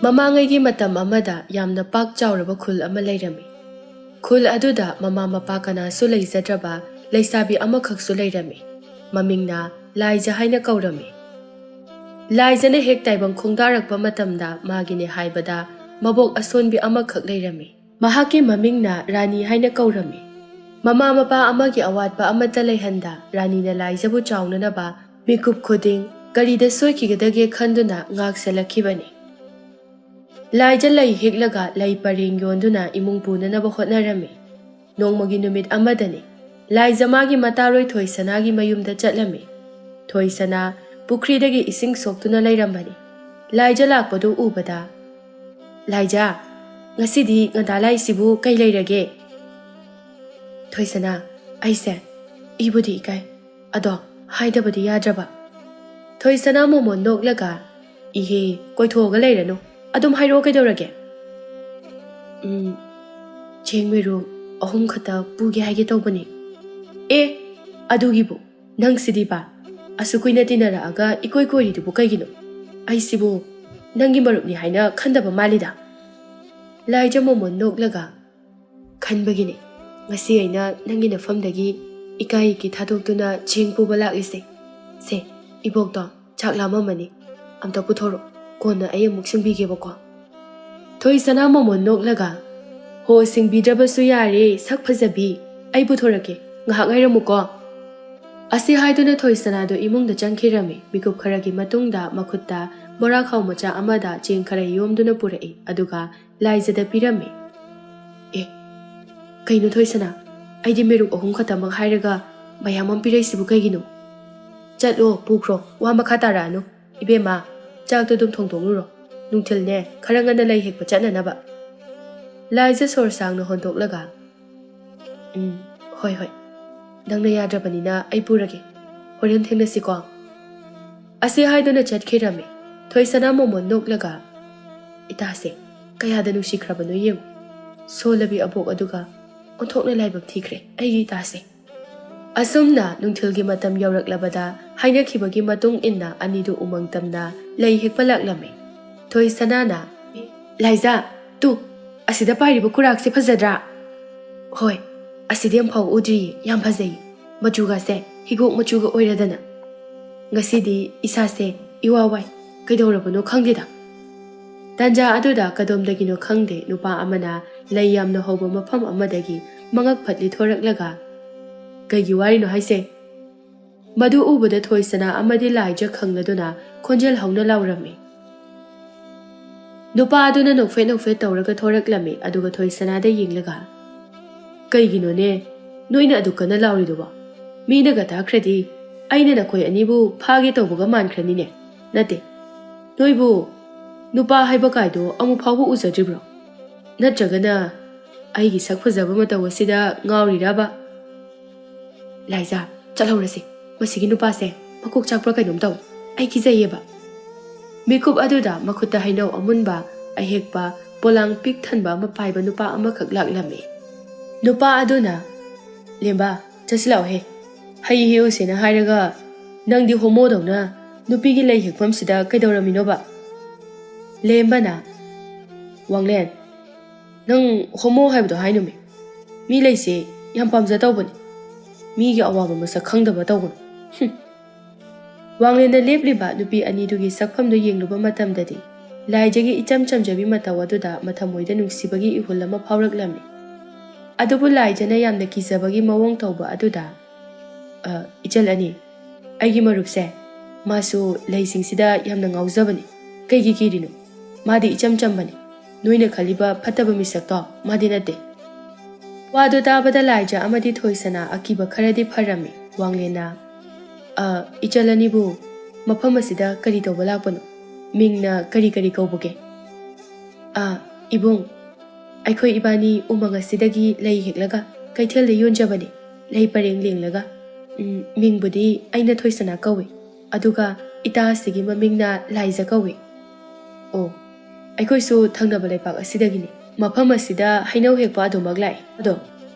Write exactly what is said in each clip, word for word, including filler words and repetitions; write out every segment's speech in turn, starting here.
ꯃꯃꯥꯡꯉꯩꯒꯤ ꯃꯇꯝ ꯑꯃꯗ ꯌꯥꯝꯅ ꯄꯥꯛ ꯆꯥꯎꯔꯕ ꯈꯨꯜ ꯑꯃ ꯂꯩꯔꯝꯃꯤ꯫ ꯈꯨꯜ ꯑꯗꯨꯗ ꯃꯃꯥ ꯃꯄꯥ ꯀꯅꯥꯁꯨ ꯂꯩꯖꯗ꯭ꯔꯕ ꯂꯩꯁꯥꯕꯤ ꯑꯃꯈꯛꯁꯨ ꯂꯩꯔꯝꯃꯤ꯫ ꯃꯃꯤꯡꯅ ꯂꯥꯏꯖ ꯍꯥꯏꯅ ꯀꯧꯔꯝꯃꯤ꯫ ꯂꯥꯏꯖꯅ ꯍꯦꯛ ꯇꯥꯏꯕꯪ ꯈꯣꯡꯗꯥꯔꯛꯄ ꯃꯇꯝꯗ ꯃꯥꯒꯤꯅꯦ ꯍꯥꯏꯕꯗ ꯃꯕꯣꯛ ꯑꯁꯣꯟꯕꯤ ꯑꯃꯈꯛ ꯂꯩꯔꯝꯃꯤ꯫ ꯃꯍꯥꯛꯀꯤ ꯃꯃꯤꯡꯅ ꯔꯥꯅꯤ ꯍꯥꯏꯅ ꯀꯧꯔꯝꯃꯤ꯫ ꯃꯃꯥ ꯃꯄꯥ ꯑꯃꯒꯤ ꯑꯋꯥꯠꯄ ꯑꯃꯠꯇ ꯂꯩꯍꯟꯗ ꯔꯥꯅꯤꯅ ꯂꯥꯏꯖꯕꯨ ꯆꯥꯎꯅꯅꯕ ꯃꯤꯀꯨꯞ ꯈꯨꯗꯤꯡ ꯀꯔꯤꯗ ꯁꯣꯏꯈꯤꯒꯗꯒꯦ ꯈꯟꯗꯨꯅ ꯉꯥꯛ ꯁꯦꯜꯂꯛꯈꯤꯕꯅꯤ꯫ ꯂꯥꯏꯖ ꯂꯩ ꯍꯦꯛꯂꯒ ꯂꯩ ꯄꯔꯦꯡ ꯌꯣꯟꯗꯨꯅ ꯏꯃꯨꯡ ꯄꯨꯅꯅꯕ ꯍꯣꯠꯅꯔꯝꯃꯤ꯫ ꯅꯣꯡꯃꯒꯤ ꯅꯨꯃꯤꯠ ꯑꯃꯗꯅꯤ꯫ ꯂꯥꯏꯖ ꯃꯥꯒꯤ ꯃꯇꯥꯔꯣꯏ ꯊꯣꯏꯁꯅꯥꯒꯤ ꯃꯌꯨꯝꯗ ꯆꯠꯂꯝꯃꯤ꯫ ꯊꯣꯏꯁꯅꯥ ꯄꯨꯈ꯭ꯔꯤꯗꯒꯤ ꯏꯁꯤꯡ ꯁꯣꯛꯇꯨꯅ ꯂꯩꯔꯝꯕꯅꯤ꯫ ꯂꯥꯏꯖ ꯂꯥꯛꯄꯗꯨ ꯎꯕꯗ, "ꯂꯥꯏꯖ, ꯉꯁꯤꯗꯤ ꯉꯟꯇꯥ ꯂꯥꯛꯏꯁꯤꯕꯨ ꯀꯩ ꯂꯩꯔꯒꯦ?" ꯊꯣꯏꯁꯅꯥ, "ꯑꯩꯁꯦ, ꯏꯕꯨꯗꯤ ꯏꯀꯥꯏ, ꯑꯗꯣ ꯍꯥꯏꯗꯕꯗꯤ ꯌꯥꯗ꯭ꯔꯕ꯫" ꯊꯣꯏꯁꯅꯥ ꯃꯣꯃꯣꯟ ꯅꯣꯛꯂꯒ, "ꯏꯍꯦ, ꯀꯣꯏꯊꯣꯛꯑꯒ ꯂꯩꯔꯅꯨ, ꯑꯗꯨꯝ ꯍꯥꯏꯔꯛꯑꯣ, ꯀꯩꯗꯧꯔꯒꯦ?" "ꯎꯝ, ꯆꯦꯡ ꯃꯦꯔꯨꯛ ꯑꯍꯨꯝ ꯈꯛꯇ ꯄꯨꯒꯦ ꯍꯥꯏꯒꯦ ꯇꯧꯕꯅꯦ꯫" "ꯑꯦ, ꯑꯗꯨꯒꯤꯕꯨ? ꯅꯪꯁꯤꯗꯤꯕ, ꯑꯁꯨꯛ ꯀꯨꯏꯅ ꯇꯤꯟꯅꯔꯛꯑꯒ ꯏꯀꯣꯏ ꯀꯣꯏꯔꯤꯗꯨꯕꯨ ꯀꯩꯒꯤꯅꯣ? ꯑꯩꯁꯤꯕꯨ ꯅꯪꯒꯤ ꯃꯔꯨꯞꯅꯤ ꯍꯥꯏꯅ ꯈꯟꯗꯕ ꯃꯥꯜꯂꯤꯗ꯫" ꯂꯥꯏꯖ ꯃꯣꯃꯣꯟ ꯅꯣꯛꯂꯒ, "ꯈꯟꯕꯒꯤꯅꯦ ꯉꯁꯤ ꯑꯩꯅ ꯅꯪꯒꯤ ꯅꯐꯝꯗꯒꯤ ꯏꯀꯥꯏ ꯏꯀꯤ ꯊꯥꯗꯣꯛꯇꯨꯅ ꯆꯦꯡ ꯄꯨꯕ ꯂꯥꯛꯂꯤꯁꯦ꯫ ꯁꯦ, ꯏꯕꯣꯛꯇꯣ ꯆꯥꯛ ꯂꯥꯝꯃꯝꯃꯅꯤ, ꯑꯝꯇ ꯄꯨꯊꯣꯔꯛꯑꯣ, ꯀꯣꯟꯅ ꯑꯩ ꯑꯃꯨꯛ ꯁꯤꯡꯕꯤꯒꯦꯕꯀꯣ꯫" ꯊꯣꯏꯁꯅꯥ ꯃꯣꯃꯣꯟ ꯅꯣꯛꯂꯒ, "ꯍꯣ, ꯁꯤꯡꯕꯤꯗ꯭ꯔꯕꯁꯨ ꯌꯥꯔꯦ, ꯁꯛ ꯐꯖꯕꯤ, ꯑꯩ ꯄꯨꯊꯣꯔꯛꯀꯦ, ꯉꯥꯏꯍꯥꯛ ꯉꯥꯏꯔꯝꯃꯨꯀꯣ꯫" ꯑꯁꯤ ꯍꯥꯏꯗꯨꯅ ꯊꯣꯏꯁꯅꯥꯗꯨ ꯏꯃꯨꯡꯗ ꯆꯪꯈꯤꯔꯝꯃꯤ꯫ ꯃꯤꯀꯨꯞ ꯈꯔꯒꯤ ꯃꯇꯨꯡꯗ ꯃꯈꯨꯠꯇ ꯕꯣꯔꯥꯈꯥꯎ ꯃꯆꯥ ꯑꯃꯗ ꯆꯦꯡ ꯈꯔ ꯌꯣꯝꯗꯨꯅ ꯄꯨꯔꯛꯏ, ꯑꯗꯨꯒ ꯂꯥꯏꯖꯗ ꯄꯤꯔꯝꯃꯤ꯫ "ꯑꯦ, ꯀꯩꯅꯣ ꯊꯣꯏꯁꯅꯥ, ꯑꯩꯗꯤ ꯃꯦꯔꯨꯛ ꯑꯍꯨꯝ ꯈꯛꯇꯃꯛ ꯍꯥꯏꯔꯒ ꯃꯌꯥꯝ ꯑꯃ ꯄꯤꯔꯛꯏꯁꯤꯕꯨ ꯀꯩꯒꯤꯅꯣ?" "ꯆꯠꯂꯣ, ꯄꯨꯈ꯭ꯔꯣ, ꯋꯥ ꯃꯈꯥ ꯇꯥꯔꯛꯑꯅꯨ꯫ ꯏꯕꯦꯝꯃ, ꯆꯥꯛꯇꯣ ꯑꯗꯨꯝ ꯊꯣꯡꯗꯣꯛꯂꯨꯔꯣ꯫ ꯅꯨꯡꯊꯤꯜꯅꯦ, ꯈꯔ ꯉꯟꯅ ꯂꯩ ꯍꯦꯛꯄ ꯆꯠꯅꯅꯕ꯫" ꯂꯥꯏꯖ ꯁꯣꯔ ꯁꯥꯡꯅ ꯍꯣꯟꯗꯣꯛꯂꯒ, "ꯎꯝ, ꯍꯣꯏ, ꯍꯣꯏ, ꯅꯪꯅ ꯌꯥꯗ꯭ꯔꯕꯅꯤꯅ ꯑꯩ ꯄꯨꯔꯒꯦ꯫ ꯍꯣꯔꯦꯟ ꯊꯦꯡꯅꯁꯤꯀꯣ꯫" ꯑꯁꯤ ꯍꯥꯏꯗꯨꯅ ꯆꯠꯈꯤꯔꯝꯃꯤ꯫ ꯊꯣꯏꯁꯅꯥ ꯃꯣꯃꯣꯟ ꯅꯣꯛꯂꯒ, "ꯏꯇꯥꯁꯦ ꯀꯌꯥꯗ ꯅꯨꯡꯁꯤꯈ꯭ꯔꯕꯅꯣ ꯌꯦꯡꯉꯨ꯫ ꯁꯣꯜꯂꯕꯤ ꯑꯕꯣꯛ ꯑꯗꯨꯒ ꯑꯣꯟꯊꯣꯛꯅ ꯂꯥꯏꯕꯛ ꯊꯤꯈ꯭ꯔꯦ ꯑꯩꯒꯤ ꯏꯇꯥꯁꯦ꯫" ꯑꯁꯨꯝꯅ ꯅꯨꯡꯊꯤꯜꯒꯤ ꯃꯇꯝ ꯌꯧꯔꯛꯂꯕꯗ ꯍꯥꯏꯅꯈꯤꯕꯒꯤ ꯃꯇꯨꯡ ꯏꯟꯅ ꯑꯅꯤꯗꯨ ꯎꯃꯪ ꯇꯝꯅ ꯂꯩ ꯍꯦꯛꯄ ꯂꯥꯛꯂꯝꯃꯤ꯫ ꯊꯣꯏꯁꯅꯥꯅ "ꯂꯥꯏꯖꯥ, ꯇꯨ, ꯑꯁꯤꯗ ꯄꯥꯏꯔꯤꯕ ꯈꯨꯔꯥꯛꯁꯦ ꯐꯖꯗ꯭ꯔꯥ?" "ꯍꯣꯏ, ꯑꯁꯤꯗꯤ ꯑꯃꯐꯥꯎ ꯎꯗ꯭ꯔꯤꯌꯦ, ꯌꯥꯝ ꯐꯖꯩ꯫ ꯃꯆꯨꯒꯁꯦ ꯍꯤꯒꯣꯛ ꯃꯆꯨꯒ ꯑꯣꯏꯔꯗꯅ꯫ ꯉꯁꯤꯗꯤ ꯏꯁꯥꯁꯦ ꯏꯋꯥ ꯋꯥꯏ, ꯀꯩꯗꯧꯔꯕꯅꯣ ꯈꯪꯗꯦꯗ꯫" ꯇꯥꯟꯖꯥ ꯑꯗꯨꯗ ꯀꯗꯣꯝꯗꯒꯤꯅꯣ ꯈꯪꯗꯦ, ꯅꯨꯄꯥ ꯑꯃꯅ ꯂꯩ ꯌꯥꯝꯅ ꯍꯧꯕ ꯃꯐꯝ ꯑꯃꯗꯒꯤ ꯃꯉꯛ ꯐꯠ ꯂꯤꯊꯣꯔꯛꯂꯒ, "ꯀꯩꯒꯤ ꯋꯥꯔꯤꯅꯣ ꯍꯥꯏꯁꯦ?" ꯃꯗꯨ ꯎꯕꯗ ꯊꯣꯏꯁꯅꯥ ꯑꯃꯗꯤ ꯂꯥꯏꯖ ꯈꯪꯂꯗꯨꯅ ꯈꯣꯟꯖꯦꯜ ꯍꯧꯅ ꯂꯥꯎꯔꯝꯃꯤ꯫ ꯅꯨꯄꯥ ꯑꯗꯨꯅ ꯅꯣꯛꯐꯦꯠ ꯅꯣꯛꯐꯦꯠ ꯇꯧꯔꯒ ꯊꯣꯔꯛꯂꯝꯃꯤ, ꯑꯗꯨꯒ ꯊꯣꯏꯁꯅꯥꯗ ꯌꯦꯡꯂꯒ, "ꯀꯩꯒꯤꯅꯣꯅꯦ ꯅꯣꯏꯅ ꯑꯗꯨꯛ ꯀꯟꯅ ꯂꯥꯎꯔꯤꯗꯨꯕꯣ? ꯃꯤꯅꯒ ꯇꯥꯈ꯭ꯔꯗꯤ ꯑꯩꯅ ꯅꯈꯣꯏ ꯑꯅꯤꯕꯨ ꯐꯥꯒꯦ ꯇꯧꯕꯒ ꯃꯥꯟꯈ꯭ꯔꯅꯤꯅꯦ꯫ ꯅꯠꯇꯦ, ꯅꯣꯏꯕꯨ ꯅꯨꯄꯥ ꯍꯥꯏꯕ ꯀꯥꯏꯗꯣ ꯑꯃꯨꯛ ꯐꯥꯎꯕ ꯎꯖꯗ꯭ꯔꯤꯕ꯭ꯔꯣ? ꯅꯠꯇ꯭ꯔꯒꯅ ꯑꯩꯒꯤ ꯁꯛ ꯐꯖꯕ ꯃꯇꯧ ꯑꯁꯤꯗ ꯉꯥꯎꯔꯤꯔꯕ?" "ꯂꯥꯏꯖꯥ, ꯆꯠꯍꯧꯔꯁꯤ꯫ ꯃꯁꯤꯒꯤ ꯅꯨꯄꯥꯁꯦ ꯃꯀꯣꯛ ꯆꯥꯛꯄ꯭ꯔꯥ ꯀꯩꯅꯣꯝ ꯇꯧꯏ꯫ ꯑꯩ ꯀꯤꯖꯩꯌꯦꯕ꯫" ꯃꯤꯀꯨꯞ ꯑꯗꯨꯗ ꯃꯈꯨꯠꯇ ꯍꯩꯅꯧ ꯑꯃꯨꯟꯕ, ꯑꯍꯦꯛꯄ, ꯄꯣꯂꯥꯡ ꯄꯤꯛ ꯊꯟꯕ ꯑꯃ ꯄꯥꯏꯕ ꯅꯨꯄꯥ ꯑꯃꯈꯛ ꯂꯥꯛꯂꯝꯃꯤ꯫ ꯅꯨꯄꯥ ꯑꯗꯨꯅ, "ꯂꯦꯝꯕ, ꯆꯠꯁꯤꯜꯂꯛꯑꯣꯍꯦ꯫ ꯍꯩ ꯍꯦꯛꯎꯁꯦꯅ ꯍꯥꯏꯔꯒ ꯅꯪꯗꯤ ꯍꯣꯃꯣꯗꯧꯅ ꯅꯨꯄꯤꯒꯤ ꯂꯩ ꯍꯦꯛꯐꯝꯁꯤꯗ ꯀꯩꯗꯧꯔꯝꯃꯤꯅꯣꯕ?" ꯂꯦꯝꯕꯅ, "ꯋꯥꯡꯂꯦꯟ, ꯅꯪ ꯍꯣꯃꯣ ꯍꯥꯏꯕꯗꯣ ꯍꯥꯏꯅꯨꯃꯤ꯫ ꯃꯤ ꯂꯩꯁꯦ ꯌꯥꯝ ꯄꯥꯝꯖ ꯇꯧꯕꯅꯤ꯫ ꯃꯤꯒꯤ ꯑꯋꯥꯕ ꯃꯁꯛ ꯈꯪꯗꯕ ꯇꯧꯒꯅꯨ꯫" ꯍꯨꯝ꯫ ꯋꯥꯡꯂꯦꯟꯅ ꯂꯦꯞꯂꯤꯕ ꯅꯨꯄꯤ ꯑꯅꯤꯗꯨꯒꯤ ꯁꯛꯐꯝꯗꯨ ꯌꯦꯡꯂꯨꯕ ꯃꯇꯝꯗꯗꯤ, ꯂꯥꯏꯖꯒꯤ ꯏꯆꯝ ꯆꯝꯖꯕꯤ ꯃꯇꯧ ꯑꯗꯨꯗ ꯃꯊꯃꯣꯏꯗ ꯅꯨꯡꯁꯤꯕꯒꯤ ꯏꯍꯨꯜ ꯑꯃ ꯐꯥꯎꯔꯛꯂꯝꯃꯤ꯫ ꯑꯗꯨꯕꯨ ꯂꯥꯏꯖꯅ ꯌꯥꯝꯅ ꯀꯤꯖꯕꯒꯤ ꯃꯑꯣꯡ ꯇꯧꯕ ꯑꯗꯨꯗ, "ꯑ, ꯏꯆꯜ ꯑꯅꯤ, ꯑꯩꯒꯤ ꯃꯔꯨꯞꯁꯦ, ꯃꯥꯁꯨ ꯂꯩꯁꯤꯡꯁꯤꯗ ꯌꯥꯝꯅ ꯉꯥꯎꯖꯕꯅꯤ꯫ ꯀꯩꯒꯤ ꯀꯤꯔꯤꯅꯣ? ꯃꯥꯗꯤ ꯏꯆꯝ ꯆꯝꯕꯅꯤ꯫ ꯅꯣꯏꯅ ꯈꯜꯂꯤꯕ ꯐꯠꯇꯕ ꯃꯤꯁꯛꯇꯣ ꯃꯥꯗꯤ ꯅꯠꯇꯦ꯫" ꯋꯥꯗꯨ ꯇꯥꯕꯗ ꯂꯥꯏꯖ ꯑꯃꯗꯤ ꯊꯣꯏꯁꯅꯥ ꯑꯀꯤꯕ ꯈꯔꯗꯤ ꯐꯔꯝꯃꯤ꯫ ꯋꯥꯡꯂꯦꯟꯅ, "ꯑ, ꯏꯆꯜ ꯑꯅꯤꯕꯨ ꯃꯐꯝ ꯑꯁꯤꯗ ꯀꯔꯤ ꯇꯧꯕ ꯂꯥꯛꯄꯅꯣ? ꯃꯤꯡꯅ ꯀꯔꯤ ꯀꯔꯤ ꯀꯧꯕꯒꯦ?" "ꯑ, ꯏꯕꯨꯡ, ꯑꯩꯈꯣꯏ ꯏꯕꯥꯅꯤ ꯎꯃꯪ ꯑꯁꯤꯗꯒꯤ ꯂꯩ ꯍꯦꯛꯂꯒ ꯀꯩꯊꯦꯜꯗ ꯌꯣꯟꯖꯕꯅꯤ, ꯂꯩ ꯄꯔꯦꯡ ꯂꯦꯡꯂꯒ꯫ ꯎꯝ, ꯃꯤꯡꯕꯨꯗꯤ ꯑꯩꯅ ꯊꯣꯏꯁꯅꯥ ꯀꯧꯏ, ꯑꯗꯨꯒ ꯏꯇꯥ ꯑꯁꯤꯒꯤ ꯃꯃꯤꯡꯅ ꯂꯥꯏꯖ ꯀꯧꯏ꯫" "ꯑꯣ, ꯑꯩꯈꯣꯏꯁꯨ ꯊꯪꯅꯕ ꯂꯩꯄꯥꯛ ꯑꯁꯤꯗꯒꯤꯅꯤ꯫ ꯃꯐꯝ ꯑꯁꯤꯗ ꯍꯩꯅꯧ ꯍꯦꯛꯄ ꯑꯗꯨꯃꯛ ꯂꯥꯛꯏ꯫ ꯑꯗꯣ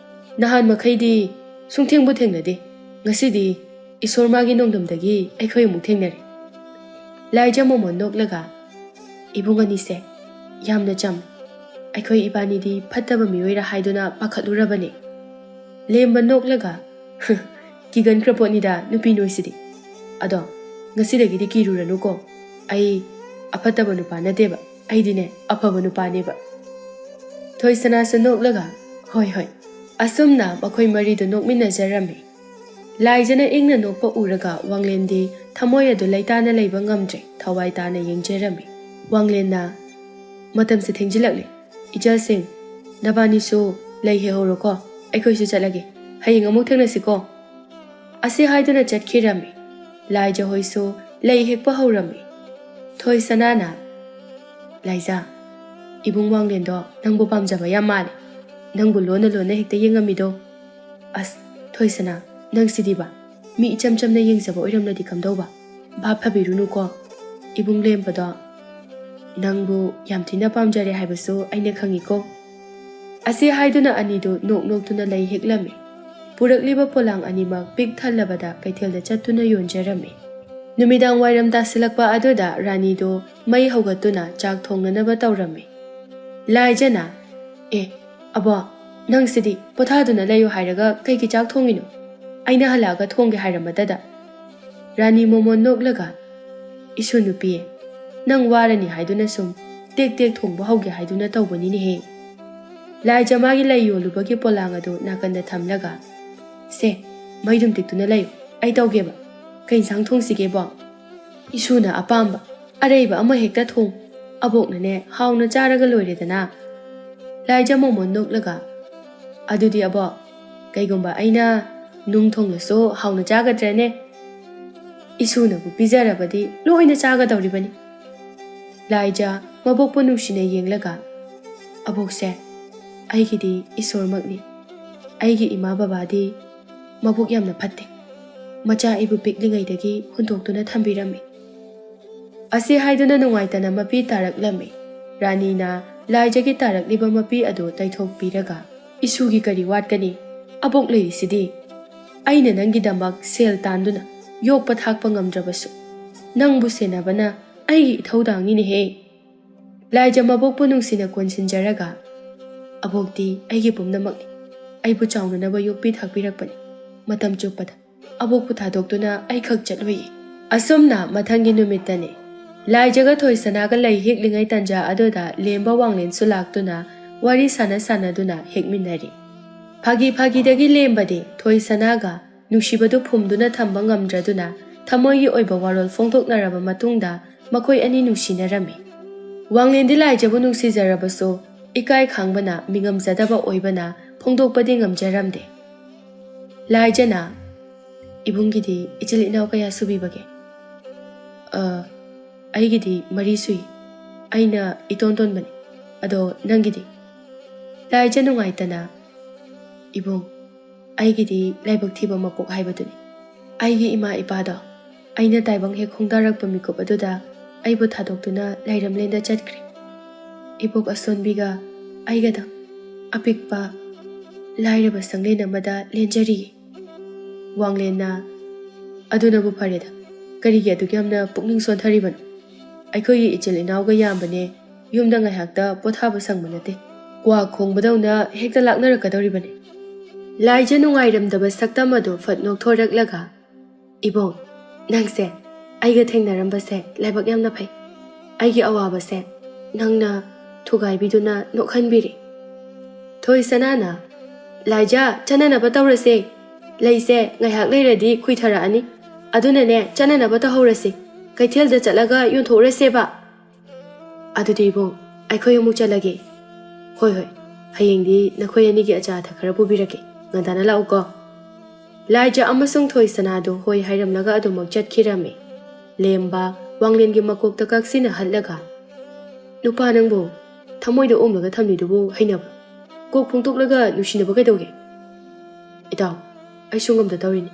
ꯅꯍꯥꯟ ꯃꯈꯩꯗꯤ ꯁꯨꯡꯊꯦꯡꯕꯨ ꯊꯦꯡꯅꯗꯦ꯫ ꯉꯁꯤꯗꯤ ꯏꯁꯣꯔ ꯃꯥꯒꯤ ꯅꯣꯡꯗꯝꯗꯒꯤ ꯑꯩꯈꯣꯏ ꯑꯃꯨꯛ ꯊꯦꯡꯅꯔꯦ꯫" ꯂꯥꯏꯖ ꯃꯣꯃꯣꯟ ꯅꯣꯛꯂꯒ, "ꯏꯕꯨꯡ ꯑꯅꯤꯁꯦ, ꯌꯥꯝꯅ ꯆꯝꯃꯤ꯫ ꯑꯩꯈꯣꯏ ꯏꯕꯥꯅꯤꯗꯤ ꯐꯠꯇꯕ ꯃꯤꯑꯣꯏꯔ ꯍꯥꯏꯗꯨꯅ ꯄꯥꯈꯠꯂꯨꯔꯕꯅꯤ꯫ ꯂꯦꯝꯕ ꯅꯣꯛꯂꯒ, "ꯀꯤꯒꯟꯈ꯭ꯔ ꯄꯣꯠꯅꯤꯗ ꯅꯨꯄꯤ ꯅꯣꯏꯁꯤꯗꯤ꯫ ꯑꯗꯣ ꯉꯁꯤꯗꯒꯤꯗꯤ ꯀꯤꯔꯨꯔꯅꯨꯀꯣ꯫ ꯑꯩ ꯑꯐꯠꯇꯕ ꯅꯨꯄꯥ ꯅꯠꯇꯦꯕ, ꯑꯩꯗꯤꯅꯦ ꯑꯐꯕ ꯅꯨꯄꯥꯅꯦꯕ"꯫ ꯊꯣꯏꯁꯅꯥꯁꯨ ꯅꯣꯛꯂꯒ, "ꯍꯣꯏ ꯍꯣꯏ"꯫ ꯑꯁꯨꯝꯅ ꯃꯈꯣꯏ ꯃꯔꯤꯗꯨ ꯅꯣꯛꯃꯤꯟꯅꯖꯔꯝꯃꯤ꯫ ꯂꯥꯏꯖꯅ ꯏꯪꯅ ꯅꯣꯛꯄ ꯎꯔꯒ ꯋꯥꯡꯂꯦꯟꯗꯤ ꯊꯃꯣꯏ ꯑꯗꯨ ꯂꯩꯇꯥꯅ ꯂꯩꯕ ꯉꯝꯗ꯭ꯔꯦ, ꯊꯋꯥꯏ ꯇꯥꯅ ꯌꯦꯡꯖꯔꯝꯃꯤ꯫ ꯋꯥꯡꯂꯦꯟꯅ, "ꯃꯇꯝꯁꯦ ꯊꯦꯡꯖꯤꯜꯂꯛꯂꯦ꯫ ꯏꯆꯜꯁꯤꯡ, ꯅꯕꯥꯅꯤꯁꯨ ꯂꯩ ꯍꯦꯛꯍꯧꯔꯣꯀꯣ, ꯑꯩꯈꯣꯏꯁꯨ ꯆꯠꯂꯒꯦ꯫ ꯍꯌꯦꯡ ꯑꯃꯨꯛ ꯊꯦꯡꯅꯁꯤꯀꯣ"꯫ ꯑꯁꯤ ꯍꯥꯏꯗꯨꯅ ꯆꯠꯈꯤꯔꯝꯃꯤ꯫ ꯂꯥꯏꯖ ꯍꯣꯏꯁꯨ ꯂꯩ ꯍꯦꯛꯄ ꯍꯧꯔꯝꯃꯤ꯫ ꯊꯣꯏꯁꯅꯥꯅ, "ꯂꯥꯏꯖ, ꯏꯕꯨꯡ ꯋꯥꯡꯂꯦꯟꯗꯣ ꯅꯪꯕꯨ ꯄꯥꯝꯖꯕ ꯌꯥꯝ ꯃꯥꯜꯂꯦ꯫ ꯅꯪꯕꯨ ꯂꯣꯟꯅ ꯂꯣꯟꯅ ꯍꯦꯛꯇ ꯌꯦꯡꯉꯝꯃꯤꯗꯣ꯫ ꯑꯁ, ꯊꯣꯏꯁꯅꯥ, ꯅꯪꯁꯤꯗꯤꯕ, ꯃꯤ ꯏꯆꯝ ꯆꯝꯅ ꯌꯦꯡꯖꯕ ꯑꯣꯏꯔꯝꯂꯗꯤ ꯀꯝꯗꯧꯕ? ꯚꯥꯞ ꯐꯕꯤꯔꯨꯅꯨꯀꯣ꯫ ꯏꯕꯨꯡ ꯂꯦꯝꯕꯗꯣ ꯅꯪꯕꯨ ꯌꯥꯝ ꯊꯤꯅ ꯄꯥꯝꯖꯔꯦ ꯍꯥꯏꯕꯁꯨ ꯑꯩꯅ ꯈꯪꯉꯤꯀꯣ"꯫ ꯑꯁꯤ ꯍꯥꯏꯗꯨꯅ ꯑꯅꯤꯗꯨ ꯅꯣꯛ ꯅꯣꯛꯇꯨꯅ ꯂꯩ ꯍꯦꯛꯂꯝꯃꯤ꯫ ꯄꯨꯔꯛꯂꯤꯕ ꯄꯣꯂꯥꯡ ꯑꯅꯤꯃꯛ ꯄꯤꯛ ꯊꯜꯂꯕꯗ ꯀꯩꯊꯦꯜꯗ ꯆꯠꯇꯨꯅ ꯌꯣꯟꯖꯔꯝꯃꯤ꯫ ꯅꯨꯃꯤꯗꯥꯡ ꯋꯥꯏꯔꯝ ꯇꯥꯁꯤꯜꯂꯛꯄ ꯑꯗꯨꯗ ꯔꯥꯅꯤꯗꯨ ꯃꯩ ꯍꯧꯒꯠꯇꯨꯅ ꯆꯥꯛ ꯊꯣꯡꯅꯅꯕ ꯇꯧꯔꯝꯃꯤ꯫ ꯂꯥꯏꯖꯅ, "ꯑꯦ, ꯑꯕꯣ, ꯅꯪꯁꯤꯗꯤ ꯄꯣꯊꯥꯗꯨꯅ ꯂꯩꯌꯨ ꯍꯥꯏꯔꯒ ꯀꯩꯒꯤ ꯆꯥꯛ ꯊꯣꯡꯉꯤꯅꯣ? ꯑꯩꯅ ꯍꯜꯂꯛꯑꯒ ꯊꯣꯡꯒꯦ ꯍꯥꯏꯔꯝꯃꯗꯗ"꯫ ꯔꯥꯅꯤ ꯃꯣꯃꯣꯟ ꯅꯣꯛꯂꯒ, "ꯏꯁꯨ ꯅꯨꯄꯤ, ꯅꯪ ꯋꯥꯔꯅꯤ ꯍꯥꯏꯗꯨꯅ ꯁꯨꯝ ꯇꯦꯛ ꯇꯦꯛ ꯊꯣꯡꯕ ꯍꯧꯒꯦ ꯍꯥꯏꯗꯨꯅ ꯇꯧꯕꯅꯤꯅꯦꯍꯦ"꯫ ꯂꯥꯏꯖ ꯃꯥꯒꯤ ꯂꯩ ꯌꯣꯜꯂꯨꯕꯒꯤ ꯄꯣꯂꯥꯡ ꯑꯗꯨ ꯅꯥꯀꯟꯗ ꯊꯝꯂꯒ, "ꯁꯦ, ꯃꯩꯗꯨꯝ ꯇꯤꯛꯇꯨꯅ ꯂꯩꯌꯨ, ꯑꯩ ꯇꯧꯒꯦꯕ꯫ ꯀꯩ ꯏꯟꯁꯥꯡ ꯊꯣꯡꯁꯤꯒꯦꯕꯣ?" "ꯏꯁꯨꯅ ꯑꯄꯥꯝꯕ ꯑꯔꯩꯕ ꯑꯃ ꯍꯦꯛꯇ ꯊꯣꯡ꯫ ꯑꯕꯣꯛꯅꯅꯦ ꯍꯥꯎꯅ ꯆꯥꯔꯒ ꯂꯣꯏꯔꯦꯗꯅ"꯫ ꯂꯥꯏꯖ ꯃꯣꯃꯣꯟ ꯅꯣꯛꯂꯒ, "ꯑꯗꯨꯗꯤ ꯑꯕꯣꯛ, ꯀꯩꯒꯨꯝꯕ ꯑꯩꯅ ꯅꯨꯡ ꯊꯣꯡꯂꯁꯨ ꯍꯥꯎꯅ ꯆꯥꯒꯗ꯭ꯔꯅꯦ?" "ꯏꯁꯨꯅꯕꯨ ꯄꯤꯖꯔꯕꯗꯤ ꯂꯣꯏꯅ ꯆꯥꯒꯗꯧꯔꯤꯕꯅꯤ"꯫ ꯂꯥꯏꯖ ꯃꯕꯣꯛꯄꯨ ꯅꯨꯡꯁꯤꯅ ꯌꯦꯡꯂꯒ, "ꯑꯕꯣꯛꯁꯦ ꯑꯩꯒꯤꯗꯤ ꯏꯁꯣꯔꯃꯛꯅꯤ꯫ ꯑꯩꯒꯤ ꯏꯃꯥ ꯕꯕꯥꯗꯤ ꯃꯕꯨꯛ ꯌꯥꯝꯅ ꯐꯠꯇꯦ꯫ ꯃꯆꯥ ꯑꯩꯕꯨ ꯄꯤꯛꯂꯤꯉꯩꯗꯒꯤ ꯍꯨꯟꯗꯣꯛꯇꯨꯅ ꯊꯝꯕꯤꯔꯝꯃꯤ"꯫ ꯑꯁꯤ ꯍꯥꯏꯗꯨꯅ ꯅꯨꯡꯉꯥꯏꯇꯅ ꯃꯄꯤ ꯇꯥꯔꯛꯂꯝꯃꯤ꯫ ꯔꯥꯅꯤꯅ ꯂꯥꯏꯖꯒꯤ ꯇꯥꯔꯛꯂꯤꯕ ꯃꯄꯤ ꯑꯗꯨ ꯇꯩꯊꯣꯛꯄꯤꯔꯒ, "ꯏꯁꯨꯒꯤ ꯀꯔꯤ ꯋꯥꯠꯀꯅꯤ? ꯑꯕꯣꯛ ꯂꯩꯔꯤꯁꯤꯗꯤ꯫ ꯑꯩꯅ ꯅꯪꯒꯤꯗꯃꯛ ꯁꯦꯜ ꯇꯥꯟꯗꯨꯅ ꯌꯣꯛꯄ ꯊꯥꯛꯄ ꯉꯝꯗ꯭ꯔꯕꯁꯨ, ꯅꯪꯕꯨ ꯁꯦꯟꯅꯕꯅ ꯑꯩꯒꯤ ꯏꯊꯧꯗꯥꯡꯅꯤꯅꯦꯍꯦ"꯫ ꯂꯥꯏꯖ ꯃꯕꯣꯛꯄꯨ ꯅꯨꯡꯁꯤꯅ ꯀꯣꯟꯁꯤꯟꯖꯔꯒ, "ꯑꯕꯣꯛꯇꯤ ꯑꯩꯒꯤ ꯄꯨꯝꯅꯃꯛꯅꯤ꯫ ꯑꯩꯕꯨ ꯆꯥꯎꯅꯅꯕ ꯌꯣꯛꯄꯤ ꯊꯥꯛꯄꯤꯔꯛꯄꯅꯤ꯫ ꯃꯇꯝ ꯆꯨꯞꯄꯗ ꯑꯕꯣꯛꯄꯨ ꯊꯥꯗꯣꯛꯇꯨꯅ ꯑꯩꯈꯛ ꯆꯠꯂꯨꯏ"꯫ ꯑꯁꯨꯝꯅ ꯃꯊꯪꯒꯤ ꯅꯨꯃꯤꯠꯇꯅꯤ꯫ ꯂꯥꯏꯖꯒ ꯊꯣꯏꯁꯅꯥꯒ ꯂꯩ ꯍꯦꯛꯂꯤꯉꯩ ꯇꯟꯖꯥ ꯑꯗꯨꯗ ꯂꯦꯝꯕ ꯋꯥꯡꯂꯦꯟꯁꯨ ꯂꯥꯛꯇꯨꯅ ꯋꯥꯔꯤ ꯁꯥꯟꯅ ꯁꯥꯟꯅꯗꯨꯅ ꯍꯦꯛꯃꯤꯟꯅꯔꯤ꯫ ꯐꯥꯒꯤ ꯐꯥꯒꯤꯗꯒꯤ ꯂꯦꯝꯕꯗꯤ ꯊꯣꯏꯁꯅꯥꯒ ꯅꯨꯡꯁꯤꯕꯗꯨ ꯐꯨꯝꯗꯨꯅ ꯊꯝꯕ ꯉꯝꯗ꯭ꯔꯗꯨꯅ ꯊꯃꯣꯏꯒꯤ ꯑꯣꯏꯕ ꯋꯥꯔꯣꯜ ꯐꯣꯡꯗꯣꯛꯅꯔꯕ ꯃꯇꯨꯡꯗ ꯃꯈꯣꯏ ꯑꯅꯤ ꯅꯨꯡꯁꯤꯅꯔꯝꯃꯤ꯫ ꯋꯥꯡꯂꯦꯟꯗꯤ ꯂꯥꯏꯖꯕꯨ ꯅꯨꯡꯁꯤꯖꯔꯕꯁꯨ ꯏꯀꯥꯏ ꯈꯥꯡꯕꯅ ꯃꯤꯉꯝꯖꯗꯕ ꯑꯣꯏꯕꯅ ꯐꯣꯡꯗꯣꯛꯄꯗꯤ ꯉꯝꯖꯔꯝꯗꯦ꯫ ꯂꯥꯏꯖꯅ, "ꯏꯕꯨꯡꯒꯤꯗꯤ ꯏꯆꯤꯜ ꯏꯅꯥꯎ ꯀꯌꯥ ꯁꯨꯕꯤꯕꯒꯦ?" "ꯑ, ꯑꯩꯒꯤꯗꯤ ꯃꯔꯤ ꯁꯨꯏ꯫ ꯑꯩꯅ ꯏꯇꯣꯟ ꯇꯣꯟꯕꯅꯤ꯫ ꯑꯗꯣ ꯅꯪꯒꯤꯗꯤ?" ꯂꯥꯏꯖ ꯅꯨꯡꯉꯥꯏꯇꯅ, "ꯏꯕꯨꯡ, ꯑꯩꯒꯤꯗꯤ ꯂꯥꯏꯕꯛ ꯊꯤꯕ ꯃꯄꯣꯛ ꯍꯥꯏꯕꯗꯨꯅꯤ꯫ ꯑꯩꯒꯤ ꯏꯃꯥ ꯏꯄꯥꯗꯣ ꯑꯩꯅ ꯇꯥꯏꯕꯪ ꯍꯦꯛ ꯈꯣꯡꯗꯥꯔꯛꯄ ꯃꯤꯀꯨꯞ ꯑꯗꯨꯗ ꯑꯩꯕꯨ ꯊꯥꯗꯣꯛꯇꯨꯅ ꯂꯥꯏꯔꯝꯂꯦꯟꯗ ꯆꯠꯈ꯭ꯔꯦ꯫ ꯏꯕꯣꯛ ꯑꯁꯣꯟꯕꯤꯒ ꯑꯩꯒꯗ ꯑꯄꯤꯛꯄ ꯂꯥꯏꯔꯕ ꯁꯪꯂꯦꯟ ꯑꯃꯗ ꯂꯦꯟꯖꯔꯤꯌꯦ"꯫ ꯋꯥꯡꯂꯦꯟꯅ, "ꯑꯗꯨꯅꯕꯨ ꯐꯔꯦꯗ꯫ ꯀꯔꯤꯒꯤ ꯑꯗꯨꯛ ꯌꯥꯝꯅ ꯄꯨꯛꯅꯤꯡ ꯁꯣꯟꯊꯔꯤꯕꯅꯣ? ꯑꯩꯈꯣꯏꯒꯤ ꯏꯆꯤꯜ ꯏꯅꯥꯎꯒ ꯌꯥꯝꯕꯅꯦ, ꯌꯨꯝꯗ ꯉꯥꯏꯍꯥꯛꯇ ꯄꯣꯊꯥꯕ ꯁꯪꯕ ꯅꯠꯇꯦ꯫ ꯀ꯭ꯋꯥꯛ ꯈꯣꯡꯕꯗꯧꯅ ꯍꯦꯛꯇ ꯂꯥꯛꯅꯔꯛꯀꯗꯧꯔꯤꯕꯅꯤ"꯫ ꯂꯥꯏꯖ ꯅꯨꯡꯉꯥꯏꯔꯝꯗꯕ ꯁꯛꯇꯝ ꯑꯗꯨ ꯐꯠ ꯅꯣꯛꯊꯣꯔꯛꯂꯒ, "ꯏꯕꯣꯛ, ꯅꯪꯁꯦ ꯑꯩꯒ ꯊꯦꯡꯅꯔꯝꯕꯁꯦ ꯂꯥꯏꯕꯛ ꯌꯥꯝꯅ ꯐꯩ꯫ ꯑꯩꯒꯤ ꯑꯋꯥꯕꯁꯦ ꯅꯪꯅ ꯊꯨꯒꯥꯏꯕꯤꯗꯨꯅ ꯅꯣꯛꯍꯟꯕꯤꯔꯦ"꯫ ꯊꯣꯏꯁꯅꯥꯅ, "ꯂꯥꯏꯖ, ꯆꯠꯅꯅꯕ ꯇꯧꯔꯁꯦ꯫ ꯂꯩꯁꯦ ꯉꯥꯏꯍꯥꯛ ꯂꯩꯔꯗꯤ ꯈꯨꯏꯊꯔꯛꯑꯅꯤ꯫ ꯑꯗꯨꯅꯅꯦ, ꯆꯠꯅꯅꯕ ꯇꯧꯍꯧꯔꯁꯤ꯫ ꯀꯩꯊꯦꯜꯗ ꯆꯠꯂꯒ ꯌꯣꯟꯊꯣꯛꯎꯔꯁꯦꯕ"꯫ "ꯑꯗꯨꯗꯤ ꯏꯕꯨꯡ, ꯑꯩꯈꯣꯏ ꯑꯃꯨꯛ ꯆꯠꯂꯒꯦ"꯫ "ꯍꯣꯏ, ꯍꯣꯏ꯫ ꯍꯌꯦꯡꯗꯤ ꯅꯈꯣꯏ ꯑꯅꯤꯒꯤ ꯑꯆꯥ ꯑꯊꯛ ꯈꯔ ꯄꯨꯕꯤꯔꯛꯀꯦ꯫ ꯉꯟꯇꯥꯅ ꯂꯥꯛꯎꯀꯣ"꯫ ꯂꯥꯏꯖ ꯑꯃꯁꯨꯡ ꯊꯣꯏꯁꯅꯥꯗꯨ ꯍꯣꯏ ꯍꯥꯏꯔꯝꯂꯒ ꯑꯗꯨꯃꯛ ꯆꯠꯈꯤꯔꯝꯃꯤ꯫ ꯂꯦꯝꯕ ꯋꯥꯡꯂꯦꯟꯒꯤ ꯃꯀꯣꯛꯇ ꯀꯛꯁꯤꯟꯅ ꯍꯠꯂꯒ, "ꯅꯨꯄꯥ ꯅꯪꯕꯨ ꯊꯃꯣꯏꯗ ꯑꯣꯝꯂꯒ ꯊꯝꯂꯤꯗꯨꯕꯨ ꯍꯩꯅꯕ꯭ꯔꯣ? ꯀꯣꯛ ꯐꯣꯡꯗꯣꯛꯂꯒ ꯅꯨꯡꯁꯤꯅꯕ ꯀꯩꯗꯧꯒꯦ?" "ꯏꯇꯥꯎ, ꯑꯩꯁꯨ ꯉꯝꯗ ꯇꯧꯔꯤꯅꯤ꯫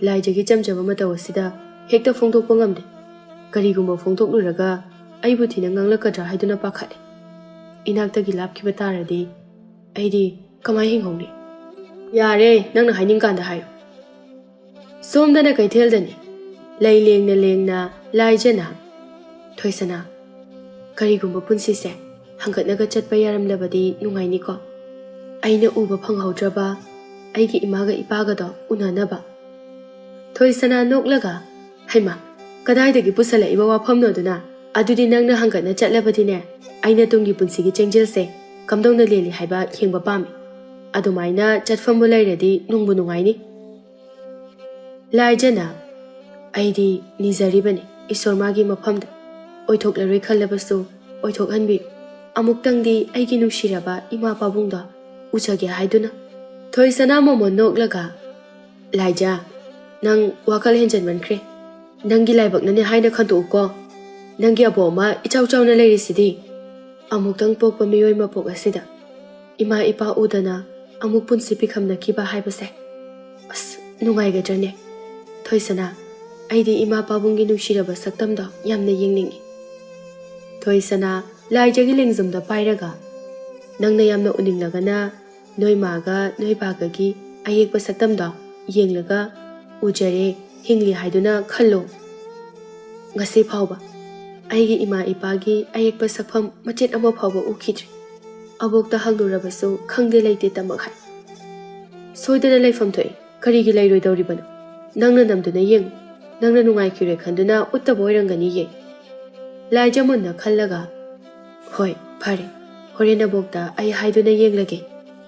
ꯂꯥꯏꯖꯒꯤ ꯆꯝꯖꯕ ꯃꯇꯧ ꯑꯁꯤꯗ ꯍꯦꯛꯇ ꯐꯣꯡꯗꯣꯛꯄ ꯉꯝꯗꯦ꯫ ꯀꯔꯤꯒꯨꯝꯕ ꯐꯣꯡꯗꯣꯛꯂꯨꯔꯒ ꯑꯩꯕꯨ ꯊꯤꯅ ꯉꯥꯡꯂꯛꯀꯗ꯭ꯔꯥ ꯍꯥꯏꯗꯨꯅ ꯄꯥꯈꯠꯂꯦ꯫ ꯏꯅꯥꯛꯇꯒꯤ ꯂꯥꯞꯈꯤꯕ ꯇꯥꯔꯗꯤ ꯑꯩꯗꯤ ꯀꯃꯥꯏ ꯍꯤꯡꯍꯧꯅꯤ?" "ꯌꯥꯔꯦ, ꯅꯪꯅ ꯍꯥꯏꯅꯤꯡꯀꯥꯟꯗ ꯍꯥꯏꯌꯨ"꯫ ꯁꯣꯝꯗꯅ ꯀꯩꯊꯦꯜꯗꯅꯤ꯫ ꯂꯩ ꯂꯦꯡꯅ ꯂꯦꯡꯅ ꯂꯥꯏꯖꯅ, "ꯊꯣꯏꯁꯅꯥ, ꯀꯔꯤꯒꯨꯝꯕ ꯄꯨꯟꯁꯤꯁꯦ ꯍꯪꯒꯠꯅꯒ ꯆꯠꯄ ꯌꯥꯔꯝꯂꯕꯗꯤ ꯅꯨꯡꯉꯥꯏꯅꯤꯀꯣ꯫ ꯑꯩꯅ ꯎꯕ ꯐꯪꯍꯧꯗ꯭ꯔꯕ ꯑꯩꯒꯤ ꯏꯃꯥꯒ ꯏꯄꯥꯒꯗꯣ ꯎꯅꯅꯕ꯫ ꯊꯣꯏꯁꯅꯥ ꯅꯣꯛꯂꯒ, "ꯍꯩꯃꯥ, ꯀꯗꯥꯏꯗꯒꯤ ꯄꯨꯁꯜꯂꯛꯏꯕ ꯋꯥꯐꯝꯅꯣꯗꯨꯅ? ꯑꯗꯨꯗꯤ ꯅꯪꯅ ꯍꯪꯒꯠꯅ ꯆꯠꯂꯕꯗꯤꯅꯦ, ꯑꯩꯅ ꯇꯨꯡꯒꯤ ꯄꯨꯟꯁꯤꯒꯤ ꯆꯦꯡꯖꯦꯜꯁꯦ ꯀꯝꯗꯧꯅ ꯂꯦꯜꯂꯤ ꯍꯥꯏꯕ ꯌꯦꯡꯕ ꯄꯥꯝꯃꯤ꯫ ꯑꯗꯨꯃꯥꯏꯅ ꯆꯠꯐꯝꯕꯨ ꯂꯩꯔꯗꯤ ꯅꯨꯡꯕꯨ ꯅꯨꯡꯉꯥꯏꯅꯤ꯫" ꯂꯥꯏꯖꯅ, "ꯑꯩꯗꯤ ꯅꯤꯖꯔꯤꯕꯅꯤ ꯏꯁꯣꯔ ꯃꯥꯒꯤ ꯃꯐꯝꯗ, ꯑꯣꯏꯊꯣꯛꯂꯔꯣꯏ ꯈꯜꯂꯕꯁꯨ ꯑꯣꯏꯊꯣꯛꯍꯟꯕꯤꯌꯨ꯫ ꯑꯃꯨꯛꯇꯪꯗꯤ ꯑꯩꯒꯤ ꯅꯨꯡꯁꯤꯔꯕ ꯏꯃꯥ ꯄꯥꯕꯨꯡꯗꯣ ꯎꯖꯒꯦ ꯍꯥꯏꯗꯨꯅ꯫" ꯊꯣꯏꯁꯅꯥ ꯃꯣꯃꯣꯟ ꯅꯣꯛꯂꯒ, "ꯂꯥꯏꯖ, ꯅꯪ ꯋꯥꯈꯜ ꯍꯦꯟꯖꯟꯃꯟꯈ꯭ꯔꯦ꯫ ꯅꯪꯒꯤ ꯂꯥꯏꯕꯛꯅꯅꯦ ꯍꯥꯏꯅ ꯈꯟꯗꯣꯛꯎꯀꯣ꯫ ꯅꯪꯒꯤ ꯑꯕꯣꯛ ꯑꯃ ꯏꯆꯥꯎ ꯆꯥꯎꯅ ꯂꯩꯔꯤꯁꯤꯗꯤ꯫ ꯑꯃꯨꯛꯇꯪ ꯄꯣꯛꯄ ꯃꯤꯑꯣꯏ ꯃꯄꯣꯛ ꯑꯁꯤꯗ ꯏꯃꯥ ꯏꯄꯥ ꯎꯗꯅ ꯑꯃꯨꯛ ꯄꯨꯟꯁꯤ ꯄꯤꯈꯝꯅꯈꯤꯕ ꯍꯥꯏꯕꯁꯦ꯫ ꯑꯁ, ꯅꯨꯡꯉꯥꯏꯒꯗ꯭ꯔꯅꯦ? ꯊꯣꯏꯁꯅꯥ, ꯑꯩꯗꯤ ꯏꯃꯥ ꯄꯥꯕꯨꯡꯒꯤ ꯅꯨꯡꯁꯤꯔꯕ ꯁꯛꯇꯝꯗꯣ ꯌꯥꯝꯅ ꯌꯦꯡꯅꯤꯡꯏ꯫" ꯊꯣꯏꯁꯅꯥ ꯂꯥꯏꯖꯒꯤ ꯂꯦꯡꯖꯨꯝꯗ ꯄꯥꯏꯔꯒ, "ꯅꯪꯅ ꯌꯥꯝꯅ ꯎꯅꯤꯡꯂꯒꯅ ꯅꯣꯏ ꯃꯥꯒ ꯅꯣꯏ ꯕꯥꯒꯒꯤ ꯑꯌꯦꯛꯄ ꯁꯛꯇꯝꯗꯣ ꯌꯦꯡꯂꯒ ꯎꯖꯔꯦ, ꯍꯤꯡꯂꯤ ꯍꯥꯏꯗꯨꯅ ꯈꯜꯂꯣ꯫ ꯉꯁꯤ ꯐꯥꯎꯕ ꯑꯩꯒꯤ ꯏꯃꯥ ꯏꯄꯥꯒꯤ ꯑꯌꯦꯛꯄ ꯁꯛꯐꯝ ꯃꯆꯦꯠ ꯑꯃ ꯐꯥꯎꯕ ꯎꯈꯤꯗ꯭ꯔꯤ꯫ ꯑꯕꯣꯛꯇ ꯍꯪꯂꯨꯔꯕꯁꯨ ꯈꯪꯗꯦ ꯂꯩꯇꯦ ꯇꯃꯛ ꯍꯥꯏ꯫ ꯁꯣꯏꯗꯅ ꯂꯩꯐꯝ ꯊꯣꯛꯏ꯫ ꯀꯔꯤꯒꯤ ꯂꯩꯔꯣꯏꯗꯧꯔꯤꯕꯅꯣ? ꯅꯪꯅ ꯅꯝꯗꯨꯅ ꯌꯦꯡꯉꯨ꯫ ꯅꯪꯅ ꯅꯨꯡꯉꯥꯏꯈꯤꯔꯣꯏ ꯈꯟꯗꯨꯅ ꯎꯠꯇꯕ ꯑꯣꯏꯔꯝꯒꯅꯤꯌꯦ꯫" ꯂꯥꯏꯖ ꯃꯨꯟꯅ ꯈꯜꯂꯒ, "ꯍꯣꯏ, ꯐꯔꯦ꯫ ꯍꯣꯔꯦꯟ ꯑꯕꯣꯛꯇ ꯑꯩ ꯍꯥꯏꯗꯨꯅ ꯌꯦꯡꯂꯒꯦ꯫"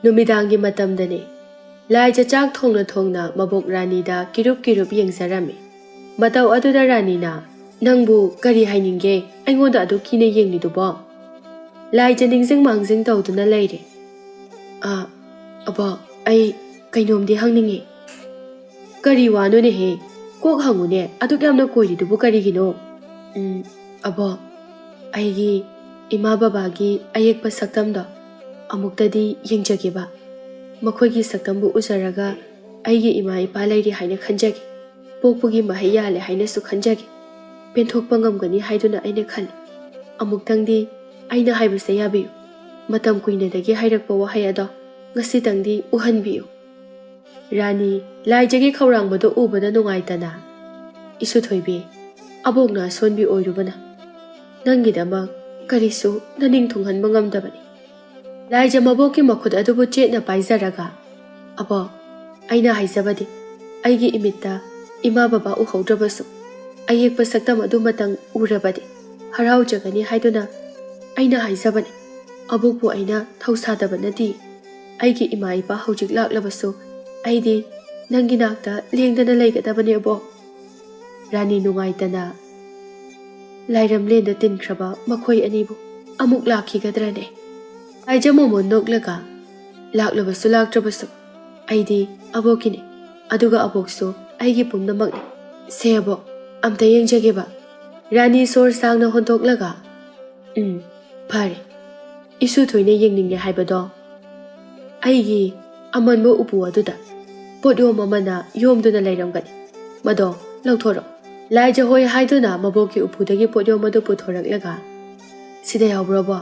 ꯅꯨꯃꯤꯗꯥꯡꯒꯤ ꯃꯇꯝꯗꯅꯦ꯫ ꯂꯥꯏꯖ ꯆꯥꯛ ꯊꯣꯡꯅ ꯊꯣꯡꯅ ꯃꯕꯣꯛ ꯔꯥꯅꯤꯗ ꯀꯤꯔꯨꯞ ꯀꯤꯔꯨꯞ ꯌꯦꯡꯖꯔꯝꯃꯤ꯫ ꯃꯇꯧ ꯑꯗꯨꯗ ꯔꯥꯅꯤꯅ, "ꯅꯪꯕꯨ ꯀꯔꯤ ꯍꯥꯏꯅꯤꯡꯒꯦ? ꯑꯩꯉꯣꯟꯗ ꯑꯗꯨꯛ ꯀꯤꯅ ꯌꯦꯡꯂꯤꯗꯨꯕꯣ?" ꯂꯥꯏꯖ ꯅꯤꯡꯖꯤꯡ ꯃꯥꯡꯖꯤꯡ ꯇꯧꯗꯨꯅ ꯂꯩꯔꯦ꯫ "ꯑꯥ, ꯑꯕꯣꯛ, ꯑꯩ ꯀꯩꯅꯣꯝꯗꯤ ꯍꯪꯅꯤꯡꯉꯤ꯫" "ꯀꯔꯤ ꯋꯥꯅꯣꯅꯦꯍꯦ? ꯀꯣꯛ ꯍꯪꯉꯨꯅꯦ, ꯑꯗꯨꯛ ꯌꯥꯝꯅ ꯀꯣꯏꯔꯤꯗꯨꯕꯨ ꯀꯔꯤꯒꯤꯅꯣ?" "ꯎꯝ, ꯑꯕꯣꯛ, ꯑꯩꯒꯤ ꯏꯃꯥ ꯕꯕꯥꯒꯤ ꯑꯌꯦꯛꯄ ꯁꯛꯇꯝꯗꯣ ꯑꯃꯨꯛꯇꯗꯤ ꯌꯦꯡꯖꯒꯦꯕ꯫ ꯃꯈꯣꯏꯒꯤ ꯁꯛꯇꯝꯕꯨ ꯎꯖꯔꯒ ꯑꯩꯒꯤ ꯏꯃꯥ ꯏꯄꯥ ꯂꯩꯔꯤ ꯍꯥꯏꯅ ꯈꯟꯖꯒꯦ꯫ ꯄꯣꯛꯄꯒꯤ ꯃꯍꯩ ꯌꯥꯜꯂꯦ ꯍꯥꯏꯅꯁꯨ ꯈꯟꯖꯒꯦ꯫ ꯄꯦꯟꯊꯣꯛꯄ ꯉꯝꯒꯅꯤ ꯍꯥꯏꯗꯨꯅ ꯑꯩꯅ ꯈꯜꯂꯤ꯫ ꯑꯃꯨꯛꯇꯪꯗꯤ ꯑꯩꯅ ꯍꯥꯏꯕꯁꯦ ꯌꯥꯕꯤꯌꯨ꯫ ꯃꯇꯝ ꯀꯨꯏꯅꯗꯒꯤ ꯍꯥꯏꯔꯛꯄ ꯋꯥꯍꯩ ꯑꯗꯣ ꯉꯁꯤꯇꯪꯗꯤ ꯎꯍꯟꯕꯤꯌꯨ꯫" ꯔꯥꯅꯤ ꯂꯥꯏꯖꯒꯤ ꯈꯧꯔꯥꯡꯕꯗꯨ ꯎꯕꯗ ꯅꯨꯡꯉꯥꯏꯇꯅ, "ꯏꯁꯨ ꯊꯣꯏꯕꯤ, ꯑꯕꯣꯛꯅ ꯑꯁꯣꯟꯕꯤ ꯑꯣꯏꯔꯨꯕꯅ ꯅꯪꯒꯤꯗꯃꯛ ꯀꯔꯤꯁꯨ ꯅꯅꯤꯡ ꯊꯨꯡꯍꯟꯕ ꯉꯝꯗꯕꯅꯤ꯫ ꯂꯥꯏꯖ ꯃꯕꯣꯛꯀꯤ ꯃꯈꯨꯠ ꯑꯗꯨꯕꯨ ꯆꯦꯠꯅ ꯄꯥꯏꯖꯔꯒ, "ꯑꯕꯣꯛ, ꯑꯩꯅ ꯍꯥꯏꯖꯕꯗꯤ, ꯑꯩꯒꯤ ꯏꯃꯤꯠꯇ ꯏꯃꯥ ꯕꯕꯥ ꯎꯍꯧꯗ꯭ꯔꯕꯁꯨ, ꯑꯌꯦꯛꯄ ꯁꯛꯇꯝ ꯑꯗꯨꯃꯇꯪ ꯎꯔꯕꯗꯤ ꯍꯔꯥꯎꯖꯒꯅꯤ ꯍꯥꯏꯗꯨꯅ ꯑꯩꯅ ꯍꯥꯏꯖꯕꯅꯤ꯫ ꯑꯕꯣꯛꯄꯨ ꯑꯩꯅ ꯊꯧꯁꯥꯗꯕ ꯅꯠꯇꯦ꯫ ꯑꯩꯒꯤ ꯏꯃꯥ ꯏꯄꯥ ꯍꯧꯖꯤꯛ ꯂꯥꯛꯂꯕꯁꯨ ꯑꯩꯗꯤ ꯅꯪꯒꯤ ꯅꯥꯛꯇ ꯂꯦꯡꯗꯅ ꯂꯩꯒꯗꯕꯅꯦ ꯑꯕꯣꯛ꯫" ꯔꯥꯅꯤ ꯅꯨꯡꯉꯥꯏꯇꯅ ꯂꯥꯏꯔꯝꯂꯦꯟꯗ ꯇꯤꯟꯈ꯭ꯔꯕ ꯃꯈꯣꯏ ꯑꯅꯤꯕꯨ ꯑꯃꯨꯛ ꯂꯥꯛꯈꯤꯒꯗ꯭ꯔꯅꯦ? ꯂꯥꯏꯖ ꯃꯣꯃꯣꯟ ꯅꯣꯛꯂꯒ, "ꯂꯥꯛꯂꯕꯁꯨ ꯂꯥꯛꯇ꯭ꯔꯕꯁꯨ ꯑꯩꯗꯤ ꯑꯕꯣꯛꯀꯤꯅꯤ, ꯑꯗꯨꯒ ꯑꯕꯣꯛꯁꯨ ꯑꯩꯒꯤ ꯄꯨꯝꯅꯃꯛꯅꯤ꯫ ꯁꯦ ꯑꯕꯣꯛ, ꯑꯝꯇ ꯌꯦꯡꯖꯒꯦꯕ꯫" ꯔꯥꯅꯤ ꯁꯣꯔ ꯁꯥꯡꯅ ꯍꯣꯟꯗꯣꯛꯂꯒ, "ꯎꯝ, ꯐꯔꯦ꯫ ꯏꯁꯨ ꯊꯣꯏꯅ ꯌꯦꯡꯅꯤꯡꯉꯦ ꯍꯥꯏꯕꯗꯣ ꯑꯩꯒꯤ ꯑꯃꯟꯕ ꯎꯄꯨ ꯑꯗꯨꯗ ꯄꯣꯠꯌꯣꯝ ꯑꯃꯅ ꯌꯣꯝꯗꯨꯅ ꯂꯩꯔꯝꯒꯅꯤ꯫ ꯃꯗꯣ ꯂꯧꯊꯣꯔꯛꯎ꯫" ꯂꯥꯏꯖ ꯍꯣꯏ ꯍꯥꯏꯗꯨꯅ ꯃꯕꯣꯛꯀꯤ ꯎꯄꯨꯗꯒꯤ ꯄꯣꯠꯌꯣꯝ ꯑꯗꯨ ꯄꯨꯊꯣꯔꯛꯂꯒ, "ꯁꯤꯗ ꯌꯥꯎꯕ꯭ꯔꯣꯕꯣ?"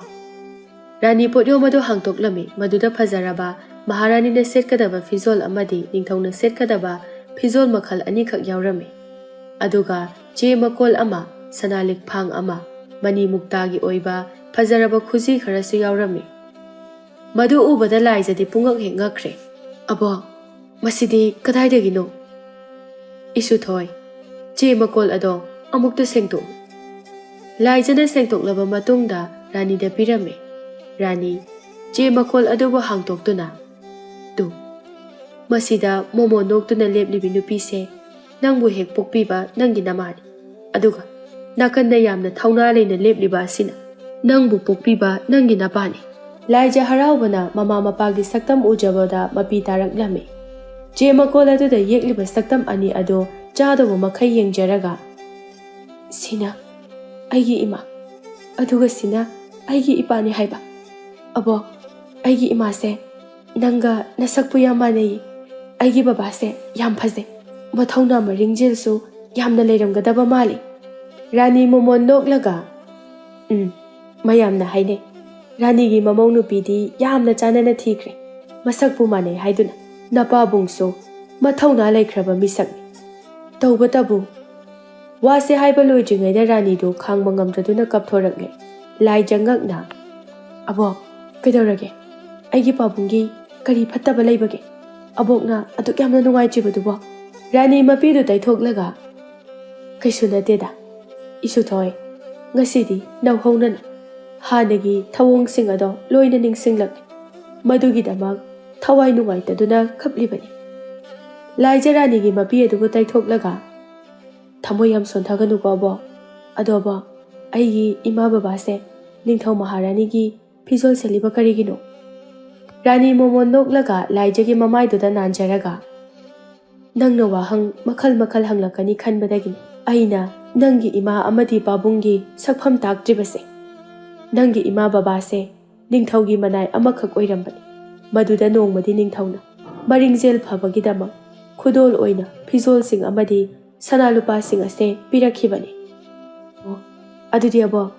ꯔꯥꯅꯤ ꯄꯣꯠꯌꯣꯝ ꯑꯗꯨ ꯍꯥꯡꯗꯣꯛꯂꯝꯃꯤ꯫ ꯃꯗꯨꯗ ꯐꯖꯔꯕ ꯃꯍꯥꯔꯥꯅꯤꯅ ꯁꯦꯠꯀꯗꯕ ꯐꯤꯖꯣꯜ ꯑꯃꯗꯤ ꯅꯤꯡꯊꯧꯅ ꯁꯦꯠꯀꯗꯕ ꯐꯤꯖꯣꯜ ꯃꯈꯜ ꯑꯅꯤꯈꯛ ꯌꯥꯎꯔꯝꯃꯤ꯫ ꯑꯗꯨꯒ ꯆꯦ ꯃꯀꯣꯜ ꯑꯃ, ꯁꯅꯥ ꯂꯤꯛꯐꯥꯡ ꯑꯃ, ꯃꯅꯤ ꯃꯨꯛꯇꯥꯒꯤ ꯑꯣꯏꯕ ꯐꯖꯔꯕ ꯈꯨꯖꯤ ꯈꯔꯁꯨ ꯌꯥꯎꯔꯝꯃꯤ꯫ ꯃꯗꯨ ꯎꯕꯗ ꯂꯥꯏꯖꯗꯤ ꯄꯨꯡꯉꯛ ꯍꯦꯛ ꯉꯛꯈ꯭ꯔꯦ꯫ "ꯑꯕꯣꯛ, ꯃꯁꯤꯗꯤ ꯀꯗꯥꯏꯗꯒꯤꯅꯣ?" "ꯏꯁꯨꯊꯣꯏ, ꯆꯦ ꯃꯀꯣꯜ ꯑꯗꯣ ꯑꯃꯨꯛꯇ ꯁꯦꯡꯗꯣꯛꯎ꯫" ꯂꯥꯏꯖꯅ ꯁꯦꯡꯗꯣꯛꯂꯕ ꯃꯇꯨꯡꯗ ꯔꯥꯅꯤꯗ ꯄꯤꯔꯝꯃꯤ꯫ ꯔꯥꯅꯤ ꯆꯦ ꯃꯀꯣꯜ ꯑꯗꯨꯕꯨ ꯍꯥꯡꯗꯣꯛꯇꯨꯅ, "ꯇꯨ, ꯃꯁꯤꯗ ꯃꯣꯃꯣꯟ ꯅꯣꯛꯇꯨꯅ ꯂꯦꯞꯂꯤꯕꯤ ꯅꯨꯄꯤꯁꯦ ꯅꯪꯕꯨ ꯍꯦꯛ ꯄꯣꯛꯄꯤꯕ ꯅꯪꯒꯤ ꯅꯃꯥꯅꯤ꯫ ꯑꯗꯨꯒ ꯅꯥꯀꯟꯗ ꯌꯥꯝꯅ ꯊꯧꯅꯥ ꯂꯩꯅ ꯂꯦꯞꯂꯤꯕ ꯑꯁꯤꯅ ꯅꯪꯕꯨ ꯄꯣꯛꯄꯤꯕ ꯅꯪꯒꯤ ꯅꯄꯥꯅꯤ꯫" ꯂꯥꯏꯖ ꯍꯔꯥꯎꯕꯅ ꯃꯃꯥ ꯃꯄꯥꯒꯤ ꯁꯛꯇꯝ ꯎꯖꯕꯗ ꯃꯄꯤ ꯇꯥꯔꯛꯂꯝꯃꯤ꯫ ꯆꯦ ꯃꯀꯣꯜ ꯑꯗꯨꯗ ꯌꯦꯛꯂꯤꯕ ꯁꯛꯇꯝ ꯑꯅꯤ ꯑꯗꯨ ꯆꯥꯗꯧꯕ ꯃꯈꯩ ꯌꯦꯡꯖꯔꯒ, "ꯁꯤꯅ ꯑꯩꯒꯤ ꯏꯃꯥ, ꯑꯗꯨꯒ ꯁꯤꯅ ꯑꯩꯒꯤ ꯏꯄꯥꯅꯤ ꯍꯥꯏꯕ꯫ ꯑꯕꯣꯛ, ꯑꯩꯒꯤ ꯏꯃꯥꯁꯦ ꯅꯪꯒ ꯅꯁꯛꯄꯨ ꯌꯥꯝ ꯃꯥꯟꯅꯩ꯫ ꯑꯩꯒꯤ ꯕꯕꯥꯁꯦ ꯌꯥꯝ ꯐꯖꯩ꯫ ꯃꯊꯧꯅꯥ ꯃꯔꯤꯡꯖꯦꯜꯁꯨ ꯌꯥꯝꯅ ꯂꯩꯔꯝꯒꯗꯕ ꯃꯥꯜꯂꯤ꯫" ꯔꯥꯅꯤ ꯃꯣꯃꯣꯟ ꯅꯣꯛꯂꯒ, "ꯎꯝ, ꯃꯌꯥꯝꯅ ꯍꯥꯏꯅꯩ, ꯔꯥꯅꯤꯒꯤ ꯃꯃꯧ ꯅꯨꯄꯤꯗꯤ ꯌꯥꯝꯅ ꯆꯥꯟꯅꯅ ꯊꯤꯈ꯭ꯔꯦ, ꯃꯁꯛꯄꯨ ꯃꯥꯟꯅꯩ ꯍꯥꯏꯗꯨꯅ꯫ ꯅꯄꯥꯕꯨꯡꯁꯨ ꯃꯊꯧꯅꯥ ꯂꯩꯈ꯭ꯔꯕ ꯃꯤꯁꯛꯅꯤ꯫ ꯇꯧꯕꯇꯕꯨ꯫" ꯋꯥꯁꯦ ꯍꯥꯏꯕ ꯂꯣꯏꯗ꯭ꯔꯤꯉꯩꯗ ꯔꯥꯅꯤꯗꯨ ꯈꯥꯡꯕ ꯉꯝꯗ꯭ꯔꯗꯨꯅ ꯀꯞꯊꯣꯔꯛꯂꯦ꯫ ꯂꯥꯏꯖ ꯉꯛꯅ, "ꯑꯕꯣꯛ, ꯀꯩꯗꯧꯔꯒꯦ? ꯑꯩꯒꯤ ꯄꯥꯕꯨꯡꯒꯤ ꯀꯔꯤ ꯐꯠꯇꯕ ꯂꯩꯕꯒꯦ? ꯑꯕꯣꯛꯅ ꯑꯗꯨꯛ ꯌꯥꯝꯅ ꯅꯨꯡꯉꯥꯏꯇ꯭ꯔꯤꯕꯗꯨꯕꯣ?" ꯔꯥꯅꯤ ꯃꯄꯤꯗꯨ ꯇꯩꯊꯣꯛꯂꯒ, "ꯀꯩꯁꯨ ꯅꯠꯇꯦꯗ, ꯏꯁꯨꯊꯣꯏ, ꯉꯁꯤꯗꯤ ꯅꯧꯍꯧꯅꯅ ꯍꯥꯟꯅꯒꯤ ꯊꯧꯑꯣꯡꯁꯤꯡ ꯑꯗꯣ ꯂꯣꯏꯅ ꯅꯤꯡꯁꯤꯡꯂꯛꯂꯦ꯫ ꯃꯗꯨꯒꯤꯗꯃꯛ ꯊꯋꯥꯏ ꯅꯨꯡꯉꯥꯏꯇꯗꯨꯅ ꯀꯞꯂꯤꯕꯅꯤ꯫" ꯂꯥꯏꯖ ꯔꯥꯅꯤꯒꯤ ꯃꯄꯤ ꯑꯗꯨꯕꯨ ꯇꯩꯊꯣꯛꯂꯒ, "ꯊꯃꯣꯏ ꯌꯥꯝ ꯁꯣꯟꯊꯒꯅꯨꯀꯣ ꯑꯕꯣꯛ꯫ ꯑꯗꯣ ꯑꯕꯣꯛ, ꯑꯩꯒꯤ ꯏꯃꯥ ꯕꯕꯥꯁꯦ ꯅꯤꯡꯊꯧ ꯃꯍꯥꯔꯥꯅꯤꯒꯤ ꯐꯤꯖꯣꯜ ꯁꯦꯠꯂꯤꯕ ꯀꯔꯤꯒꯤꯅꯣ?" ꯔꯥꯅꯤ ꯃꯣꯃꯣꯟ ꯅꯣꯛꯂꯒ ꯂꯥꯏꯖꯒꯤ ꯃꯃꯥꯏꯗꯨꯗ ꯅꯥꯟꯖꯔꯒ, "ꯅꯪꯅ ꯋꯥꯍꯪ ꯃꯈꯜ ꯃꯈꯜ ꯍꯪꯂꯛꯀꯅꯤ ꯈꯟꯕꯗꯒꯤꯅꯤ ꯑꯩꯅ ꯅꯪꯒꯤ ꯏꯃꯥ ꯑꯃꯗꯤ ꯄꯥꯕꯨꯡꯒꯤ ꯁꯛꯐꯝ ꯇꯥꯛꯇ꯭ꯔꯤꯕꯁꯦ꯫ ꯅꯪꯒꯤ ꯏꯃꯥ ꯕꯕꯥꯁꯦ ꯅꯤꯡꯊꯧꯒꯤ ꯃꯅꯥꯏ ꯑꯃꯈꯛ ꯑꯣꯏꯔꯝꯕꯅꯤ꯫ ꯃꯗꯨꯗ ꯅꯣꯡꯃꯗꯤ ꯅꯤꯡꯊꯧꯅ ꯃꯔꯤꯡꯖꯦꯜ ꯐꯕꯒꯤꯗꯃꯛ ꯈꯨꯗꯣꯜ ꯑꯣꯏꯅ ꯐꯤꯖꯣꯜꯁꯤꯡ ꯑꯃꯗꯤ ꯁꯅꯥ ꯂꯨꯄꯥꯁꯤꯡ ꯑꯁꯦ ꯄꯤꯔꯛꯈꯤꯕꯅꯤ꯫" "ꯑꯣ, ꯑꯗꯨꯗꯤ ꯑꯕꯣꯛ,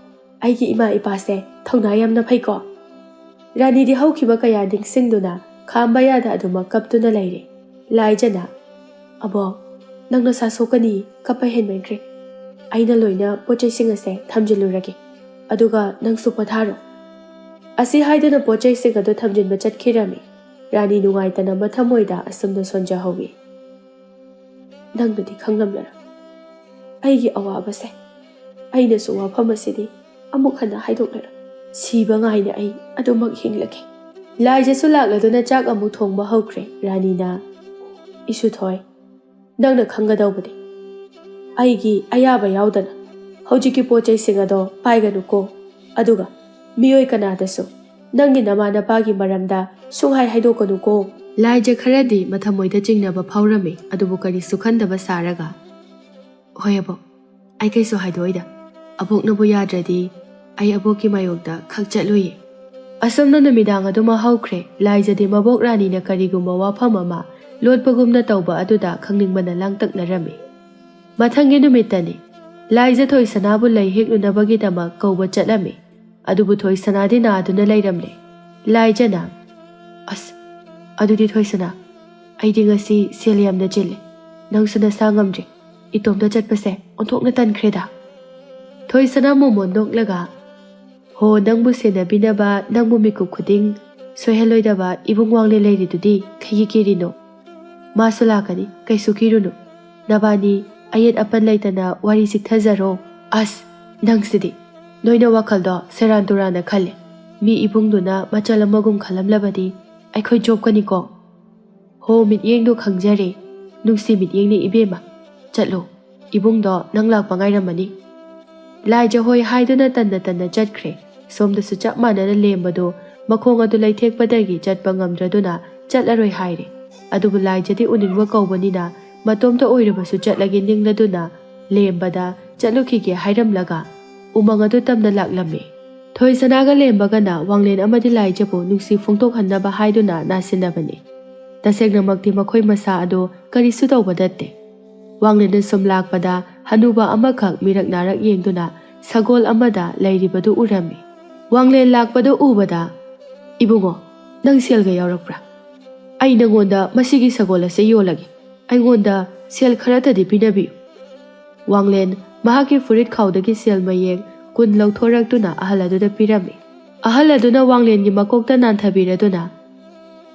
ꯑꯩꯒꯤ ꯏꯃꯥ ꯏꯄꯥꯁꯦ ꯊꯧꯅꯥ ꯌꯥꯝꯅ ꯐꯩꯀꯣ꯫" ꯔꯥꯅꯤꯗꯤ ꯍꯧꯈꯤꯕ ꯀꯌꯥ ꯅꯤꯡꯁꯤꯡꯗꯨꯅ ꯈꯥꯝꯕ ꯌꯥꯗ ꯑꯗꯨꯃꯛ ꯀꯞꯇꯨꯅ ꯂꯩꯔꯦ꯫ ꯂꯥꯏꯖꯅ, "ꯑꯕꯣꯛ, ꯅꯪ ꯅꯁꯥ ꯁꯣꯛꯀꯅꯤ, ꯀꯞꯄ ꯍꯦꯟꯃꯟꯈ꯭ꯔꯦ꯫ ꯑꯩꯅ ꯂꯣꯏꯅ ꯄꯣꯠ ꯆꯩꯁꯤꯡ ꯑꯁꯦ ꯊꯝꯖꯤꯜꯂꯨꯔꯒꯦ, ꯑꯗꯨꯒ ꯅꯪꯁꯨ ꯄꯣꯊꯥꯔꯣ꯫" ꯑꯁꯤ ꯍꯥꯏꯗꯨꯅ ꯄꯣꯠ ꯆꯩꯁꯤꯡ ꯑꯗꯨ ꯊꯝꯖꯤꯟꯕ ꯆꯠꯈꯤꯔꯝꯃꯤ꯫ ꯔꯥꯅꯤ ꯅꯨꯡꯉꯥꯏꯇꯅ ꯃꯊꯃꯣꯏꯗ ꯑꯁꯨꯝꯅ ꯁꯣꯟꯖꯍꯧꯏ꯫ "ꯅꯪꯅꯗꯤ ꯈꯪꯂꯝꯂꯔꯣꯏ ꯑꯩꯒꯤ ꯑꯋꯥꯕꯁꯦ꯫ ꯑꯩꯅꯁꯨ ꯋꯥꯐꯝ ꯑꯁꯤꯗꯤ ꯑꯃꯨꯛ ꯍꯟꯅ ꯍꯥꯏꯗꯣꯛꯂꯔꯣꯏ꯫ ꯁꯤꯕ ꯉꯥꯏꯅ ꯑꯩ ꯑꯗꯨꯃꯛ ꯍꯤꯡꯂꯒꯦ꯫" ꯂꯥꯏꯖꯁꯨ ꯂꯥꯛꯂꯗꯨꯅ ꯆꯥꯛ ꯑꯃꯨꯛ ꯊꯣꯡꯕ ꯍꯧꯈ꯭ꯔꯦ꯫ ꯔꯥꯅꯤꯅ, "ꯏꯁꯨꯊꯣꯏ, ꯅꯪꯅ ꯈꯪꯒꯗꯧꯕꯗꯤ ꯑꯩꯒꯤ ꯑꯌꯥꯕ ꯌꯥꯎꯗꯅ ꯍꯧꯖꯤꯛꯀꯤ ꯄꯣꯠ ꯆꯩꯁꯤꯡ ꯑꯗꯣ ꯄꯥꯏꯒꯅꯨꯀꯣ꯫ ꯑꯗꯨꯒ ꯃꯤꯑꯣꯏ ꯀꯅꯥꯗꯁꯨ ꯅꯪꯒꯤ ꯅꯃꯥ ꯅꯄꯥꯒꯤ ꯃꯔꯝꯗ ꯁꯨꯡꯍꯥꯏ ꯍꯥꯏꯗꯣꯛꯀꯅꯨꯀꯣ꯫" ꯂꯥꯏꯖ ꯈꯔꯗꯤ ꯃꯊꯃꯣꯏꯗ ꯆꯤꯡꯅꯕ ꯐꯥꯎꯔꯝꯃꯤ, ꯑꯗꯨꯕꯨ ꯀꯔꯤꯁꯨ ꯈꯟꯗꯕ ꯁꯥꯔꯒ, "ꯍꯣꯏ ꯑꯕꯣꯛ, ꯑꯩ ꯀꯩꯁꯨ ꯍꯥꯏꯗꯣꯛꯑꯣꯏꯗ꯫ ꯑꯕꯣꯛꯅꯕꯨ ꯌꯥꯗ꯭ꯔꯗꯤ ꯑꯩ ꯑꯕꯣꯛꯀꯤ ꯃꯥꯌꯣꯛꯇ ꯈꯛ ꯆꯠꯂꯣꯏꯌꯦ꯫" ꯑꯁꯨꯝꯅ ꯅꯨꯃꯤꯗꯥꯡ ꯑꯗꯨꯃ ꯍꯧꯈ꯭ꯔꯦ꯫ ꯂꯥꯏꯖꯗꯤ ꯃꯕꯣꯛ ꯔꯥꯅꯤꯅ ꯀꯔꯤꯒꯨꯝꯕ ꯋꯥꯐꯝ ꯑꯃ ꯂꯣꯠꯄꯒꯨꯝꯅ ꯇꯧꯕ ꯑꯗꯨꯗ ꯈꯪꯅꯤꯡꯕꯅ ꯂꯥꯡꯇꯛꯅꯔꯝꯃꯤ꯫ ꯃꯊꯪꯒꯤ ꯅꯨꯃꯤꯠꯇꯅꯤ꯫ ꯂꯥꯏꯖ ꯊꯣꯏꯁꯅꯥꯕꯨ ꯂꯩ ꯍꯦꯛꯂꯨꯅꯕꯒꯤꯗꯃꯛ ꯀꯧꯕ ꯆꯠꯂꯝꯃꯤ꯫ ꯑꯗꯨꯕꯨ ꯊꯣꯏꯁꯅꯥꯗꯤ ꯅꯥꯗꯨꯅ ꯂꯩꯔꯝꯂꯦ꯫ ꯂꯥꯏꯖꯅ, "ꯑꯁ, ꯑꯗꯨꯗꯤ ꯊꯣꯏꯁꯅꯥ, ꯑꯩꯗꯤ ꯉꯁꯤ ꯁꯦꯜ ꯌꯥꯝꯅ ꯆꯤꯜꯂꯦ꯫ ꯅꯪꯁꯨ ꯅꯁꯥ ꯉꯝꯗ꯭ꯔꯦ꯫ ꯏꯇꯣꯝꯇ ꯆꯠꯄꯁꯦ ꯑꯣꯟꯊꯣꯛꯅ ꯇꯟꯈ꯭ꯔꯦꯗ꯫" ꯊꯣꯏꯁꯅꯥ ꯃꯣꯃꯣꯟ ꯅꯣꯛꯂꯒ, ꯍꯣ, ꯅꯪꯕꯨ ꯁꯦꯟꯅꯕꯤꯅꯕ, ꯅꯪꯕꯨ ꯃꯤꯀꯨꯞ ꯈꯨꯗꯤꯡ ꯁꯣꯏꯍꯜꯂꯣꯏꯗꯕ ꯏꯕꯨꯡ ꯋꯥꯡꯂꯦꯟ ꯂꯩꯔꯤꯗꯨꯗꯤ ꯀꯩꯒꯤ ꯀꯤꯔꯤꯅꯣ? ꯃꯥꯁꯨ ꯂꯥꯛꯀꯅꯤ, ꯀꯩꯁꯨ ꯀꯤꯔꯨꯅꯨ꯫ ꯅꯕꯥꯅꯤ ꯑꯌꯦꯠ ꯑꯄꯟ ꯂꯩꯇꯅ ꯋꯥꯔꯤ ꯆꯤꯛꯊꯖꯔꯣ꯫ ꯑꯁ, ꯅꯪꯁꯤꯗꯤ꯫ ꯅꯣꯏꯅ ꯋꯥꯈꯜꯗꯣ ꯁꯦꯔꯥꯟ ꯇꯨꯔꯥꯟꯅ ꯈꯜꯂꯦ꯫ ꯃꯤ ꯏꯕꯨꯡꯗꯨꯅ ꯃꯆꯜ ꯑꯃꯒꯨꯝ ꯈꯜꯂꯝꯂꯕꯗꯤ ꯑꯩꯈꯣꯏ ꯆꯣꯞꯀꯅꯤꯀꯣ꯫ ꯍꯣ, ꯃꯤꯠꯌꯦꯡꯗꯣ ꯈꯪꯖꯔꯦ꯫ ꯅꯨꯡꯁꯤ ꯃꯤꯠꯌꯦꯡꯅꯤ ꯏꯕꯦꯝꯃ꯫ ꯆꯠꯂꯣ, ꯏꯕꯨꯡꯗꯣ ꯅꯪ ꯂꯥꯛꯄ ꯉꯥꯏꯔꯝꯃꯅꯤ꯫ ꯂꯥꯏꯖ ꯍꯣꯏ ꯍꯥꯏꯗꯨꯅ ꯇꯟꯅ ꯇꯟꯅ ꯆꯠꯈ꯭ꯔꯦ꯫ ꯁꯣꯝꯗꯁꯨ ꯆꯞ ꯃꯥꯟꯅꯅ ꯂꯦꯝꯕꯗꯨ ꯃꯈꯣꯡ ꯑꯗꯨ ꯂꯩꯊꯦꯛꯄꯗꯒꯤ ꯆꯠꯄ ꯉꯝꯗ꯭ꯔꯗꯨꯅ ꯆꯠꯂꯔꯣꯏ ꯍꯥꯏꯔꯦ꯫ ꯑꯗꯨꯕꯨ ꯂꯥꯏꯖꯗꯤ ꯎꯅꯤꯡꯕ ꯀꯧꯕꯅꯤꯅ ꯃꯇꯣꯝꯇ ꯑꯣꯏꯔꯕꯁꯨ ꯆꯠꯂꯒꯦ ꯅꯤꯡꯂꯗꯨꯅ ꯂꯦꯝꯕꯗ ꯆꯠꯂꯨꯈꯤꯒꯦ ꯍꯥꯏꯔꯝꯂꯒ ꯎꯃꯪ ꯑꯗꯨ ꯇꯝꯅ ꯂꯥꯛꯂꯝꯃꯤ꯫ ꯊꯣꯏꯁꯅꯥꯒ ꯂꯦꯝꯕꯒꯅ ꯋꯥꯡꯂꯦꯟ ꯑꯃꯗꯤ ꯂꯥꯏꯖꯕꯨ ꯅꯨꯡꯁꯤ ꯐꯣꯡꯗꯣꯛꯍꯟꯅꯕ ꯍꯥꯏꯗꯨꯅ ꯅꯥꯁꯤꯟꯅꯕꯅꯤ꯫ ꯇꯁꯦꯡꯅꯃꯛꯇꯤ ꯃꯈꯣꯏ ꯃꯁꯥ ꯑꯗꯨ ꯀꯔꯤꯁꯨ ꯇꯧꯕ ꯅꯠꯇꯦ꯫ ꯋꯥꯡꯂꯦꯟꯅ ꯁꯨꯝ ꯂꯥꯛꯄꯗ ꯍꯅꯨꯕ ꯑꯃꯈꯛ ꯃꯤꯔꯛ ꯅꯥꯔꯛ ꯌꯦꯡꯗꯨꯅ ꯁꯒꯣꯜ ꯑꯃꯗ ꯂꯩꯔꯤꯕꯗꯨ ꯎꯔꯝꯃꯤ꯫ ꯋꯥꯡꯂꯦꯟ ꯂꯥꯛꯄꯗꯨ ꯎꯕꯗ, "ꯏꯕꯨꯡꯉꯣ, ꯅꯪ ꯁꯦꯜꯒ ꯌꯥꯎꯔꯛꯄ꯭ꯔꯥ? ꯑꯩ ꯅꯪꯉꯣꯟꯗ ꯃꯁꯤꯒꯤ ꯁꯒꯣꯜ ꯑꯁꯦ ꯌꯣꯜꯂꯒꯦ꯫ ꯑꯩꯉꯣꯟꯗ ꯁꯦꯜ ꯈꯔꯇꯗꯤ ꯄꯤꯅꯕꯤꯌꯨ꯫" ꯋꯥꯡꯂꯦꯟ ꯃꯍꯥꯛꯀꯤ ꯐꯨꯔꯤꯠ ꯈꯥꯎꯗꯒꯤ ꯁꯦꯜ ꯃꯌꯦꯛ ꯀꯨꯟ ꯂꯧꯊꯣꯔꯛꯇꯨꯅ ꯑꯍꯜ ꯑꯗꯨꯗ ꯄꯤꯔꯝꯃꯤ꯫ ꯑꯍꯜ ꯑꯗꯨꯅ ꯋꯥꯡꯂꯦꯟꯒꯤ ꯃꯀꯣꯛꯇ ꯅꯥꯟꯊꯕꯤꯔꯗꯨꯅ,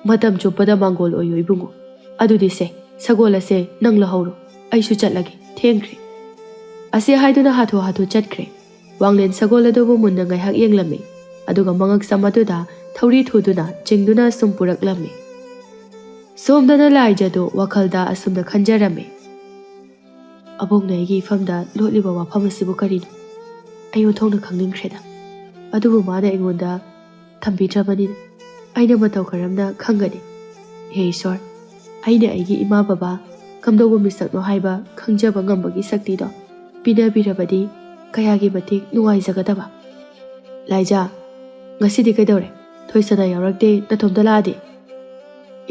"ꯃꯇꯝ ꯆꯨꯞꯄꯗ ꯃꯥꯡꯒꯣꯜ ꯑꯣꯏꯌꯨ ꯏꯕꯨꯡꯉꯣ꯫ ꯑꯗꯨꯗꯤ ꯁꯦ, ꯁꯒꯣꯜ ꯑꯁꯦ ꯅꯪ ꯂꯧꯍꯧꯔꯣ꯫ ꯑꯩꯁꯨ ꯆꯠꯂꯒꯦ, ꯊꯦꯡꯈ꯭ꯔꯦ꯫" ꯑꯁꯤ ꯍꯥꯏꯗꯨꯅ ꯍꯥꯊꯨ ꯍꯥꯊꯨ ꯆꯠꯈ꯭ꯔꯦ꯫ ꯋꯥꯡꯂꯦꯟ ꯁꯒꯣꯜ ꯑꯗꯨꯕꯨ ꯃꯨꯟꯅ ꯉꯥꯏꯍꯥꯛ ꯌꯦꯡꯂꯝꯃꯤ꯫ ꯑꯗꯨꯒ ꯃꯉꯛꯁꯝ ꯑꯗꯨꯗ ꯊꯧꯔꯤ ꯊꯨꯗꯨꯅ ꯆꯤꯡꯗꯨꯅ ꯁꯨꯝ ꯄꯨꯔꯛꯂꯝꯃꯤ꯫ ꯁꯣꯝꯗꯅ ꯂꯥꯏꯖꯗꯨ ꯋꯥꯈꯜꯗ ꯑꯁꯨꯝꯅ ꯈꯟꯖꯔꯝꯃꯤ, "ꯑꯕꯣꯛꯅ ꯑꯩꯒꯤ ꯏꯐꯝꯗ ꯂꯣꯠꯂꯤꯕ ꯋꯥꯐꯝ ꯑꯁꯤꯕꯨ ꯀꯔꯤꯅꯣ? ꯑꯩ ꯑꯣꯟꯊꯣꯛꯅ ꯈꯪꯅꯤꯡꯈ꯭ꯔꯦꯗ꯫ ꯑꯗꯨꯕꯨ ꯃꯥꯅ ꯑꯩꯉꯣꯟꯗ ꯊꯝꯕꯤꯗ꯭ꯔꯕꯅꯤꯅ ꯑꯩꯅ ꯃꯇꯧ ꯀꯔꯝꯅ ꯈꯪꯒꯅꯤ? ꯍꯦ ꯏꯁꯣꯔ, ꯑꯩꯅ ꯑꯩꯒꯤ ꯏꯃꯥ ꯕꯕꯥ ꯀꯝꯗꯧꯕ ꯃꯤꯁꯛꯅꯣ ꯍꯥꯏꯕ ꯈꯪꯖꯕ ꯉꯝꯕꯒꯤ ꯁꯛꯇꯤꯗꯣ ꯄꯤꯅꯕꯤꯔꯕꯗꯤ ꯀꯌꯥꯒꯤ ꯃꯇꯤꯛ ꯅꯨꯡꯉꯥꯏꯖꯒꯗꯕ꯫" "ꯂꯥꯏꯖꯥ, ꯉꯁꯤꯗꯤ ꯀꯩꯗꯧꯔꯦ? ꯊꯣꯏꯁꯅꯥ ꯌꯥꯎꯔꯛꯇꯦ, ꯅꯊꯣꯝꯇ ꯂꯥꯛꯑꯗꯤ?"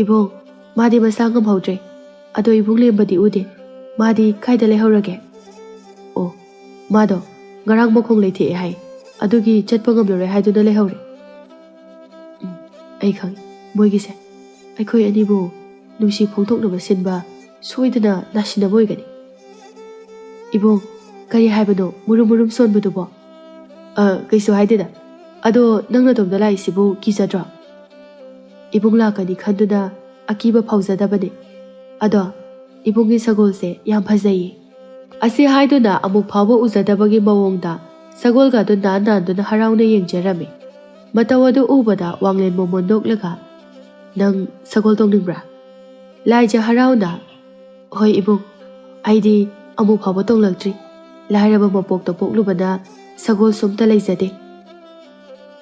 "ꯏꯕꯨꯡ, ꯃꯥꯗꯤ ꯃꯁꯥ ꯉꯝꯍꯧꯗ꯭ꯔꯦ꯫ ꯑꯗꯣ ꯏꯕꯨꯡ ꯂꯦꯝꯕꯗꯤ ꯎꯗꯦ꯫ ꯃꯥꯗꯤ ꯀꯥꯏꯗ ꯂꯩꯍꯧꯔꯒꯦ?" "ꯑꯣ, ꯃꯥꯗꯣ ꯉꯔꯥꯡ ꯃꯈꯣꯡ ꯂꯩꯊꯦꯛꯑꯦ ꯍꯥꯏ꯫ ꯑꯗꯨꯒꯤ ꯆꯠꯄ ꯉꯝꯂꯔꯣꯏ ꯍꯥꯏꯗꯨꯅ ꯂꯩꯍꯧꯔꯦ꯫" "ꯎꯝ, ꯑꯩ ꯈꯪꯉꯤ꯫ ꯃꯣꯏꯒꯤꯁꯦ ꯑꯩꯈꯣꯏ ꯑꯅꯤꯕꯨ ꯅꯨꯡꯁꯤ ꯐꯣꯡꯗꯣꯛꯅꯕ ꯁꯤꯟꯕ ꯁꯣꯏꯗꯅ ꯅꯥꯁꯤꯟꯅꯕ ꯑꯣꯏꯒꯅꯤ꯫" "ꯏꯕꯨꯡ, ꯀꯔꯤ ꯍꯥꯏꯕꯅꯣ ꯃꯨꯔꯨꯝ ꯃꯨꯔꯨꯝ ꯁꯣꯟꯕꯗꯨꯕꯣ?" "ꯑ, ꯀꯩꯁꯨ ꯍꯥꯏꯗꯦꯗ꯫ ꯑꯗꯣ ꯅꯪ ꯅꯇꯣꯝꯇ ꯂꯥꯛꯏꯁꯤꯕꯨ ꯀꯤꯖꯗ꯭ꯔꯣ?" "ꯏꯕꯨꯡ ꯂꯥꯛꯀꯅꯤ ꯈꯟꯗꯨꯅ ꯑꯀꯤꯕ ꯐꯥꯎꯖꯗꯕꯅꯦ꯫ ꯑꯗꯣ ꯏꯕꯨꯡꯒꯤ ꯁꯒꯣꯜꯁꯦ ꯌꯥꯝ ꯐꯖꯩꯌꯦ꯫" ꯑꯁꯤ ꯍꯥꯏꯗꯨꯅ ꯑꯃꯨꯛ ꯐꯥꯎꯕ ꯎꯖꯗꯕꯒꯤ ꯃꯑꯣꯡꯗ ꯁꯒꯣꯜꯒ ꯑꯗꯨ ꯅꯥꯟ ꯅꯥꯟꯗꯨꯅ ꯍꯔꯥꯎꯅ ꯌꯦꯡꯖꯔꯝꯃꯤ꯫ ꯃꯇꯧ ꯑꯗꯨ ꯎꯕꯗ ꯋꯥꯡꯂꯦꯟ ꯃꯣꯃꯣꯟ ꯅꯣꯛꯂꯒ, "ꯅꯪ ꯁꯒꯣꯜ ꯇꯣꯡꯅꯤꯡꯕ꯭ꯔꯥ?" ꯂꯥꯏꯖ ꯍꯔꯥꯎꯅ, "ꯍꯣꯏ ꯏꯕꯨꯡ, ꯑꯩꯗꯤ ꯑꯃꯨꯛ ꯐꯥꯎꯕ ꯇꯣꯡꯂꯛꯇ꯭ꯔꯤ꯫ ꯂꯥꯏꯔꯕ ꯃꯄꯣꯛꯇ ꯄꯣꯛꯂꯨꯕꯅ ꯁꯒꯣꯜꯁꯨ ꯑꯝꯇ ꯂꯩꯖꯗꯦ꯫"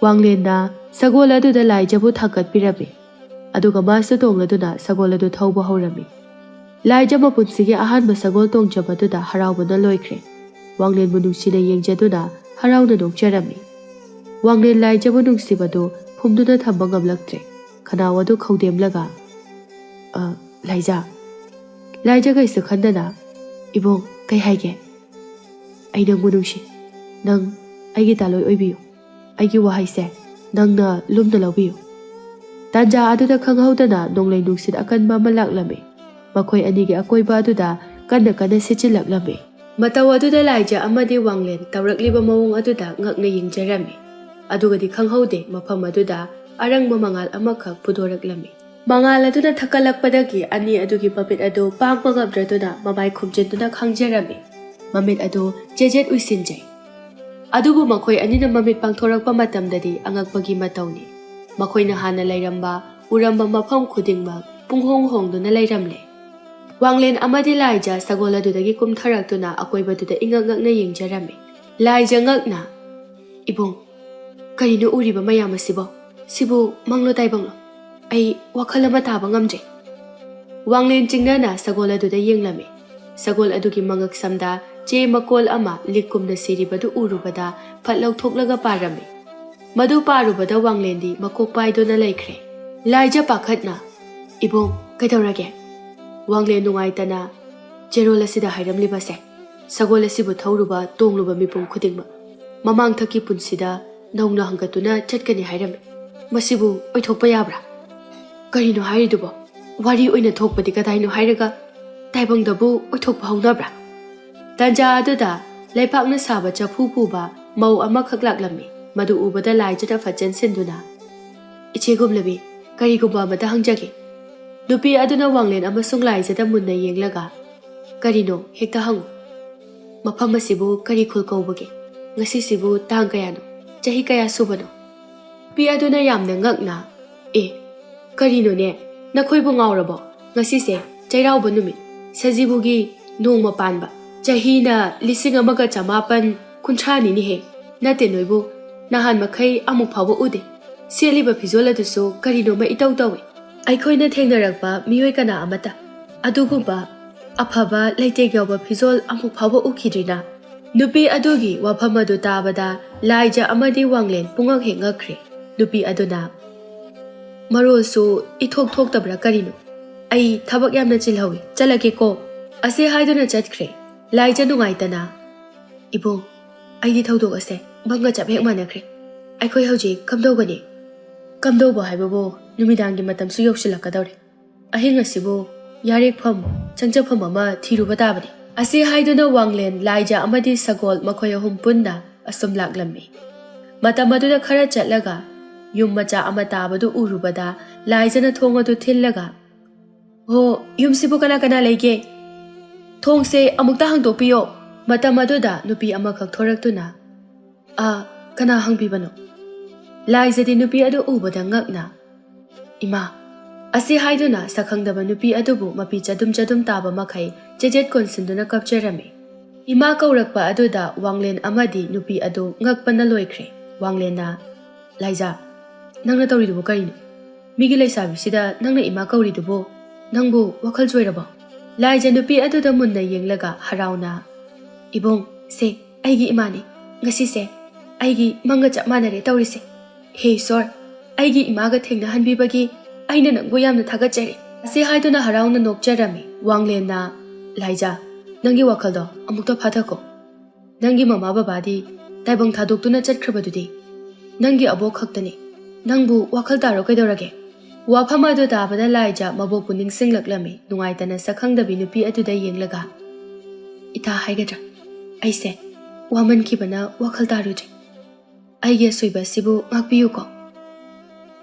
ꯋꯥꯡꯂꯦꯟꯅ ꯁꯒꯣꯜ ꯑꯗꯨꯗ ꯂꯥꯏꯖꯕꯨ ꯊꯥꯡꯒꯠꯄꯤꯔꯝꯃꯤ꯫ ꯑꯗꯨꯒ ꯃꯥꯁꯨ ꯇꯣꯡꯂꯗꯨꯅ ꯁꯒꯣꯜ ꯑꯗꯨ ꯊꯧꯕ ꯍꯧꯔꯝꯃꯤ꯫ ꯂꯥꯏꯖ ꯃꯄꯨꯟꯁꯤꯒꯤ ꯑꯍꯥꯟꯕ ꯁꯒꯣꯜ ꯇꯣꯡꯖꯕꯗꯨꯗ ꯍꯔꯥꯎꯕꯅ ꯂꯣꯏꯈ꯭ꯔꯦ꯫ ꯋꯥꯡꯂꯦꯟꯕꯨ ꯅꯨꯡꯁꯤꯅ ꯌꯦꯡꯖꯗꯨꯅ ꯍꯔꯥꯎꯅ ꯅꯣꯛꯆꯔꯝꯃꯤ꯫ ꯋꯥꯡꯂꯦꯟ ꯂꯥꯏꯖꯕꯨ ꯅꯨꯡꯁꯤꯕꯗꯨ ꯐꯨꯝꯗꯨꯅ ꯊꯝꯕ ꯉꯝꯂꯛꯇ꯭ꯔꯦ꯫ ꯈꯅꯥꯎ ꯑꯗꯨ ꯈꯧꯗꯦꯝꯂꯒ, "ꯑ, ꯂꯥꯏꯖ꯫" ꯂꯥꯏꯖ ꯀꯩꯁꯨ ꯈꯟꯗꯅ, "ꯏꯕꯨꯡ, ꯀꯩ ꯍꯥꯏꯒꯦ?" "ꯑꯩ ꯅꯪꯕꯨ ꯅꯨꯡꯁꯤ꯫ ꯅꯪ ꯑꯩꯒꯤ ꯇꯥꯂꯣꯏ ꯑꯣꯏꯕꯤꯌꯨ꯫ ꯑꯩꯒꯤ ꯋꯥꯍꯩꯁꯦ ꯅꯪꯅ ꯂꯨꯝꯅ ꯂꯧꯕꯤꯌꯨ꯫" ꯇꯥꯟꯖꯥ ꯑꯗꯨꯗ ꯈꯪꯍꯧꯗꯅ ꯅꯣꯡꯂꯩ ꯅꯨꯡꯁꯤꯠ ꯑꯀꯟꯕ ꯑꯃ ꯂꯥꯛꯂꯝꯃꯤ꯫ ꯃꯈꯣꯏ ꯑꯅꯤꯒꯤ ꯑꯀꯣꯏꯕ ꯑꯗꯨꯗ ꯀꯟꯅ ꯀꯟꯅ ꯁꯤꯠꯆꯤꯜꯂꯛꯂꯝꯃꯤ꯫ ꯃꯇꯧ ꯑꯗꯨꯗ ꯂꯥꯏꯖ ꯑꯃꯗꯤ ꯋꯥꯡꯂꯦꯟ ꯇꯧꯔꯛꯂꯤꯕ ꯃꯑꯣꯡ ꯑꯗꯨꯗ ꯉꯛꯅ ꯌꯦꯡꯖꯔꯝꯃꯤ꯫ ꯑꯗꯨꯒꯗꯤ ꯈꯪꯍꯧꯗꯦ, ꯃꯐꯝ ꯑꯗꯨꯗ ꯑꯔꯪꯕ ꯃꯉꯥꯜ ꯑꯃꯈꯛ ꯐꯨꯗꯣꯔꯛꯂꯝꯃꯤ꯫ ꯃꯉꯥꯜ ꯑꯗꯨꯅ ꯊꯛꯀꯠꯂꯛꯄꯗꯒꯤ ꯑꯅꯤ ꯑꯗꯨꯒꯤ ꯃꯃꯤꯠ ꯑꯗꯨ ꯄꯥꯡꯕ ꯉꯝꯗ꯭ꯔꯗꯨꯅ ꯃꯃꯥꯏ ꯈꯨꯝꯖꯤꯟꯗꯨꯅ ꯈꯥꯡꯖꯔꯝꯃꯤ꯫ ꯃꯃꯤꯠ ꯑꯗꯨ ꯆꯦꯖꯦꯠ ꯎꯏꯁꯤꯟꯖꯩ꯫ ꯑꯗꯨꯕꯨ ꯃꯈꯣꯏ ꯑꯅꯤꯅ ꯃꯃꯤꯠ ꯄꯥꯡꯊꯣꯔꯛꯄ ꯃꯇꯝꯗꯗꯤ ꯑꯉꯛꯄꯒꯤ ꯃꯇꯧꯅꯤ꯫ ꯃꯈꯣꯏꯅ ꯍꯥꯟꯅ ꯂꯩꯔꯝꯕ, ꯎꯔꯝꯕ ꯃꯐꯝ ꯈꯨꯗꯤꯡꯃꯛ ꯄꯨꯡꯍꯣꯡ ꯍꯣꯡꯗꯨꯅ ꯂꯩꯔꯝꯂꯦ꯫ ꯋꯥꯡꯂꯦꯟ ꯑꯃꯗꯤ ꯂꯥꯏꯖ ꯁꯒꯣꯜ ꯑꯗꯨꯗꯒꯤ ꯀꯨꯝꯊꯔꯛꯇꯨꯅ ꯑꯀꯣꯏꯕꯗꯨꯗ ꯏꯉꯛ ꯉꯛꯅ ꯌꯦꯡꯖꯔꯝꯃꯤ꯫ ꯂꯥꯏꯖ ꯉꯛꯅ, "ꯏꯕꯨꯡ, ꯀꯔꯤꯅꯣ ꯎꯔꯤꯕ ꯃꯌꯥꯝ ꯑꯁꯤꯕꯣ? ꯁꯤꯕꯨ ꯃꯪꯂꯣ ꯇꯥꯏꯕꯪꯂꯣ? ꯑꯩ ꯋꯥꯈꯜ ꯑꯃ ꯇꯥꯕ ꯉꯝꯗ꯭ꯔꯦ꯫" ꯋꯥꯡꯂꯦꯟ ꯆꯤꯡꯅꯅ ꯁꯒꯣꯜ ꯑꯗꯨꯗ ꯌꯦꯡꯂꯝꯃꯤ꯫ ꯁꯒꯣꯜ ꯑꯗꯨꯒꯤ ꯃꯉꯛꯁꯝꯗ ꯆꯦ ꯃꯀꯣꯜ ꯑꯃ ꯂꯤꯛ ꯀꯨꯝꯅ ꯁꯤꯔꯤꯕꯗꯨ ꯎꯔꯨꯕꯗ ꯐꯠ ꯂꯧꯊꯣꯛꯂꯒ ꯄꯥꯔꯝꯃꯤ꯫ ꯃꯗꯨ ꯄꯥꯔꯨꯕꯗ ꯋꯥꯡꯂꯦꯟꯗꯤ ꯃꯀꯣꯛ ꯄꯥꯏꯗꯨꯅ ꯂꯩꯈ꯭ꯔꯦ꯫ ꯂꯥꯏꯖ ꯄꯥꯈꯠꯅ, "ꯏꯕꯨꯡ, ꯀꯩꯗꯧꯔꯒꯦ?" ꯋꯥꯡꯂꯦꯟ ꯅꯨꯡꯉꯥꯏꯇꯅ, "ꯆꯦꯔꯣꯜ ꯑꯁꯤꯗ ꯍꯥꯏꯔꯝꯂꯤꯕꯁꯦ, ꯁꯒꯣꯜ ꯑꯁꯤꯕꯨ ꯊꯧꯔꯨꯕ ꯇꯣꯡꯂꯨꯕ ꯃꯤꯄꯨꯝ ꯈꯨꯗꯤꯡꯃꯛ ꯃꯃꯥꯡꯊꯛꯀꯤ ꯄꯨꯟꯁꯤꯗ ꯅꯧꯅ ꯍꯪꯒꯠꯇꯨꯅ ꯆꯠꯀꯅꯤ ꯍꯥꯏꯔꯝꯃꯤ꯫ ꯃꯁꯤꯕꯨ ꯑꯣꯏꯊꯣꯛꯄ ꯌꯥꯕ꯭ꯔꯥ? ꯀꯔꯤꯅꯣ ꯍꯥꯏꯔꯤꯗꯨꯕꯣ? ꯋꯥꯔꯤ ꯑꯣꯏꯅ ꯊꯣꯛꯄꯗꯤ ꯀꯗꯥꯏꯅꯣ ꯍꯥꯏꯔꯒ ꯇꯥꯏꯕꯪꯗꯕꯨ ꯑꯣꯏꯊꯣꯛꯄ ꯍꯧꯅꯕ꯭ꯔꯥ?" ꯇꯥꯟꯖꯥ ꯑꯗꯨꯗ ꯂꯩꯄꯥꯛꯅ ꯁꯥꯕ ꯆꯐꯨ ꯄꯨꯕ ꯃꯧ ꯑꯃꯈꯛ ꯂꯥꯛꯂꯝꯃꯤ꯫ ꯃꯗꯨ ꯎꯕꯗ ꯂꯥꯏꯖꯥꯅ ꯐꯠ ꯆꯦꯟꯁꯤꯟꯗꯨꯅ, "ꯏꯆꯦ ꯒꯨꯝꯂꯕꯤ, ꯀꯔꯤꯒꯨꯝꯕ ꯑꯃꯇ ꯍꯪꯖꯒꯦ꯫" ꯅꯨꯄꯤ ꯑꯗꯨꯅ ꯋꯥꯡꯂꯦꯟ ꯑꯃꯁꯨꯡ ꯂꯥꯏꯖꯥꯗ ꯃꯨꯟꯅ ꯌꯦꯡꯂꯒ, "ꯀꯔꯤꯅꯣ? ꯍꯦꯛꯇ ꯍꯪꯉꯨ꯫ ꯃꯐꯝ ꯑꯁꯤꯕꯨ ꯀꯔꯤ ꯈꯨꯜ ꯀꯧꯕꯒꯦ? ꯉꯁꯤꯁꯤꯕꯨ ꯇꯥꯡ ꯀꯌꯥꯅꯣ? ꯆꯍꯤ ꯀꯌꯥ ꯁꯨꯕꯅꯣ?" ꯅꯨꯄꯤ ꯑꯗꯨꯅ ꯌꯥꯝꯅ ꯉꯛꯅ, "ꯑꯦ, ꯀꯔꯤꯅꯣꯅꯦ? ꯅꯈꯣꯏꯕꯨ ꯉꯥꯎꯔꯕꯣ? ꯉꯁꯤꯁꯦ ꯆꯩꯔꯥꯎꯕ ꯅꯨꯃꯤꯠ, ꯁꯖꯤꯕꯨꯒꯤ ꯅꯣꯡꯃ ꯄꯥꯟꯕ꯫ ꯆꯍꯤꯅ ꯂꯤꯁꯤꯡ ꯑꯃꯒ ꯆꯃꯥꯄꯟ ꯀꯨꯟꯊ꯭ꯔꯥꯅꯤꯅꯦꯍꯦ꯫ ꯅꯠꯇꯦ, ꯅꯣꯏꯕꯨ ꯅꯍꯥꯟ ꯃꯈꯩ ꯑꯃꯨꯛ ꯐꯥꯎꯕ ꯎꯗꯦ꯫ ꯁꯦꯠꯂꯤꯕ ꯐꯤꯖꯣꯜ ꯑꯗꯨꯁꯨ ꯀꯔꯤꯅꯣꯃ ꯏꯇꯧ ꯇꯧꯏ꯫ ꯑꯩꯈꯣꯏꯅ ꯊꯦꯡꯅꯔꯛꯄ ꯃꯤꯑꯣꯏ ꯀꯅꯥ ꯑꯃꯠꯇ ꯑꯗꯨꯒꯨꯝꯕ ꯑꯐꯕ ꯂꯩꯇꯦꯡ ꯌꯥꯎꯕ ꯐꯤꯖꯣꯜ ꯑꯃꯨꯛ ꯐꯥꯎꯕ ꯎꯈꯤꯗ꯭ꯔꯤꯅ?" ꯅꯨꯄꯤ ꯑꯗꯨꯒꯤ ꯋꯥꯐꯝ ꯑꯗꯨ ꯇꯥꯕꯗ ꯂꯥꯏꯖꯥ ꯑꯃꯗꯤ ꯋꯥꯡꯂꯦꯟ ꯄꯨꯡꯉꯛ ꯍꯦꯛ ꯉꯛꯈ꯭ꯔꯦ꯫ ꯅꯨꯄꯤ ꯑꯗꯨꯅ, "ꯃꯔꯣꯜꯁꯨ ꯏꯊꯣꯛ ꯊꯣꯛꯇꯕ꯭ꯔꯥ ꯀꯔꯤꯅꯣ? ꯑꯩ ꯊꯕꯛ ꯌꯥꯝꯅ ꯆꯤꯜꯍꯧꯏ, ꯆꯠꯂꯒꯦꯀꯣ꯫" ꯑꯁꯤ ꯍꯥꯏꯗꯨꯅ ꯆꯠꯈ꯭ꯔꯦ꯫ ꯂꯥꯏꯖꯥ ꯅꯨꯡꯉꯥꯏꯇꯅ, "ꯏꯕꯨꯡ, ꯑꯩꯗꯤ ꯊꯧꯗꯣꯛ ꯑꯁꯦ ꯃꯪꯒ ꯆꯞ ꯍꯦꯛ ꯃꯥꯟꯅꯈ꯭ꯔꯦ꯫ ꯑꯩꯈꯣꯏ ꯍꯧꯖꯤꯛ ꯀꯝꯗꯧꯒꯅꯤ?" "ꯀꯝꯗꯧꯕ ꯍꯥꯏꯕꯕꯨ, ꯅꯨꯃꯤꯗꯥꯡꯒꯤ ꯃꯇꯝꯁꯨ ꯌꯧꯁꯤꯜꯂꯛꯀꯗꯧꯔꯦ꯫ ꯑꯍꯤꯡ ꯑꯁꯤꯕꯨ ꯌꯥꯔꯦꯛꯐꯝ, ꯆꯪꯖꯐꯝ ꯑꯃ ꯊꯤꯔꯨꯕ ꯇꯥꯕꯅꯤ꯫" ꯑꯁꯤ ꯍꯥꯏꯗꯨꯅ ꯋꯥꯡꯂꯦꯟ, ꯂꯥꯏꯖꯥ ꯑꯃꯗꯤ ꯁꯒꯣꯜ ꯃꯈꯣꯏ ꯑꯍꯨꯝ ꯄꯨꯟꯅ ꯑꯁꯨꯝ ꯂꯥꯛꯂꯝꯃꯤ꯫ ꯃꯇꯝ ꯑꯗꯨꯗ ꯈꯔ ꯆꯠꯂꯒ ꯌꯨꯝ ꯃꯆꯥ ꯑꯃ ꯇꯥꯕꯗꯨ ꯎꯔꯨꯕꯗ ꯂꯥꯏꯖꯥꯅ ꯊꯣꯡ ꯑꯗꯨ ꯊꯤꯜꯂꯒ, "ꯍꯣ, ꯌꯨꯝꯁꯤꯕꯨ ꯀꯅꯥ ꯀꯅꯥ ꯂꯩꯒꯦ? ꯊꯣꯡꯁꯦ ꯑꯃꯨꯛꯇ ꯍꯥꯡꯗꯣꯛꯄꯤꯌꯣ꯫" ꯃꯇꯝ ꯑꯗꯨꯗ ꯅꯨꯄꯤ ꯑꯃꯈꯛ ꯊꯣꯔꯛꯇꯨꯅ, "ꯑ, ꯀꯅꯥ ꯍꯪꯕꯤꯕꯅꯣ?" ꯂꯥꯏꯖꯥꯗꯤ ꯅꯨꯄꯤ ꯑꯗꯨ ꯎꯕꯗ ꯉꯛꯅ, "ꯏꯃꯥ!" ꯑꯁꯤ ꯍꯥꯏꯗꯨꯅ ꯁꯛꯈꯪꯗꯕ ꯅꯨꯄꯤ ꯑꯗꯨꯕꯨ ꯃꯄꯤ ꯆꯗꯨꯝ ꯆꯗꯨꯝ ꯇꯥꯕ ꯃꯈꯩ ꯆꯦꯖꯦꯠ ꯀꯣꯟꯁꯤꯟꯗꯨꯅ ꯀꯞꯆꯔꯝꯃꯤ꯫ ꯏꯃꯥ ꯀꯧꯔꯛꯄ ꯑꯗꯨꯗ ꯋꯥꯡꯂꯦꯟ ꯑꯃꯗꯤ ꯅꯨꯄꯤ ꯑꯗꯨ ꯉꯛꯄꯅ ꯂꯣꯏꯈ꯭ꯔꯦ꯫ ꯋꯥꯡꯂꯦꯟꯅ, "ꯂꯥꯏꯖꯥ, ꯅꯪꯅ ꯇꯧꯔꯤꯗꯨꯕꯨ ꯀꯔꯤꯅꯣ? ꯃꯤꯒꯤ ꯂꯩꯁꯥꯕꯤꯁꯤꯗ ꯅꯪꯅ ꯏꯃꯥ ꯀꯧꯔꯤꯗꯨꯕꯨ ꯅꯪꯕꯨ ꯋꯥꯈꯜ ꯆꯣꯏꯔꯕꯣ?" ꯂꯥꯏꯖꯥ ꯅꯨꯄꯤ ꯑꯗꯨꯗ ꯃꯨꯟꯅ ꯌꯦꯡꯂꯒ ꯍꯔꯥꯎꯅ, "ꯏꯕꯨꯡ, ꯁꯦ, ꯑꯩꯒꯤ ꯏꯃꯥꯅꯤ꯫ ꯉꯁꯤꯁꯦ ꯑꯩꯒꯤ ꯃꯪꯒ ꯆꯞ ꯃꯥꯟꯅꯔꯦ ꯇꯧꯔꯤꯁꯦ꯫ ꯍꯦ ꯏꯁꯣꯔ, ꯑꯩꯒꯤ ꯏꯃꯥꯒ ꯊꯦꯡꯅꯍꯟꯕꯤꯕꯒꯤ ꯑꯩꯅ ꯅꯪꯕꯨ ꯌꯥꯝꯅ ꯊꯥꯒꯠꯆꯔꯤ꯫" ꯑꯁꯤ ꯍꯥꯏꯗꯨꯅ ꯍꯔꯥꯎꯅ ꯅꯣꯛꯆꯔꯝꯃꯤ꯫ ꯋꯥꯡꯂꯦꯟꯅ, "ꯂꯥꯏꯖꯥ, ꯅꯪꯒꯤ ꯋꯥꯈꯜꯗꯣ ꯑꯃꯨꯛꯇ ꯐꯥꯊꯈꯣ꯫ ꯅꯪꯒꯤ ꯃꯃꯥ ꯕꯕꯥꯗꯤ ꯇꯥꯏꯕꯪ ꯊꯥꯗꯣꯛꯇꯨꯅ ꯆꯠꯈ꯭ꯔꯕꯗꯨꯗꯤ? ꯅꯪꯒꯤ ꯑꯕꯣꯛ ꯈꯛꯇꯅꯤ꯫ ꯅꯪꯕꯨ ꯋꯥꯈꯜ ꯇꯥꯔꯣ ꯀꯩꯗꯧꯔꯒꯦ?" ꯋꯥꯐꯝ ꯑꯗꯨ ꯇꯥꯕꯗ ꯂꯥꯏꯖꯥ ꯃꯕꯣꯛꯄꯨ ꯅꯤꯡꯁꯤꯡꯂꯛꯂꯝꯃꯤ꯫ ꯅꯨꯡꯉꯥꯏꯇꯅ ꯁꯛꯈꯪꯗꯕꯤ ꯅꯨꯄꯤ ꯑꯗꯨꯗ ꯌꯦꯡꯂꯒ, "ꯏꯇꯥ ꯍꯥꯏꯒꯗ꯭ꯔꯥ? ꯑꯩꯁꯦ ꯋꯥꯃꯟꯈꯤꯕꯅ ꯋꯥꯈꯜ ꯇꯥꯔꯨꯗ꯭ꯔꯦ꯫ ꯑꯩꯒꯤ ꯑꯁꯣꯏꯕ ꯑꯁꯤꯕꯨ ꯉꯥꯛꯄꯤꯌꯨꯀꯣ꯫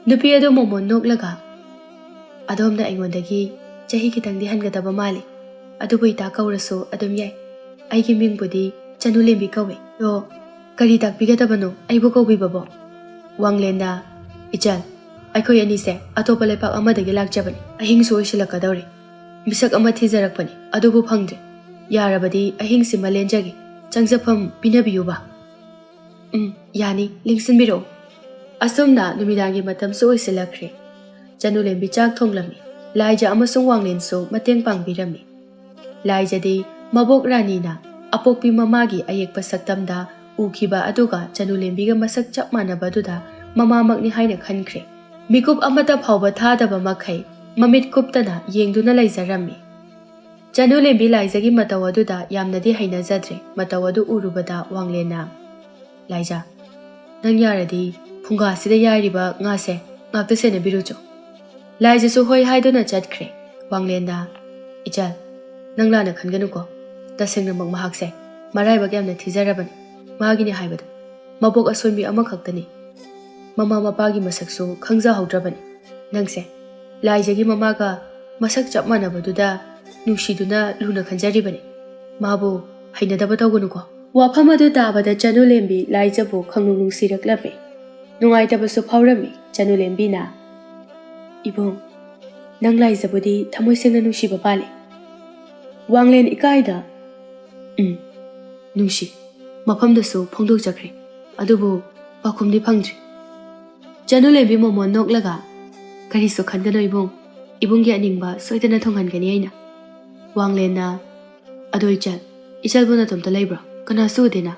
ꯅꯨꯄꯤ ꯑꯗꯨ ꯃꯣꯃꯣꯟ ꯅꯣꯛꯂꯒ, "ꯑꯗꯣꯝꯅ ꯑꯩꯉꯣꯟꯗꯒꯤ ꯆꯍꯤ ꯈꯤꯇꯪꯗꯤ ꯍꯟꯒꯗꯕ ꯃꯥꯜꯂꯤ꯫ ꯑꯗꯨꯕꯨ ꯏꯇꯥ ꯀꯧꯔꯁꯨ ꯑꯗꯨꯝ ꯌꯥꯏ꯫ ꯑꯩꯒꯤ ꯃꯤꯡꯕꯨꯗꯤ ꯆꯅꯨꯂꯦꯝꯕꯤ ꯀꯧꯏ꯫ ꯑꯗꯣ ꯀꯔꯤ ꯇꯥꯛꯄꯤꯒꯗꯕꯅꯣ ꯑꯩꯕꯨ ꯀꯧꯕꯤꯕꯕꯣ?" ꯋꯥꯡꯂꯦꯟꯅ, "ꯏꯆꯜ, ꯑꯩꯈꯣꯏ ꯑꯅꯤꯁꯦ ꯑꯇꯣꯞꯄ ꯂꯩꯄꯥꯛ ꯑꯃꯗꯒꯤ ꯂꯥꯛꯆꯕꯅꯤ꯫ ꯑꯍꯤꯡꯁꯨ ꯑꯣꯏꯁꯤꯜꯂꯛꯀꯗꯧꯔꯦ꯫ ꯃꯤꯁꯛ ꯑꯃ ꯊꯤꯖꯔꯛꯄꯅꯤ, ꯑꯗꯨꯕꯨ ꯐꯪꯗ꯭ꯔꯦ꯫ ꯌꯥꯔꯕꯗꯤ ꯑꯍꯤꯡꯁꯤꯃ ꯂꯦꯟꯖꯒꯦ꯫ ꯆꯪꯖꯐꯝ ꯄꯤꯅꯕꯤꯌꯨꯕ꯫" "ꯎꯝ, ꯌꯥꯅꯤ, ꯂꯦꯡꯁꯤꯟꯕꯤꯔꯛꯎ꯫" ꯑꯁꯨꯝꯅ ꯅꯨꯃꯤꯗꯥꯡꯒꯤ ꯃꯇꯝꯁꯨ ꯑꯣꯏꯁꯤꯜꯂꯛꯈ꯭ꯔꯦ꯫ ꯆꯅꯨꯂꯦꯝꯕꯤ ꯆꯥꯛ ꯊꯣꯡꯂꯝꯃꯤ꯫ ꯂꯥꯏꯖ ꯑꯃꯁꯨꯡ ꯋꯥꯡꯂꯦꯟꯁꯨ ꯃꯇꯦꯡ ꯄꯥꯡꯕꯤꯔꯝꯃꯤ꯫ ꯂꯥꯏꯖꯗꯤ ꯃꯕꯣꯛ ꯔꯥꯅꯤꯅ ꯑꯄꯣꯛꯄꯤ ꯃꯃꯥꯒꯤ ꯑꯌꯦꯛꯄ ꯁꯛꯇꯝꯗ ꯎꯈꯤꯕ ꯑꯗꯨꯒ ꯆꯅꯨꯂꯦꯝꯕꯤꯒ ꯃꯁꯛ ꯆꯞ ꯃꯥꯟꯅꯕꯗꯨꯗ ꯃꯃꯥꯃꯛꯅꯤ ꯍꯥꯏꯅ ꯈꯟꯈ꯭ꯔꯦ꯫ ꯃꯤꯀꯨꯞ ꯑꯃꯠꯇ ꯐꯥꯎꯕ ꯊꯥꯗꯕ ꯃꯈꯩ ꯃꯃꯤꯠ ꯀꯨꯞꯇꯅ ꯌꯦꯡꯗꯨꯅ ꯂꯩꯖꯔꯝꯃꯤ꯫ ꯆꯅꯨꯂꯦꯝꯕꯤ ꯂꯥꯏꯖꯒꯤ ꯃꯇꯧ ꯑꯗꯨꯗ ꯌꯥꯝꯅꯗꯤ ꯍꯩꯅꯖꯗ꯭ꯔꯦ꯫ ꯃꯇꯧ ꯑꯗꯨ ꯎꯔꯨꯕꯗ ꯋꯥꯡꯂꯦꯟꯅ, "ꯂꯥꯏꯖ, ꯅꯪ ꯌꯥꯔꯗꯤ ꯐꯨꯡꯒꯥꯁꯤꯗ ꯌꯥꯏꯔꯤꯕ ꯉꯥꯁꯦ ꯉꯥꯛꯇ ꯁꯦꯟꯅꯕꯤꯔꯨꯆꯣ꯫" ꯂꯥꯏꯖꯁꯨ ꯍꯣꯏ ꯍꯥꯏꯗꯨꯅ ꯆꯠꯈ꯭ꯔꯦ꯫ ꯋꯥꯡꯂꯦꯟꯅ, "ꯏꯆꯜ, ꯅꯪ ꯂꯥꯟꯅ ꯈꯟꯒꯅꯨꯀꯣ꯫ ꯇꯁꯦꯡꯅꯃꯛ ꯃꯍꯥꯛꯁꯦ ꯃꯔꯥꯏꯕꯛ ꯌꯥꯝꯅ ꯊꯤꯖꯔꯕꯅꯤ꯫ ꯃꯥꯒꯤꯅꯤ ꯍꯥꯏꯕꯗ ꯃꯕꯣꯛ ꯑꯁꯣꯟꯕꯤ ꯑꯃꯈꯛꯇꯅꯤ꯫ ꯃꯃꯥ ꯃꯄꯥꯒꯤ ꯃꯁꯛꯁꯨ ꯈꯪꯖꯍꯧꯗ꯭ꯔꯕꯅꯤ꯫ ꯅꯪꯁꯦ ꯂꯥꯏꯖꯒꯤ ꯃꯃꯥꯒ ꯃꯁꯛ ꯆꯞ ꯃꯥꯟꯅꯕꯗꯨꯗ ꯅꯨꯡꯁꯤꯗꯨꯅ ꯂꯨꯅ ꯈꯟꯖꯔꯤꯕꯅꯤ꯫ ꯃꯥꯕꯨ ꯍꯩꯅꯗꯕ ꯇꯧꯒꯅꯨꯀꯣ꯫" ꯋꯥꯐꯝ ꯑꯗꯨ ꯇꯥꯕꯗ ꯆꯅꯨꯂꯦꯝꯕꯤ ꯂꯥꯏꯖꯕꯨ ꯈꯪꯅꯨꯡ ꯅꯨꯡꯁꯤꯔꯛꯂꯝꯃꯤ꯫ ꯅꯨꯡꯉꯥꯏꯇꯕꯁꯨ ꯐꯥꯎꯔꯝꯃꯤ꯫ ꯆꯅꯨꯂꯦꯝꯕꯤꯅ, "ꯏꯕꯨꯡ, ꯅꯪ ꯂꯥꯏꯖꯕꯨꯗꯤ ꯊꯃꯣꯏ ꯁꯦꯡꯅ ꯅꯨꯡꯁꯤꯕ ꯃꯥꯜꯂꯤ꯫" ꯋꯥꯡꯂꯦꯟ ꯏꯀꯥꯏꯗ, "ꯎꯝ, ꯅꯨꯡꯁꯤ꯫" ꯃꯐꯝꯗꯁꯨ ꯐꯣꯡꯗꯣꯛꯆꯈ꯭ꯔꯦ꯫ ꯑꯗꯨꯕꯨ ꯄꯥꯎꯈꯨꯝꯗꯤ ꯐꯪꯗ꯭ꯔꯤ꯫ ꯆꯅꯨꯂꯦꯝꯕꯤ ꯃꯣꯃꯣꯟ ꯅꯣꯛꯂꯒ, "ꯀꯔꯤꯁꯨ ꯈꯟꯒꯅꯨ ꯏꯕꯨꯡ, ꯏꯕꯨꯡꯒꯤ ꯑꯅꯤꯡꯕ ꯁꯣꯏꯗꯅ ꯊꯨꯡꯍꯟꯒꯅꯤ ꯑꯩꯅ꯫" ꯋꯥꯡꯂꯦꯟꯅ, "ꯑꯗꯣ ꯏꯆꯜ, ꯏꯆꯜꯕꯨ ꯅꯇꯣꯝꯇ ꯂꯩꯕ꯭ꯔꯣ? ꯀꯅꯥꯁꯨ ꯎꯗꯦꯅ?"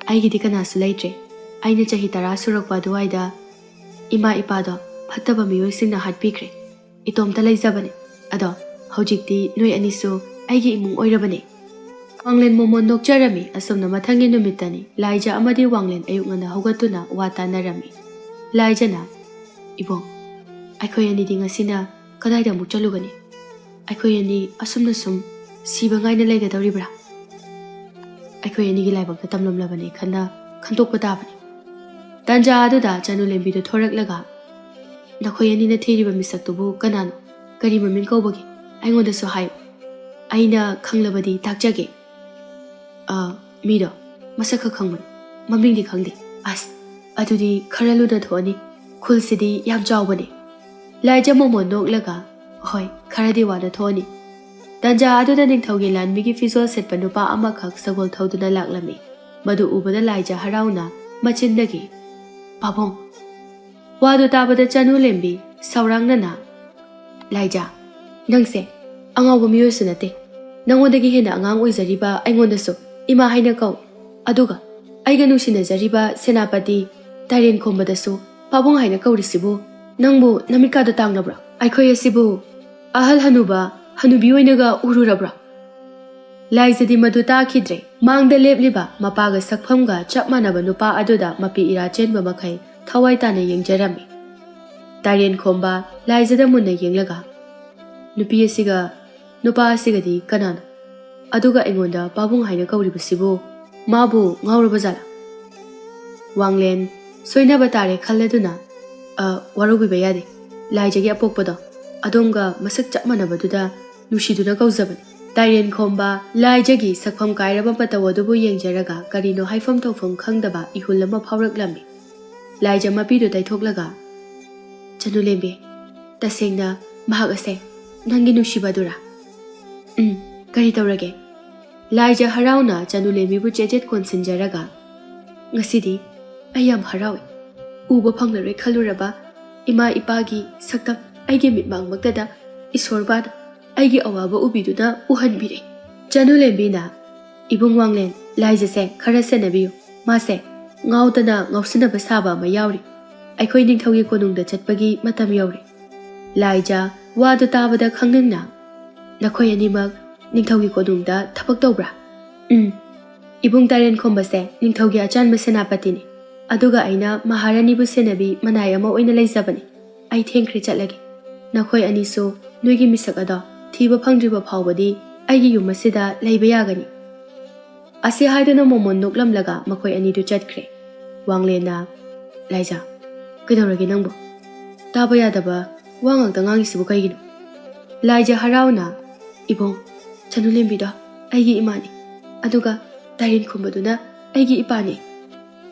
"ꯑꯩꯒꯤꯗꯤ ꯀꯅꯥꯁꯨ ꯂꯩꯇ꯭ꯔꯦ꯫ ꯑꯩꯅ ꯆꯍꯤ ꯇꯔꯥ ꯁꯨꯔꯛꯄ ꯑꯗꯨꯋꯥꯏꯗ ꯏꯃꯥ ꯏꯄꯥꯗꯣ ꯐꯠꯇꯕ ꯃꯤꯑꯣꯏꯁꯤꯡꯅ ꯍꯥꯠꯄꯤꯈ꯭ꯔꯦ꯫ ꯏꯇꯣꯝꯇ ꯂꯩꯖꯕꯅꯦ꯫ ꯑꯗꯣ ꯍꯧꯖꯤꯛꯇꯤ ꯅꯣꯏ ꯑꯅꯤꯁꯨ ꯑꯩꯒꯤ ꯏꯃꯨꯡ ꯑꯣꯏꯔꯕꯅꯦ꯫" ꯋꯥꯡꯂꯦꯟ ꯃꯣꯃꯣꯟ ꯅꯣꯛꯆꯔꯝꯃꯤ꯫ ꯑꯁꯨꯝꯅ ꯃꯊꯪꯒꯤ ꯅꯨꯃꯤꯠꯇꯅꯤ ꯂꯥꯏꯖ ꯑꯃꯗꯤ ꯋꯥꯡꯂꯦꯟ ꯑꯌꯨꯛ ꯉꯟꯅ ꯍꯧꯒꯠꯇꯨꯅ ꯋꯥ ꯇꯥꯟꯅꯔꯝꯃꯤ꯫ ꯂꯥꯏꯖꯅ, "ꯏꯕꯣꯛ, ꯑꯩꯈꯣꯏ ꯑꯅꯤꯗꯤ ꯉꯁꯤꯅ ꯀꯗꯥꯏꯗ ꯑꯃꯨꯛ ꯆꯠꯂꯨꯒꯅꯤ? ꯑꯩꯈꯣꯏ ꯑꯅꯤ ꯑꯁꯨꯝꯅ ꯁꯨꯝ ꯁꯤꯕ ꯉꯥꯏꯅ ꯂꯩꯒꯗꯧꯔꯤꯕ꯭ꯔꯥ?" ꯑꯩꯈꯣꯏ ꯑꯅꯤꯒꯤ ꯂꯥꯏꯕꯛꯇ ꯇꯝꯂꯝꯂꯕꯅꯤ ꯈꯟꯅ ꯈꯟꯗꯣꯛꯄ ꯇꯥꯕꯅꯤ꯫ ꯇꯥꯟꯖꯥ ꯑꯗꯨꯗ ꯆꯅꯨ ꯂꯦꯝꯕꯤꯗꯨ ꯊꯣꯔꯛꯂꯒ, "ꯅꯈꯣꯏ ꯑꯅꯤꯅ ꯊꯤꯔꯤꯕ ꯃꯤꯁꯛꯇꯨꯕꯨ ꯀꯅꯥꯅꯣ? ꯀꯔꯤ ꯃꯃꯤꯡ ꯀꯧꯕꯒꯦ? ꯑꯩꯉꯣꯟꯗꯁꯨ ꯍꯥꯏꯌꯨ꯫ ꯑꯩꯅ ꯈꯪꯂꯕꯗꯤ ꯇꯥꯛꯆꯒꯦ꯫" "ꯑ, ꯃꯤꯗꯣ ꯃꯁꯛ ꯈꯛ ꯈꯪꯕꯅꯤ, ꯃꯃꯤꯡꯗꯤ ꯈꯪꯗꯦ꯫" "ꯑꯁ, ꯑꯗꯨꯗꯤ ꯈꯔ ꯂꯨꯅ ꯊꯣꯛꯑꯅꯤ꯫ ꯈꯨꯜꯁꯤꯗꯤ ꯌꯥꯝ ꯆꯥꯎꯕꯅꯤ꯫" ꯂꯥꯏꯖ ꯃꯃꯣꯟ ꯅꯣꯛꯂꯒ, "ꯍꯣꯏ, ꯈꯔꯗꯤ ꯋꯥꯅ ꯊꯣꯛꯑꯅꯤ꯫" ꯇꯥꯟꯖꯥ ꯑꯗꯨꯗ ꯅꯤꯡꯊꯧꯒꯤ ꯂꯥꯟꯃꯤꯒꯤ ꯐꯤꯖꯣꯜ ꯁꯦꯠꯄ ꯅꯨꯄꯥ ꯑꯃꯈꯛ ꯁꯒꯣꯜ ꯊꯧꯗꯨꯅ ꯂꯥꯛꯂꯝꯃꯤ꯫ ꯃꯗꯨ ꯎꯕꯗ ꯂꯥꯏꯖ ꯍꯔꯥꯎꯅ ꯃꯆꯤꯟꯗꯒꯤ, "ꯄꯥꯕꯨꯡ!" ꯋꯥꯗꯨ ꯇꯥꯕꯗ ꯆꯅꯨ ꯂꯦꯝꯕꯤ ꯁꯧꯔꯥꯡꯅꯅ, "ꯂꯥꯏꯖ, ꯅꯪꯁꯦ ꯑꯉꯥꯎꯕ ꯃꯤꯑꯣꯏꯁꯨ ꯅꯠꯇꯦ꯫ ꯅꯉꯣꯟꯗꯒꯤ ꯍꯦꯟꯅ ꯑꯉꯥꯡ ꯑꯣꯏꯖꯔꯤꯕ ꯑꯩꯉꯣꯟꯗꯁꯨ ꯏꯃꯥ ꯍꯥꯏꯅ ꯀꯧ꯫ ꯑꯗꯨꯒ ꯑꯩꯒ ꯅꯨꯡꯁꯤꯅꯖꯔꯤꯕ ꯁꯦꯅꯥꯄꯇꯤ ꯇꯥꯏꯔꯦꯟ ꯈꯣꯝꯕꯗꯁꯨ ꯄꯥꯕꯨꯡ ꯍꯥꯏꯅ ꯀꯧꯔꯤꯁꯤꯕꯨ ꯅꯪꯕꯨ ꯅꯃꯤꯠꯀꯥꯗꯣ ꯇꯥꯡꯂꯕ꯭ꯔꯣ? ꯑꯩꯈꯣꯏ ꯑꯁꯤꯕꯨ ꯑꯍꯜ ꯍꯅꯨꯕ, ꯍꯅꯨꯕꯤ ꯑꯣꯏꯅꯒ ꯎꯔꯨꯔꯕ꯭ꯔꯣ?" ꯂꯥꯏꯖꯗꯤ ꯃꯗꯨ ꯇꯥꯈꯤꯗ꯭ꯔꯦ꯫ ꯃꯥꯡꯗ ꯂꯦꯞꯂꯤꯕ ꯃꯄꯥꯒ ꯁꯛꯐꯝꯒ ꯆꯞ ꯃꯥꯟꯅꯕ ꯅꯨꯄꯥ ꯑꯗꯨꯗ ꯃꯄꯤ ꯏꯔꯥ ꯆꯦꯟꯕ ꯃꯈꯩ ꯊꯋꯥꯏ ꯇꯥꯅ ꯌꯦꯡꯖꯔꯝꯃꯤ꯫ ꯇꯥꯏꯔꯦꯟ ꯈꯣꯝꯕ ꯂꯥꯏꯖꯗ ꯃꯨꯟꯅ ꯌꯦꯡꯂꯒ, "ꯅꯨꯄꯤ ꯑꯁꯤꯒ ꯅꯨꯄꯥ ꯑꯁꯤꯒꯗꯤ ꯀꯅꯥꯅꯣ? ꯑꯗꯨꯒ ꯑꯩꯉꯣꯟꯗ ꯄꯥꯕꯨꯡ ꯍꯥꯏꯅ ꯀꯧꯔꯤꯕꯁꯤꯕꯨ ꯃꯥꯕꯨ ꯉꯥꯎꯔꯕ ꯖꯥꯠꯂꯥ?" ꯋꯥꯡꯂꯦꯟ ꯁꯣꯏꯅꯕ ꯇꯥꯔꯦ ꯈꯜꯂꯗꯨꯅ, "ꯑ, ꯋꯥꯔꯧꯕꯤꯕ ꯌꯥꯗꯦ꯫ ꯂꯥꯏꯖꯒꯤ ꯑꯄꯣꯛꯄꯗꯣ ꯑꯗꯣꯝꯒ ꯃꯁꯛ ꯆꯞ ꯃꯥꯟꯅꯕꯗꯨꯗ ꯅꯨꯡꯁꯤꯗꯨꯅ ꯀꯧꯖꯕꯅꯤ꯫" ꯇꯥꯏꯔꯦꯟ ꯈꯣꯝꯕ ꯂꯥꯏꯖꯒꯤ ꯁꯛꯐꯝ ꯀꯥꯏꯔꯕ ꯃꯇꯧ ꯑꯗꯨꯕꯨ ꯌꯦꯡꯖꯔꯒ ꯀꯔꯤꯅꯣ ꯍꯥꯏꯐꯝ ꯇꯧꯐꯝ ꯈꯪꯗꯕ ꯏꯍꯨꯜ ꯑꯃ ꯐꯥꯎꯔꯛꯂꯝꯃꯤ꯫ ꯂꯥꯏꯖ ꯃꯄꯤꯗꯨ ꯇꯩꯊꯣꯛꯂꯒ, "ꯆꯅꯨ ꯂꯦꯝꯕꯤ, ꯇꯁꯦꯡꯅ ꯃꯍꯥꯛ ꯑꯁꯦ ꯅꯪꯒꯤ ꯅꯨꯡꯁꯤꯕꯗꯨꯔꯥ?" "ꯎꯝ, ꯀꯔꯤ ꯇꯧꯔꯒꯦ?" ꯂꯥꯏꯖ ꯍꯔꯥꯎꯅ ꯆꯅꯨ ꯂꯦꯝꯕꯤꯕꯨ ꯆꯦꯠꯆꯦꯠ ꯀꯣꯟꯁꯤꯟꯖꯔꯒ, "ꯉꯁꯤꯗꯤ ꯑꯩ ꯌꯥꯝ ꯍꯔꯥꯎꯏ꯫ ꯎꯕ ꯐꯪꯂꯔꯣꯏ ꯈꯜꯂꯨꯔꯕ ꯏꯃꯥ ꯏꯄꯥꯒꯤ ꯁꯛꯇꯝ ꯑꯩꯒꯤ ꯃꯤꯠꯃꯥꯡꯃꯛꯇꯗ ꯏꯁꯣꯔꯕꯥꯅ ꯑꯩꯒꯤ ꯑꯋꯥꯕ ꯎꯕꯤꯗꯨꯅ ꯎꯍꯟꯕꯤꯔꯦ꯫" ꯆꯅꯨ ꯂꯦꯝꯕꯤꯅ, "ꯏꯕꯨꯡ ꯋꯥꯡꯂꯦꯟ, ꯂꯥꯏꯖꯁꯦ ꯈꯔ ꯁꯦꯟꯅꯕꯤꯌꯨ꯫ ꯃꯥꯁꯦ ꯉꯥꯎꯗꯅ ꯉꯥꯎꯁꯤꯟꯅꯕ ꯁꯥꯕ ꯑꯃ ꯌꯥꯎꯔꯤ꯫ ꯑꯩꯈꯣꯏ ꯅꯤꯡꯊꯧꯒꯤ ꯀꯣꯅꯨꯡꯗ ꯆꯠꯄꯒꯤ ꯃꯇꯝ ꯌꯧꯔꯦ꯫" ꯂꯥꯏꯖ ꯋꯥꯗꯨ ꯇꯥꯕꯗ ꯈꯪꯅꯤꯡꯅ, "ꯅꯈꯣꯏ ꯑꯅꯤꯃꯛ ꯅꯤꯡꯊꯧꯒꯤ ꯀꯣꯅꯨꯡꯗ ꯊꯕꯛ ꯇꯧꯕ꯭ꯔꯥ?" "ꯎꯝ꯫ ꯏꯕꯨꯡ ꯇꯥꯏꯔꯦꯟ ꯈꯣꯝꯕꯁꯦ ꯅꯤꯡꯊꯧꯒꯤ ꯑꯆꯥꯟꯕ ꯁꯦꯅꯥꯄꯇꯤꯅꯤ꯫ ꯑꯗꯨꯒ ꯑꯩꯅ ꯃꯍꯥꯔꯥꯅꯤꯕꯨ ꯁꯦꯟꯅꯕꯤ ꯃꯅꯥꯏ ꯑꯃ ꯑꯣꯏꯅ ꯂꯩꯖꯕꯅꯤ꯫ ꯑꯩ ꯊꯦꯡꯈ꯭ꯔꯦ, ꯆꯠꯂꯒꯦ꯫ ꯅꯈꯣꯏ ꯑꯅꯤꯁꯨ ꯅꯣꯏꯒꯤ ꯃꯤꯁꯛ ꯑꯗꯣ ꯊꯤꯕ ꯐꯪꯗ꯭ꯔꯤꯕ ꯐꯥꯎꯕꯗꯤ ꯑꯩꯒꯤ ꯌꯨꯝ ꯑꯁꯤꯗ ꯂꯩꯕ ꯌꯥꯒꯅꯤ꯫" ꯑꯁꯤ ꯍꯥꯏꯗꯨꯅ ꯃꯣꯃꯣꯟ ꯅꯣꯛꯂꯝꯂꯒ ꯃꯈꯣꯏ ꯑꯅꯤꯗꯨ ꯆꯠꯈ꯭ꯔꯦ꯫ ꯋꯥꯡꯂꯦꯟꯅ, "ꯂꯥꯏꯖꯥ, ꯀꯩꯗꯧꯔꯒꯦ ꯅꯪꯕꯨ? ꯇꯥꯕ ꯌꯥꯗꯕ ꯋꯥ ꯉꯥꯛꯇ ꯉꯥꯡꯉꯤꯁꯤꯕꯨ ꯀꯩꯒꯤꯅꯣ?" ꯂꯥꯏꯖꯥ ꯍꯔꯥꯎꯅ, "ꯏꯕꯨꯡ, ꯆꯅꯨꯂꯦꯝꯕꯤꯗꯣ ꯑꯩꯒꯤ ꯏꯃꯥꯅꯤ, ꯑꯗꯨꯒ ꯇꯥꯏꯔꯦꯟ ꯈꯨꯝꯕꯗꯨꯅ ꯑꯩꯒꯤ ꯏꯄꯥꯅꯤ꯫"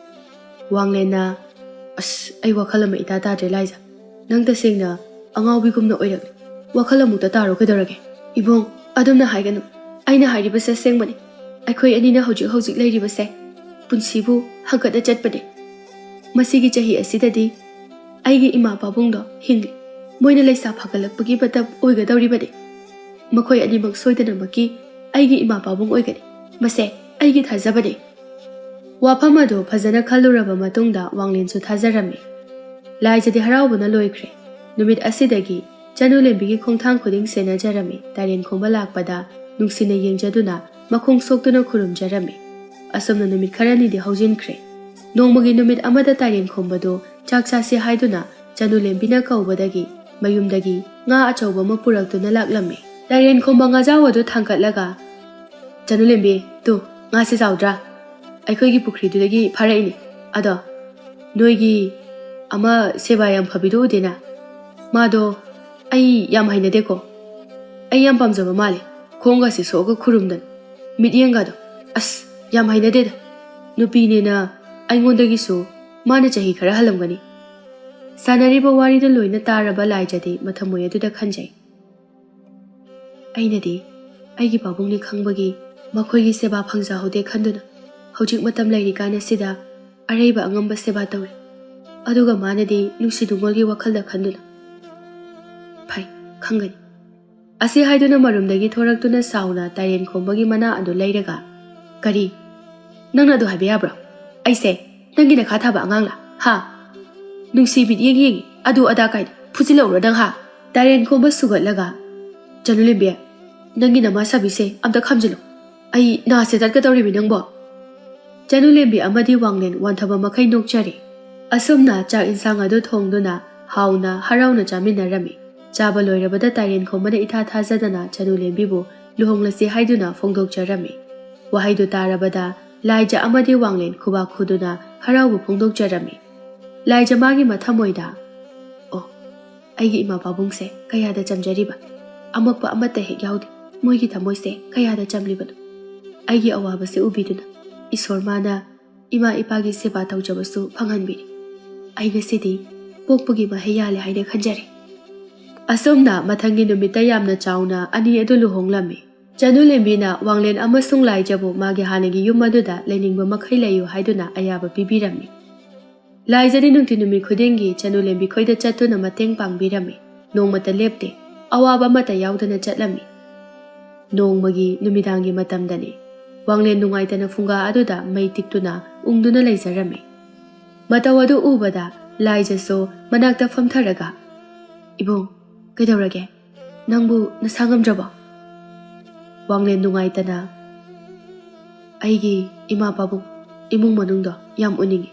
ꯋꯥꯡꯂꯦꯟꯅ, "ꯑꯁ, ꯑꯩ ꯋꯥꯈꯜ ꯑꯃ ꯏꯇꯥ ꯇꯥꯗ꯭ꯔꯦ ꯂꯥꯏꯖꯥ꯫ ꯅꯪ ꯇꯁꯦꯡꯅ ꯑꯉꯥꯎꯕꯤꯒꯨꯝꯅ ꯑꯣꯏꯔꯛꯂꯦ꯫ ꯋꯥꯈꯜ ꯑꯃꯨꯛꯇ ꯇꯥꯔꯣ ꯀꯩꯗꯧꯔꯒꯦ?" "ꯏꯕꯨꯡ, ꯑꯗꯨꯝꯅ ꯍꯥꯏꯒꯅꯨ꯫ ꯑꯩꯅ ꯍꯥꯏꯔꯤꯕꯁꯦ ꯑꯁꯦꯡꯕꯅꯤ꯫ ꯑꯩꯈꯣꯏ ꯑꯅꯤꯅ ꯍꯧꯖꯤꯛ ꯍꯧꯖꯤꯛ ꯂꯩꯔꯤꯕꯁꯦ ꯄꯨꯟꯁꯤꯕꯨ ꯍꯪꯒꯠꯅ ꯆꯠꯄꯅꯤ꯫ ꯃꯁꯤꯒꯤ ꯆꯍꯤ ꯑꯁꯤꯗꯗꯤ ꯑꯩꯒꯤ ꯏꯃꯥ ꯄꯥꯕꯨꯡꯗꯣ ꯍꯤꯡꯂꯤ꯫ ꯃꯣꯏꯅ ꯂꯩꯁꯥ ꯐꯒꯠꯂꯛꯄꯒꯤ ꯃꯇꯝ ꯑꯣꯏꯒꯗꯧꯔꯤꯕꯅꯤ꯫ ꯃꯈꯣꯏ ꯑꯅꯤꯃꯛ ꯁꯣꯏꯗꯅꯃꯛꯀꯤ ꯑꯩꯒꯤ ꯏꯃꯥ ꯄꯥꯕꯨꯡ ꯑꯣꯏꯒꯅꯤ꯫ ꯃꯁꯦ ꯑꯩꯒꯤ ꯊꯥꯖꯕꯅꯤ꯫" ꯋꯥꯐꯝ ꯑꯗꯨ ꯐꯖꯅ ꯈꯜꯂꯨꯔꯕ ꯃꯇꯨꯡꯗ ꯋꯥꯡꯂꯦꯟꯁꯨ ꯊꯥꯖꯔꯝꯃꯤ꯫ ꯂꯥꯏꯖꯗꯤ ꯍꯔꯥꯎꯕꯅ ꯂꯣꯏꯈ꯭ꯔꯦ꯫ ꯅꯨꯃꯤꯠ ꯑꯁꯤꯗꯒꯤ ꯆꯅꯨꯂꯦꯝꯕꯤꯒꯤ ꯈꯣꯡꯊꯥꯡ ꯈꯨꯗꯤꯡ ꯁꯦꯟꯅꯖꯔꯝꯃꯤ꯫ ꯇꯥꯏꯔꯦꯟ ꯈꯣꯝꯕ ꯂꯥꯛꯄꯗ ꯅꯨꯡꯁꯤꯅ ꯌꯦꯡꯖꯗꯨꯅ ꯃꯈꯣꯡ ꯁꯣꯛꯇꯨꯅ ꯈꯨꯔꯨꯝꯖꯔꯝꯃꯤ꯫ ꯑꯁꯨꯝꯅ ꯅꯨꯃꯤꯠ ꯈꯔꯅꯤꯗꯤ ꯍꯧꯖꯤꯟꯈ꯭ꯔꯦ꯫ ꯅꯣꯡꯃꯒꯤ ꯅꯨꯃꯤꯠ ꯑꯃꯗ ꯇꯥꯏꯔꯦꯟ ꯈꯣꯝꯕꯗꯨ ꯆꯥꯛ ꯆꯥꯁꯤ ꯍꯥꯏꯗꯨꯅ ꯆꯅꯨꯂꯦꯝꯕꯤꯅ ꯀꯧꯕꯗꯒꯤ ꯃꯌꯨꯝꯗꯒꯤ ꯉꯥ ꯑꯆꯧꯕ ꯑꯃ ꯄꯨꯔꯛꯇꯨꯅ ꯂꯥꯛꯂꯝꯃꯤ꯫ ꯇꯥꯏꯔꯦꯟ ꯈꯣꯝꯕ ꯉꯥꯖꯥꯎ ꯑꯗꯨ ꯊꯥꯡꯒꯠꯂꯒ, "ꯆꯅꯨꯂꯦꯝꯕꯤ, ꯇꯨ, ꯉꯥꯁꯦ ꯆꯥꯎꯗ꯭ꯔꯥ? ꯑꯩꯈꯣꯏꯒꯤ ꯄꯨꯈ꯭ꯔꯤꯗꯨꯗꯒꯤ ꯐꯥꯔꯛꯏꯅꯤ꯫ ꯑꯗꯣ ꯅꯣꯏꯒꯤ ꯑꯃ ꯁꯦꯕꯥ ꯌꯥꯝ ꯐꯕꯤꯗꯣ ꯎꯗꯦꯅ? ꯃꯥꯗꯣ ꯑꯩ ꯌꯥꯝ ꯍꯩꯅꯗꯦꯀꯣ꯫ ꯑꯩ ꯌꯥꯝ ꯄꯥꯝꯖꯕ ꯃꯥꯜꯂꯦ꯫ ꯈꯣꯡꯒꯁꯦ ꯁꯣꯛꯑꯒ ꯈꯨꯔꯨꯝꯗꯅ, ꯃꯤꯠꯌꯦꯡꯒꯗꯣ꯫ ꯑꯁ, ꯌꯥꯝ ꯍꯩꯅꯗꯦꯗ꯫ ꯅꯨꯄꯤꯅꯦꯅ ꯑꯩꯉꯣꯟꯗꯒꯤꯁꯨ ꯃꯥꯅ ꯆꯍꯤ ꯈꯔ ꯍꯜꯂꯝꯒꯅꯤ꯫" ꯁꯥꯟꯅꯔꯤꯕ ꯋꯥꯔꯤꯗꯨ ꯂꯣꯏꯅ ꯇꯥꯔꯕ ꯂꯥꯏꯖꯗꯤ ꯃꯊꯃꯣꯏ ꯑꯗꯨꯗ ꯈꯟꯖꯩ꯫ "ꯑꯩꯅꯗꯤ ꯑꯩꯒꯤ ꯄꯥꯕꯨꯡꯅꯤ ꯈꯪꯕꯒꯤ ꯃꯈꯣꯏꯒꯤ ꯁꯦꯕꯥ ꯐꯪꯖꯍꯧꯗꯦ ꯈꯟꯗꯨꯅ ꯍꯧꯖꯤꯛ ꯃꯇꯝ ꯂꯩꯔꯤꯀꯥꯟ ꯑꯁꯤꯗ ꯑꯔꯩꯕ ꯑꯉꯝꯕ ꯁꯦꯕꯥ ꯇꯧꯔꯤ꯫ ꯑꯗꯨꯒ ꯃꯥꯅꯗꯤ ꯅꯨꯡꯁꯤ ꯅꯨꯡꯉꯣꯜꯒꯤ ꯋꯥꯈꯜꯗ ꯈꯟꯗꯨꯅ꯫" "ꯐꯩ, ꯈꯪꯒꯅꯤ꯫" ꯑꯁꯤ ꯍꯥꯏꯗꯨꯅ ꯃꯔꯨꯝꯗꯒꯤ ꯊꯣꯔꯛꯇꯨꯅ ꯁꯥꯎꯅ ꯇꯥꯏꯔꯦꯟ ꯈꯣꯝꯕꯒꯤ ꯃꯅꯥ ꯑꯗꯨ ꯂꯩꯔꯒ, "ꯀꯔꯤ? ꯅꯪꯅ ꯑꯗꯨ ꯍꯥꯏꯕ ꯌꯥꯕ꯭ꯔꯣ? ꯑꯩꯁꯦ ꯅꯪꯒꯤ ꯅꯈꯥ ꯊꯥꯕ ꯑꯉꯥꯡꯂꯥ? ꯍꯥ? ꯅꯨꯡꯁꯤ ꯃꯤꯠꯌꯦꯡ ꯌꯦꯡꯉꯤ, ꯑꯗꯨ ꯑꯗꯥ ꯀꯥꯏꯅ ꯐꯨꯖꯤꯜꯂꯛꯎꯔꯣ ꯅꯪ, ꯍꯥ?" ꯇꯥꯏꯔꯦꯟ ꯈꯣꯝꯕ ꯁꯨꯒꯠꯂꯒ, "ꯆꯅꯨꯂꯦꯝꯕꯤ, ꯅꯪꯒꯤ ꯅꯃꯥ ꯁꯥꯕꯤꯁꯦ ꯑꯝꯇ ꯈꯥꯝꯖꯤꯜꯂꯨ꯫ ꯑꯩ ꯅꯥꯁꯦ ꯇꯠꯀꯗꯧꯔꯤꯃꯤ ꯅꯪꯕꯣ꯫" ꯆꯅꯨꯂꯦꯝꯕꯤ ꯑꯃꯗꯤ ꯋꯥꯡꯂꯦꯟ ꯋꯥꯟꯊꯕ ꯃꯈꯩ ꯅꯣꯛꯆꯔꯦ꯫ ꯑꯁꯨꯝꯅ ꯆꯥꯛ ꯏꯟꯁꯥꯡ ꯑꯗꯨ ꯊꯣꯡꯗꯨꯅ ꯍꯥꯎꯅ ꯍꯔꯥꯎꯅ ꯆꯥꯃꯤꯟꯅꯔꯝꯃꯤ꯫ ꯆꯥꯕ ꯂꯣꯏꯔꯕꯗ ꯇꯥꯏꯔꯦꯟ ꯈꯣꯝꯕꯅ ꯏꯊꯥ ꯊꯥꯖꯗꯅ ꯆꯅꯨꯂꯦꯝꯕꯤꯕꯨ ꯂꯨꯍꯣꯡꯂꯁꯤ ꯍꯥꯏꯗꯨꯅ ꯐꯣꯡꯗꯣꯛꯆꯔꯝꯃꯤ꯫ ꯋꯥꯍꯩꯗꯨ ꯇꯥꯔꯕꯗ ꯂꯥꯏꯖ ꯑꯃꯗꯤ ꯋꯥꯡꯂꯦꯟ ꯈꯨꯕꯥꯛ ꯈꯨꯗꯨꯅ ꯍꯔꯥꯎꯕ ꯐꯣꯡꯗꯣꯛꯆꯔꯝꯃꯤ꯫ ꯂꯥꯏꯖ ꯃꯥꯒꯤ ꯃꯊꯃꯣꯏꯗ, "ꯑꯣ, ꯑꯩꯒꯤ ꯏꯃꯥ ꯄꯥꯕꯨꯡꯁꯦ ꯀꯌꯥꯗ ꯆꯝꯖꯔꯤꯕ! ꯑꯃꯛꯄ ꯑꯃꯠꯇ ꯍꯦꯛ ꯌꯥꯎꯗꯦ꯫ ꯃꯣꯏꯒꯤ ꯊꯃꯣꯏꯁꯦ ꯀꯌꯥꯗ ꯆꯝꯂꯤꯕꯅꯣ! ꯑꯩꯒꯤ ꯑꯋꯥꯕꯁꯦ ꯎꯕꯤꯗꯨꯅ ꯏꯁꯣꯔ ꯃꯥꯅ ꯏꯃꯥ ꯏꯄꯥꯒꯤ ꯁꯦꯕꯥ ꯇꯧꯖꯕꯁꯨ ꯐꯪꯍꯟꯕꯤꯔꯤ꯫ ꯑꯩ ꯉꯁꯤꯗꯤ ꯄꯣꯛꯄꯒꯤ ꯃꯍꯩ ꯌꯥꯜꯂꯦ ꯍꯥꯏꯅ ꯈꯟꯖꯔꯦ"꯫ ꯑꯁꯨꯝꯅ ꯃꯊꯪꯒꯤ ꯅꯨꯃꯤꯠꯇ ꯌꯥꯝꯅ ꯆꯥꯎꯅ ꯑꯅꯤ ꯑꯗꯨ ꯂꯨꯍꯣꯡꯂꯝꯃꯤ꯫ ꯆꯅꯨ ꯂꯦꯝꯕꯤꯅ ꯋꯥꯡꯂꯦꯟ ꯑꯃꯁꯨꯡ ꯂꯥꯏꯖꯕꯨ ꯃꯥꯒꯤ ꯍꯥꯟꯅꯒꯤ ꯌꯨꯝ ꯑꯗꯨꯗ ꯂꯩꯅꯤꯡꯕ ꯃꯈꯩ ꯂꯩꯌꯨ ꯍꯥꯏꯗꯨꯅ ꯑꯌꯥꯕ ꯄꯤꯕꯤꯔꯝꯃꯤ꯫ ꯂꯥꯏꯖꯗꯤ ꯅꯨꯡꯇꯤ ꯅꯨꯃꯤꯠ ꯈꯨꯗꯤꯡꯒꯤ ꯆꯅꯨ ꯂꯦꯝꯕꯤ ꯈꯣꯏꯗ ꯆꯠꯇꯨꯅ ꯃꯇꯦꯡ ꯄꯥꯡꯕꯤꯔꯝꯃꯤ꯫ ꯅꯣꯡꯃꯇ ꯂꯦꯞꯇꯦ, ꯑꯋꯥꯕ ꯑꯃꯠꯇ ꯌꯥꯎꯗꯅ ꯆꯠꯂꯝꯃꯤ꯫ ꯅꯣꯡꯃꯒꯤ ꯅꯨꯃꯤꯗꯥꯡꯒꯤ ꯃꯇꯝꯗꯅꯤ꯫ ꯋꯥꯡꯂꯦꯟ ꯅꯨꯡꯉꯥꯏꯇꯅ ꯐꯨꯡꯒꯥ ꯑꯗꯨꯗ ꯃꯩ ꯇꯤꯛꯇꯨꯅ ꯎꯪꯗꯨꯅ ꯂꯩꯖꯔꯝꯃꯤ꯫ ꯃꯇꯧ ꯑꯗꯨ ꯎꯕꯗ ꯂꯥꯏꯖꯁꯨ ꯃꯅꯥꯛꯇ ꯐꯝꯊꯔꯒ, "ꯏꯕꯨꯡ, ꯀꯩꯗꯧꯔꯒꯦ? ꯅꯪꯕꯨ ꯅꯁꯥ ꯉꯝꯗ꯭ꯔꯕꯣ?" ꯋꯥꯡꯂꯦꯟ ꯅꯨꯡꯉꯥꯏꯇꯅ, "ꯑꯩꯒꯤ ꯏꯃꯥ ꯄꯥꯕꯨꯡ, ꯏꯃꯨꯡ ꯃꯅꯨꯡꯗꯣ ꯌꯥꯝ ꯎꯅꯤꯡꯉꯤ꯫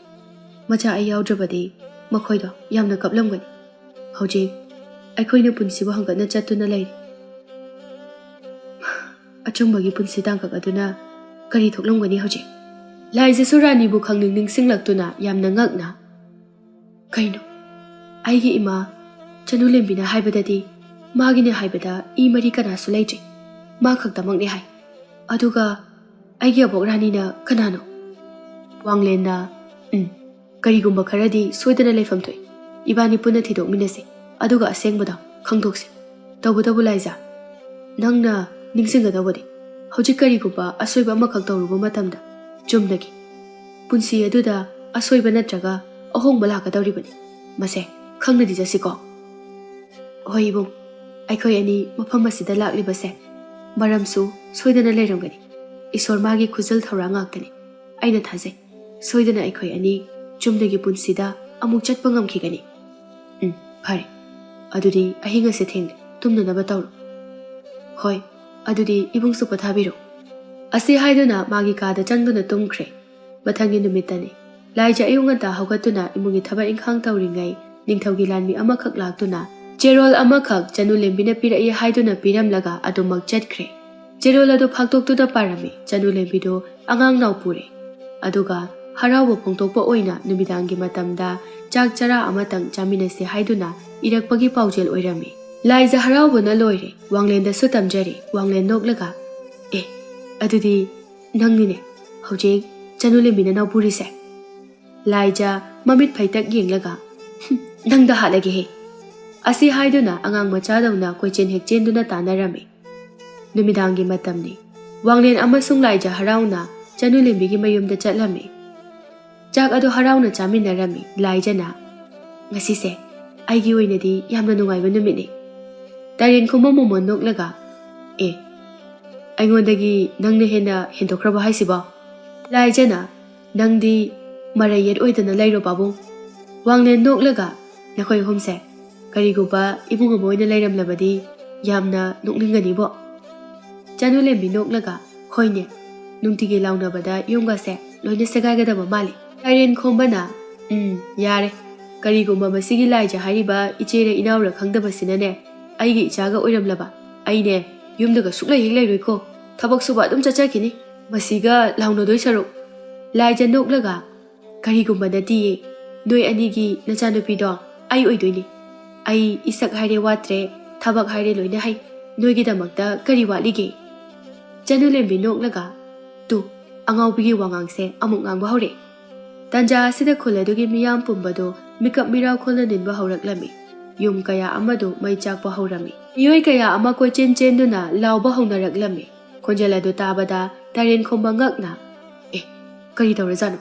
ꯃꯆꯥ ꯑꯩ ꯌꯥꯎꯗ꯭ꯔꯕꯗꯤ ꯃꯈꯣꯏꯗꯣ ꯌꯥꯝꯅ ꯀꯞꯂꯝꯒꯅꯤ꯫ ꯍꯧꯖꯤꯛ ꯑꯩꯈꯣꯏꯅ ꯄꯨꯟꯁꯤꯕꯨ ꯍꯪꯒꯠꯅ ꯆꯠꯇꯨꯅ ꯂꯩꯔꯤ꯫ ꯑꯆꯨꯝꯕꯒꯤ ꯄꯨꯟꯁꯤ ꯇꯥꯡꯀꯛ ꯑꯗꯨꯅ ꯀꯔꯤ ꯊꯣꯛꯂꯝꯒꯅꯤ ꯍꯧꯖꯤꯛ?" ꯂꯥꯏꯖꯁꯨ ꯔꯥꯅꯤꯕꯨ ꯈꯪꯅꯤꯡ ꯅꯤꯡꯁꯤꯡꯂꯛꯇꯨꯅ ꯌꯥꯝꯅ ꯉꯛꯅ, "ꯀꯩꯅꯣ? ꯑꯩꯒꯤ ꯏꯃꯥ ꯆꯅꯨꯂꯦꯝꯕꯤꯅ ꯍꯥꯏꯕꯗꯗꯤ ꯃꯥꯒꯤꯅꯦ ꯍꯥꯏꯕꯗ ꯏ ꯃꯔꯤ ꯀꯅꯥꯁꯨ ꯂꯩꯇ꯭ꯔꯦ꯫ ꯃꯥ ꯈꯛꯇꯃꯛꯅꯦ ꯍꯥꯏ꯫ ꯑꯗꯨꯒ ꯑꯩꯒꯤ ꯑꯕꯣꯛ ꯔꯥꯅꯤꯅ ꯀꯅꯥꯅꯣ?" ꯋꯥꯡꯂꯦꯟꯅ, "ꯎꯝ, ꯀꯔꯤꯒꯨꯝꯕ ꯈꯔꯗꯤ ꯁꯣꯏꯗꯅ ꯂꯩꯐꯝ ꯊꯣꯛꯏ꯫ ꯏꯕꯥꯅꯤ ꯄꯨꯟꯅ ꯊꯤꯗꯣꯛꯃꯤꯟꯅꯁꯤ, ꯑꯗꯨꯒ ꯑꯁꯦꯡꯕꯗꯣ ꯈꯪꯗꯣꯛꯁꯤ꯫ ꯇꯧꯕꯇꯕꯨ ꯂꯥꯏꯖꯥ, ꯅꯪꯅ ꯅꯤꯡꯁꯤꯡꯒꯗꯧꯕꯗꯤ, ꯍꯧꯖꯤꯛ ꯀꯔꯤꯒꯨꯝꯕ ꯑꯁꯣꯏꯕ ꯑꯃꯈꯛ ꯇꯧꯔꯨꯕ ꯃꯇꯝꯗ ꯆꯨꯝꯅꯒꯤ ꯄꯨꯟꯁꯤ ꯑꯗꯨꯗ ꯑꯁꯣꯏꯕ ꯅꯠꯇ꯭ꯔꯒ ꯑꯍꯣꯡꯕ ꯂꯥꯛꯀꯗꯧꯔꯤꯕꯅꯤ꯫ ꯃꯁꯦ ꯈꯪꯅꯗꯤ ꯆꯠꯁꯤꯀꯣ?" "ꯍꯣꯏ ꯏꯕꯨꯡ, ꯑꯩꯈꯣꯏ ꯑꯅꯤ ꯃꯐꯝ ꯑꯁꯤꯗ ꯂꯥꯛꯂꯤꯕꯁꯦ ꯃꯔꯝꯁꯨ ꯁꯣꯏꯗꯅ ꯂꯩꯔꯝꯒꯅꯤ꯫ ꯏꯁꯣꯔ ꯃꯥꯒꯤ ꯈꯨꯖꯜ ꯊꯧꯔꯥꯡ ꯉꯥꯛꯇꯅꯤ꯫ ꯑꯩꯅ ꯊꯥꯖꯩ, ꯁꯣꯏꯗꯅ ꯑꯩꯈꯣꯏ ꯑꯅꯤ ꯆꯨꯝꯅꯒꯤ ꯄꯨꯟꯁꯤꯗ ꯑꯃꯨꯛ ꯆꯠꯄ ꯉꯝꯈꯤꯒꯅꯤ꯫ ꯎꯝ, ꯐꯔꯦ꯫ ꯑꯗꯨꯗꯤ ꯑꯍꯤꯡ ꯑꯁꯦ ꯊꯦꯡꯂꯦ, ꯇꯨꯝꯅꯅꯕ ꯇꯧꯔꯣ꯫" "ꯍꯣꯏ, ꯑꯗꯨꯗꯤ ꯏꯕꯨꯡꯁꯨ ꯄꯣꯊꯥꯕꯤꯔꯣ꯫" ꯑꯁꯤ ꯍꯥꯏꯗꯨꯅ ꯃꯥꯒꯤ ꯀꯥꯗ ꯆꯪꯗꯨꯅ ꯇꯨꯝꯈ꯭ꯔꯦ꯫ ꯃꯊꯪꯒꯤ ꯅꯨꯃꯤꯠꯇꯅꯤ꯫ ꯂꯥꯏꯖ ꯑꯌꯨꯛ ꯉꯟꯇꯥ ꯍꯧꯒꯠꯇꯨꯅ ꯏꯃꯨꯡꯒꯤ ꯊꯕꯛ ꯏꯪꯈꯥꯡ ꯇꯧꯔꯤꯉꯩ, ꯅꯤꯡꯊꯧꯒꯤ ꯂꯥꯟꯃꯤ ꯑꯃꯈꯛ ꯂꯥꯛꯇꯨꯅ ꯆꯦꯔꯣꯜ ꯑꯃꯈꯛ ꯆꯅꯨ ꯂꯦꯝꯕꯤꯅ ꯄꯤꯔꯛꯏ ꯍꯥꯏꯗꯨꯅ ꯄꯤꯔꯝꯂꯒ ꯑꯗꯨꯃꯛ ꯆꯠꯈ꯭ꯔꯦ꯫ ꯆꯦꯔꯣꯜ ꯑꯗꯨ ꯐꯥꯛꯇꯣꯛꯇꯨꯅ ꯄꯥꯔꯝꯃꯤ꯫ ꯆꯅꯨ ꯂꯦꯝꯕꯤꯗꯨ ꯑꯉꯥꯡ ꯅꯥꯎ ꯄꯨꯔꯦ꯫ ꯑꯗꯨꯒ ꯍꯔꯥꯎꯕ ꯐꯣꯡꯗꯣꯛꯄ ꯑꯣꯏꯅ ꯅꯨꯃꯤꯗꯥꯡꯒꯤ ꯃꯇꯝꯗ ꯆꯥꯛ ꯆꯔꯥ ꯑꯃꯇꯪ ꯆꯥꯃꯤꯟꯅꯁꯤ ꯍꯥꯏꯗꯨꯅ ꯏꯔꯛꯄꯒꯤ ꯄꯥꯎꯖꯦꯜ ꯑꯣꯏꯔꯝꯃꯤ꯫ ꯂꯥꯏꯖ ꯍꯔꯥꯎꯕꯅ ꯂꯣꯏꯔꯦ꯫ ꯋꯥꯡꯂꯦꯟꯗꯁꯨ ꯇꯝꯖꯔꯦ꯫ ꯋꯥꯡꯂꯦꯟ ꯅꯣꯛꯂꯒ, "ꯑꯦ, ꯑꯗꯨꯗꯤ ꯅꯪꯅꯤꯅꯦ ꯍꯧꯖꯤꯛ ꯆꯅꯨ ꯂꯦꯝꯕꯤ ꯅꯅꯥꯎ ꯄꯨꯔꯤꯁꯦ?" ꯂꯥꯏꯖ ꯃꯃꯤꯠ ꯐꯩꯇꯛ ꯌꯦꯡꯂꯒ, "ꯍꯨꯝ, ꯅꯪꯗ ꯍꯥꯠꯂꯒꯦꯍꯦ!" ꯑꯁꯤ ꯍꯥꯏꯗꯨꯅ ꯑꯉꯥꯡ ꯃꯆꯥꯗꯧꯅ ꯀꯣꯏꯆꯦꯟ ꯍꯦꯛ ꯆꯦꯟꯗꯨꯅ ꯇꯥꯟꯅꯔꯝꯃꯤ꯫ ꯅꯨꯃꯤꯗꯥꯡꯒꯤ ꯃꯇꯝꯅꯤ꯫ ꯋꯥꯡꯂꯦꯟ ꯑꯃꯁꯨꯡ ꯂꯥꯏꯖ ꯍꯔꯥꯎꯅ ꯆꯅꯨ ꯂꯦꯝꯕꯤꯒꯤ ꯃꯌꯨꯝꯗ ꯆꯠꯂꯝꯃꯤ꯫ ꯆꯥꯛ ꯑꯗꯨ ꯍꯔꯥꯎꯅ ꯆꯥꯃꯤꯟꯅꯔꯝꯃꯤ꯫ ꯂꯥꯏꯖꯅ, "ꯉꯁꯤꯁꯦ ꯑꯩꯒꯤ ꯑꯣꯏꯅꯗꯤ ꯌꯥꯝꯅ ꯅꯨꯡꯉꯥꯏꯕ ꯅꯨꯃꯤꯠꯅꯤ꯫" ꯇꯥꯏꯔꯦꯟꯈꯣꯝꯕ ꯃꯣꯃꯣꯟ ꯅꯣꯛꯂꯒ, "ꯑꯦ, ꯑꯩꯉꯣꯟꯗꯒꯤ ꯅꯪꯅ ꯍꯦꯟꯅ ꯍꯦꯟꯗꯣꯛꯈ꯭ꯔꯕ ꯍꯥꯏꯁꯤꯕꯣ?" ꯂꯥꯏꯖꯅ, "ꯅꯪꯗꯤ ꯃꯔꯩ ꯌꯦꯠ ꯑꯣꯏꯗꯅ ꯂꯩꯔꯣ ꯄꯥꯕꯨꯡ꯫" ꯋꯥꯡꯂꯦꯟ ꯅꯣꯛꯂꯒ, "ꯅꯈꯣꯏ ꯑꯍꯨꯝꯁꯦ ꯀꯔꯤꯒꯨꯝꯕ ꯏꯃꯨꯡ ꯑꯃ ꯑꯣꯏꯅ ꯂꯩꯔꯝꯂꯕꯗꯤ ꯌꯥꯝꯅ ꯅꯣꯛꯅꯤꯡꯒꯅꯤꯕꯣ꯫" ꯆꯅꯨ ꯂꯦꯝꯕꯤ ꯅꯣꯛꯂꯒ, "ꯍꯣꯏꯅꯦ, ꯅꯨꯡꯇꯤꯒꯤ ꯂꯥꯎꯅꯕꯗ ꯌꯨꯝꯒꯁꯦ ꯂꯣꯏꯅ ꯁꯦꯒꯥꯏꯒꯗꯕ ꯃꯥꯜꯂꯤ꯫" ꯇꯥꯏꯔꯦꯟ ꯈꯣꯝꯕꯅ, "ꯎꯝ, ꯌꯥꯔꯦ꯫ ꯀꯔꯤꯒꯨꯝꯕ ꯃꯁꯤꯒꯤ ꯂꯥꯏꯖ ꯍꯥꯏꯔꯤꯕ ꯏꯆꯦꯔ ꯏꯅꯥꯎꯔ ꯈꯪꯗꯕꯁꯤꯅꯅꯦ ꯑꯩꯒꯤ ꯏꯆꯥꯒ ꯑꯣꯏꯔꯝꯂꯕ ꯑꯩꯅꯦ ꯌꯨꯝꯗꯒ ꯁꯨꯛꯂꯩ ꯍꯦꯛ ꯂꯩꯔꯣꯏꯀꯣ꯫ ꯊꯕꯛ ꯁꯨꯕ ꯑꯗꯨꯝ ꯆꯠꯆꯈꯤꯅꯤ ꯃꯁꯤꯒ ꯂꯥꯎꯅꯗꯣꯏ ꯁꯔꯨꯛ꯫" ꯂꯥꯏꯖ ꯅꯣꯛꯂꯒ, "ꯀꯔꯤꯒꯨꯝꯕ ꯅꯠꯇꯤꯌꯦ꯫ ꯅꯣꯏ ꯑꯅꯤꯒꯤ ꯅꯆꯥꯅꯨꯄꯤꯗꯣ ꯑꯩ ꯑꯣꯏꯗꯣꯏꯅꯤ꯫ ꯑꯩ ꯏꯁꯛ ꯍꯥꯏꯔꯦ ꯋꯥꯠꯇ꯭ꯔꯦ, ꯊꯕꯛ ꯍꯥꯏꯔꯦ ꯂꯣꯏꯅ ꯍꯩ꯫ ꯅꯣꯏꯒꯤꯗꯃꯛꯇ ꯀꯔꯤ ꯋꯥꯠꯂꯤꯒꯦ?" ꯆꯅꯨ ꯂꯦꯝꯕꯤ ꯅꯣꯛꯂꯒ, "ꯇꯨ, ꯑꯉꯥꯎꯕꯤꯒꯤ ꯋꯥꯉꯥꯡꯁꯦ ꯑꯃꯨꯛ ꯉꯥꯡꯕ ꯍꯧꯔꯦ꯫" ꯇꯥꯟꯖꯥ ꯑꯁꯤꯗ ꯈꯨꯜ ꯑꯗꯨꯒꯤ ꯃꯤꯌꯥꯝ ꯄꯨꯝꯕꯗꯨ ꯃꯤꯀꯞ ꯃꯤꯔꯥꯎ ꯈꯣꯜꯅ ꯅꯤꯟꯕ ꯍꯧꯔꯛꯂꯝꯃꯤ꯫ ꯌꯨꯝ ꯀꯌꯥ ꯑꯃꯗꯨ ꯃꯩ ꯆꯥꯛꯄ ꯍꯧꯔꯝꯃꯤ꯫ ꯃꯤꯑꯣꯏ ꯀꯌꯥ ꯑꯃ ꯀꯣꯏꯆꯦꯟ ꯆꯦꯟꯗꯨꯅ ꯂꯥꯎꯕ ꯍꯧꯅꯔꯛꯂꯝꯃꯤ꯫ ꯈꯣꯟꯖꯦꯜ ꯑꯗꯨ ꯇꯥꯕꯗ ꯇꯥꯏꯔꯦꯟ ꯈꯣꯝꯕ ꯉꯛꯅ, "ꯑꯦ, ꯀꯔꯤ ꯇꯧꯔꯖꯥꯠꯅꯣ?"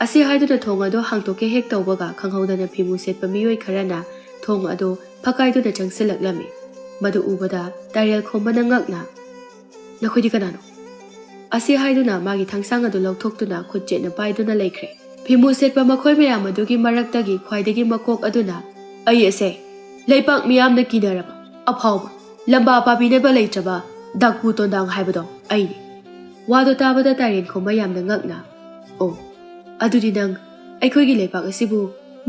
ꯑꯁꯤ ꯍꯥꯏꯗꯨꯅ ꯊꯣꯡ ꯑꯗꯨ ꯍꯥꯡꯇꯣꯛꯀꯦ ꯍꯦꯛ ꯇꯧꯕꯒ ꯈꯪꯍꯧꯗꯅ ꯐꯤꯃꯨ ꯁꯦꯠꯄ ꯃꯤꯑꯣꯏ ꯈꯔꯅ ꯊꯣꯡ ꯑꯗꯨ ꯐꯛꯀꯥꯏꯗꯨꯅ ꯆꯪꯁꯤꯜꯂꯛꯂꯝꯃꯤ꯫ ꯃꯗꯨ ꯎꯕꯗ ꯇꯥꯏꯔꯦꯜ ꯈꯣꯝꯕꯅ ꯉꯛꯅ, "ꯅꯈꯣꯏꯗꯤ ꯀꯅꯥꯅꯣ?" ꯑꯁꯤ ꯍꯥꯏꯗꯨꯅ ꯃꯥꯒꯤ ꯊꯥꯡꯁꯥꯡ ꯑꯗꯨ ꯂꯧꯊꯣꯛꯇꯨꯅ ꯈꯨꯠ ꯆꯦꯠꯅ ꯄꯥꯏꯗꯨꯅ ꯂꯩꯈ꯭ꯔꯦ꯫ ꯐꯤꯃꯨ ꯁꯦꯠꯄ ꯃꯈꯣꯏ ꯃꯌꯥꯝ ꯑꯗꯨꯒꯤ ꯃꯔꯛꯇꯒꯤ ꯈ꯭ꯋꯥꯏꯗꯒꯤ ꯃꯀꯣꯛ ꯑꯗꯨꯅ, "ꯑꯩ ꯑꯁꯦ ꯂꯩꯄꯥꯛ ꯃꯤꯌꯥꯝꯅ ꯀꯤꯅꯔꯕ ꯑꯐꯥꯎꯕ ꯂꯝꯕꯥ ꯄꯥꯕꯤꯅꯕ ꯂꯩꯇ꯭ꯔꯕ ꯗꯥꯀꯨ ꯇꯣꯟꯗꯥꯡ ꯍꯥꯏꯕꯗꯣ ꯑꯩꯅꯤ꯫" ꯋꯥꯗꯣ ꯇꯥꯕꯗ ꯇꯥꯏꯔꯦꯟ ꯈꯣꯝꯕ ꯌꯥꯝꯅ ꯉꯛꯅ, "ꯑꯣ, ꯑꯗꯨꯗꯤ ꯅꯪ ꯑꯩꯈꯣꯏꯒꯤ ꯂꯩꯄꯥꯛ ꯑꯁꯤꯕꯨ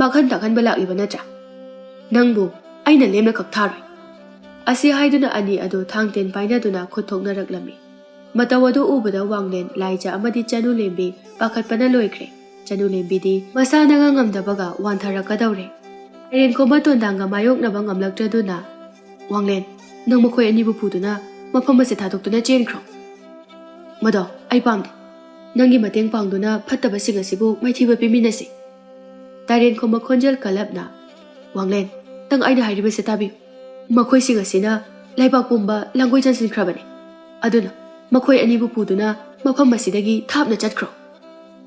ꯃꯥꯡꯍꯟ ꯇꯥꯛꯍꯟꯕ ꯂꯥꯛꯂꯤꯕ ꯅꯠꯇ꯭ꯔꯥ? ꯅꯪꯕꯨ ꯑꯩꯅ ꯂꯦꯝꯅ ꯀꯛꯊꯥꯔꯣꯏ꯫" ꯑꯁꯤ ꯍꯥꯏꯗꯨꯅ ꯑꯅꯤ ꯑꯗꯨ ꯊꯥꯡ ꯇꯦꯟ ꯄꯥꯏꯅꯗꯨꯅ ꯈꯨꯠ ꯊꯣꯛꯅꯔꯛꯂꯝꯃꯤ꯫ ꯃꯇꯧ ꯑꯗꯨ ꯎꯕꯗ ꯋꯥꯡꯂꯦꯟ, ꯂꯥꯏꯖ ꯑꯃꯗꯤ ꯆꯅꯨꯂꯦꯝꯕꯤ ꯄꯥꯈꯠꯄꯅ ꯂꯣꯏꯈ꯭ꯔꯦ꯫ ꯆꯅꯨꯂꯦꯝꯕꯤꯗꯤ ꯃꯁꯥꯅꯒ ꯉꯝꯗꯕꯒ ꯋꯥꯟꯊꯔꯛꯀꯗꯧꯔꯦ꯫ ꯇꯥꯏꯔꯦꯟꯈꯣꯝꯕ ꯇꯣꯟꯗꯥꯡꯒ ꯃꯥꯌꯣꯛꯅꯕ ꯉꯝꯂꯛꯇ꯭ꯔꯗꯨꯅ, "ꯋꯥꯡꯂꯦꯟ, ꯅꯪ ꯃꯈꯣꯏ ꯑꯅꯤꯕꯨ ꯄꯨꯗꯨꯅ ꯃꯐꯝ ꯑꯁꯤ ꯊꯥꯗꯣꯛꯇꯨꯅ ꯆꯦꯟꯈ꯭ꯔꯣ꯫ ꯃꯗꯣ ꯑꯩ ꯄꯥꯝꯗꯦ꯫ ꯅꯪꯒꯤ ꯃꯇꯦꯡ ꯄꯥꯡꯗꯨꯅ ꯐꯠꯇꯕꯁꯤꯡ ꯑꯁꯤꯕꯨ ꯃꯥꯏꯊꯤꯕ ꯄꯤꯃꯤꯟꯅꯁꯤ꯫" ꯇꯥꯏꯔꯦꯟꯈꯣꯝꯕ ꯈꯣꯟꯖꯦꯜ ꯀꯜꯂꯞꯅ, "ꯋꯥꯡꯂꯦꯟ, ꯅꯪ ꯑꯩꯅ ꯍꯥꯏꯔꯤꯕꯁꯤ ꯇꯥꯕꯤꯌꯨ꯫ ꯃꯈꯣꯏꯁꯤꯡ ꯑꯁꯤꯅ ꯂꯩꯕꯥꯛ ꯄꯨꯝꯕ ꯂꯥꯡꯒꯣꯏ ꯆꯟꯁꯤꯟꯈ꯭ꯔꯕꯅꯤ꯫ ꯑꯗꯨꯅ ꯃꯈꯣꯏ ꯑꯅꯤꯕꯨ ꯄꯨꯗꯨꯅ ꯃꯐꯝ ꯑꯁꯤꯗꯒꯤ ꯊꯥꯞꯅ ꯆꯠꯈ꯭ꯔꯣ꯫"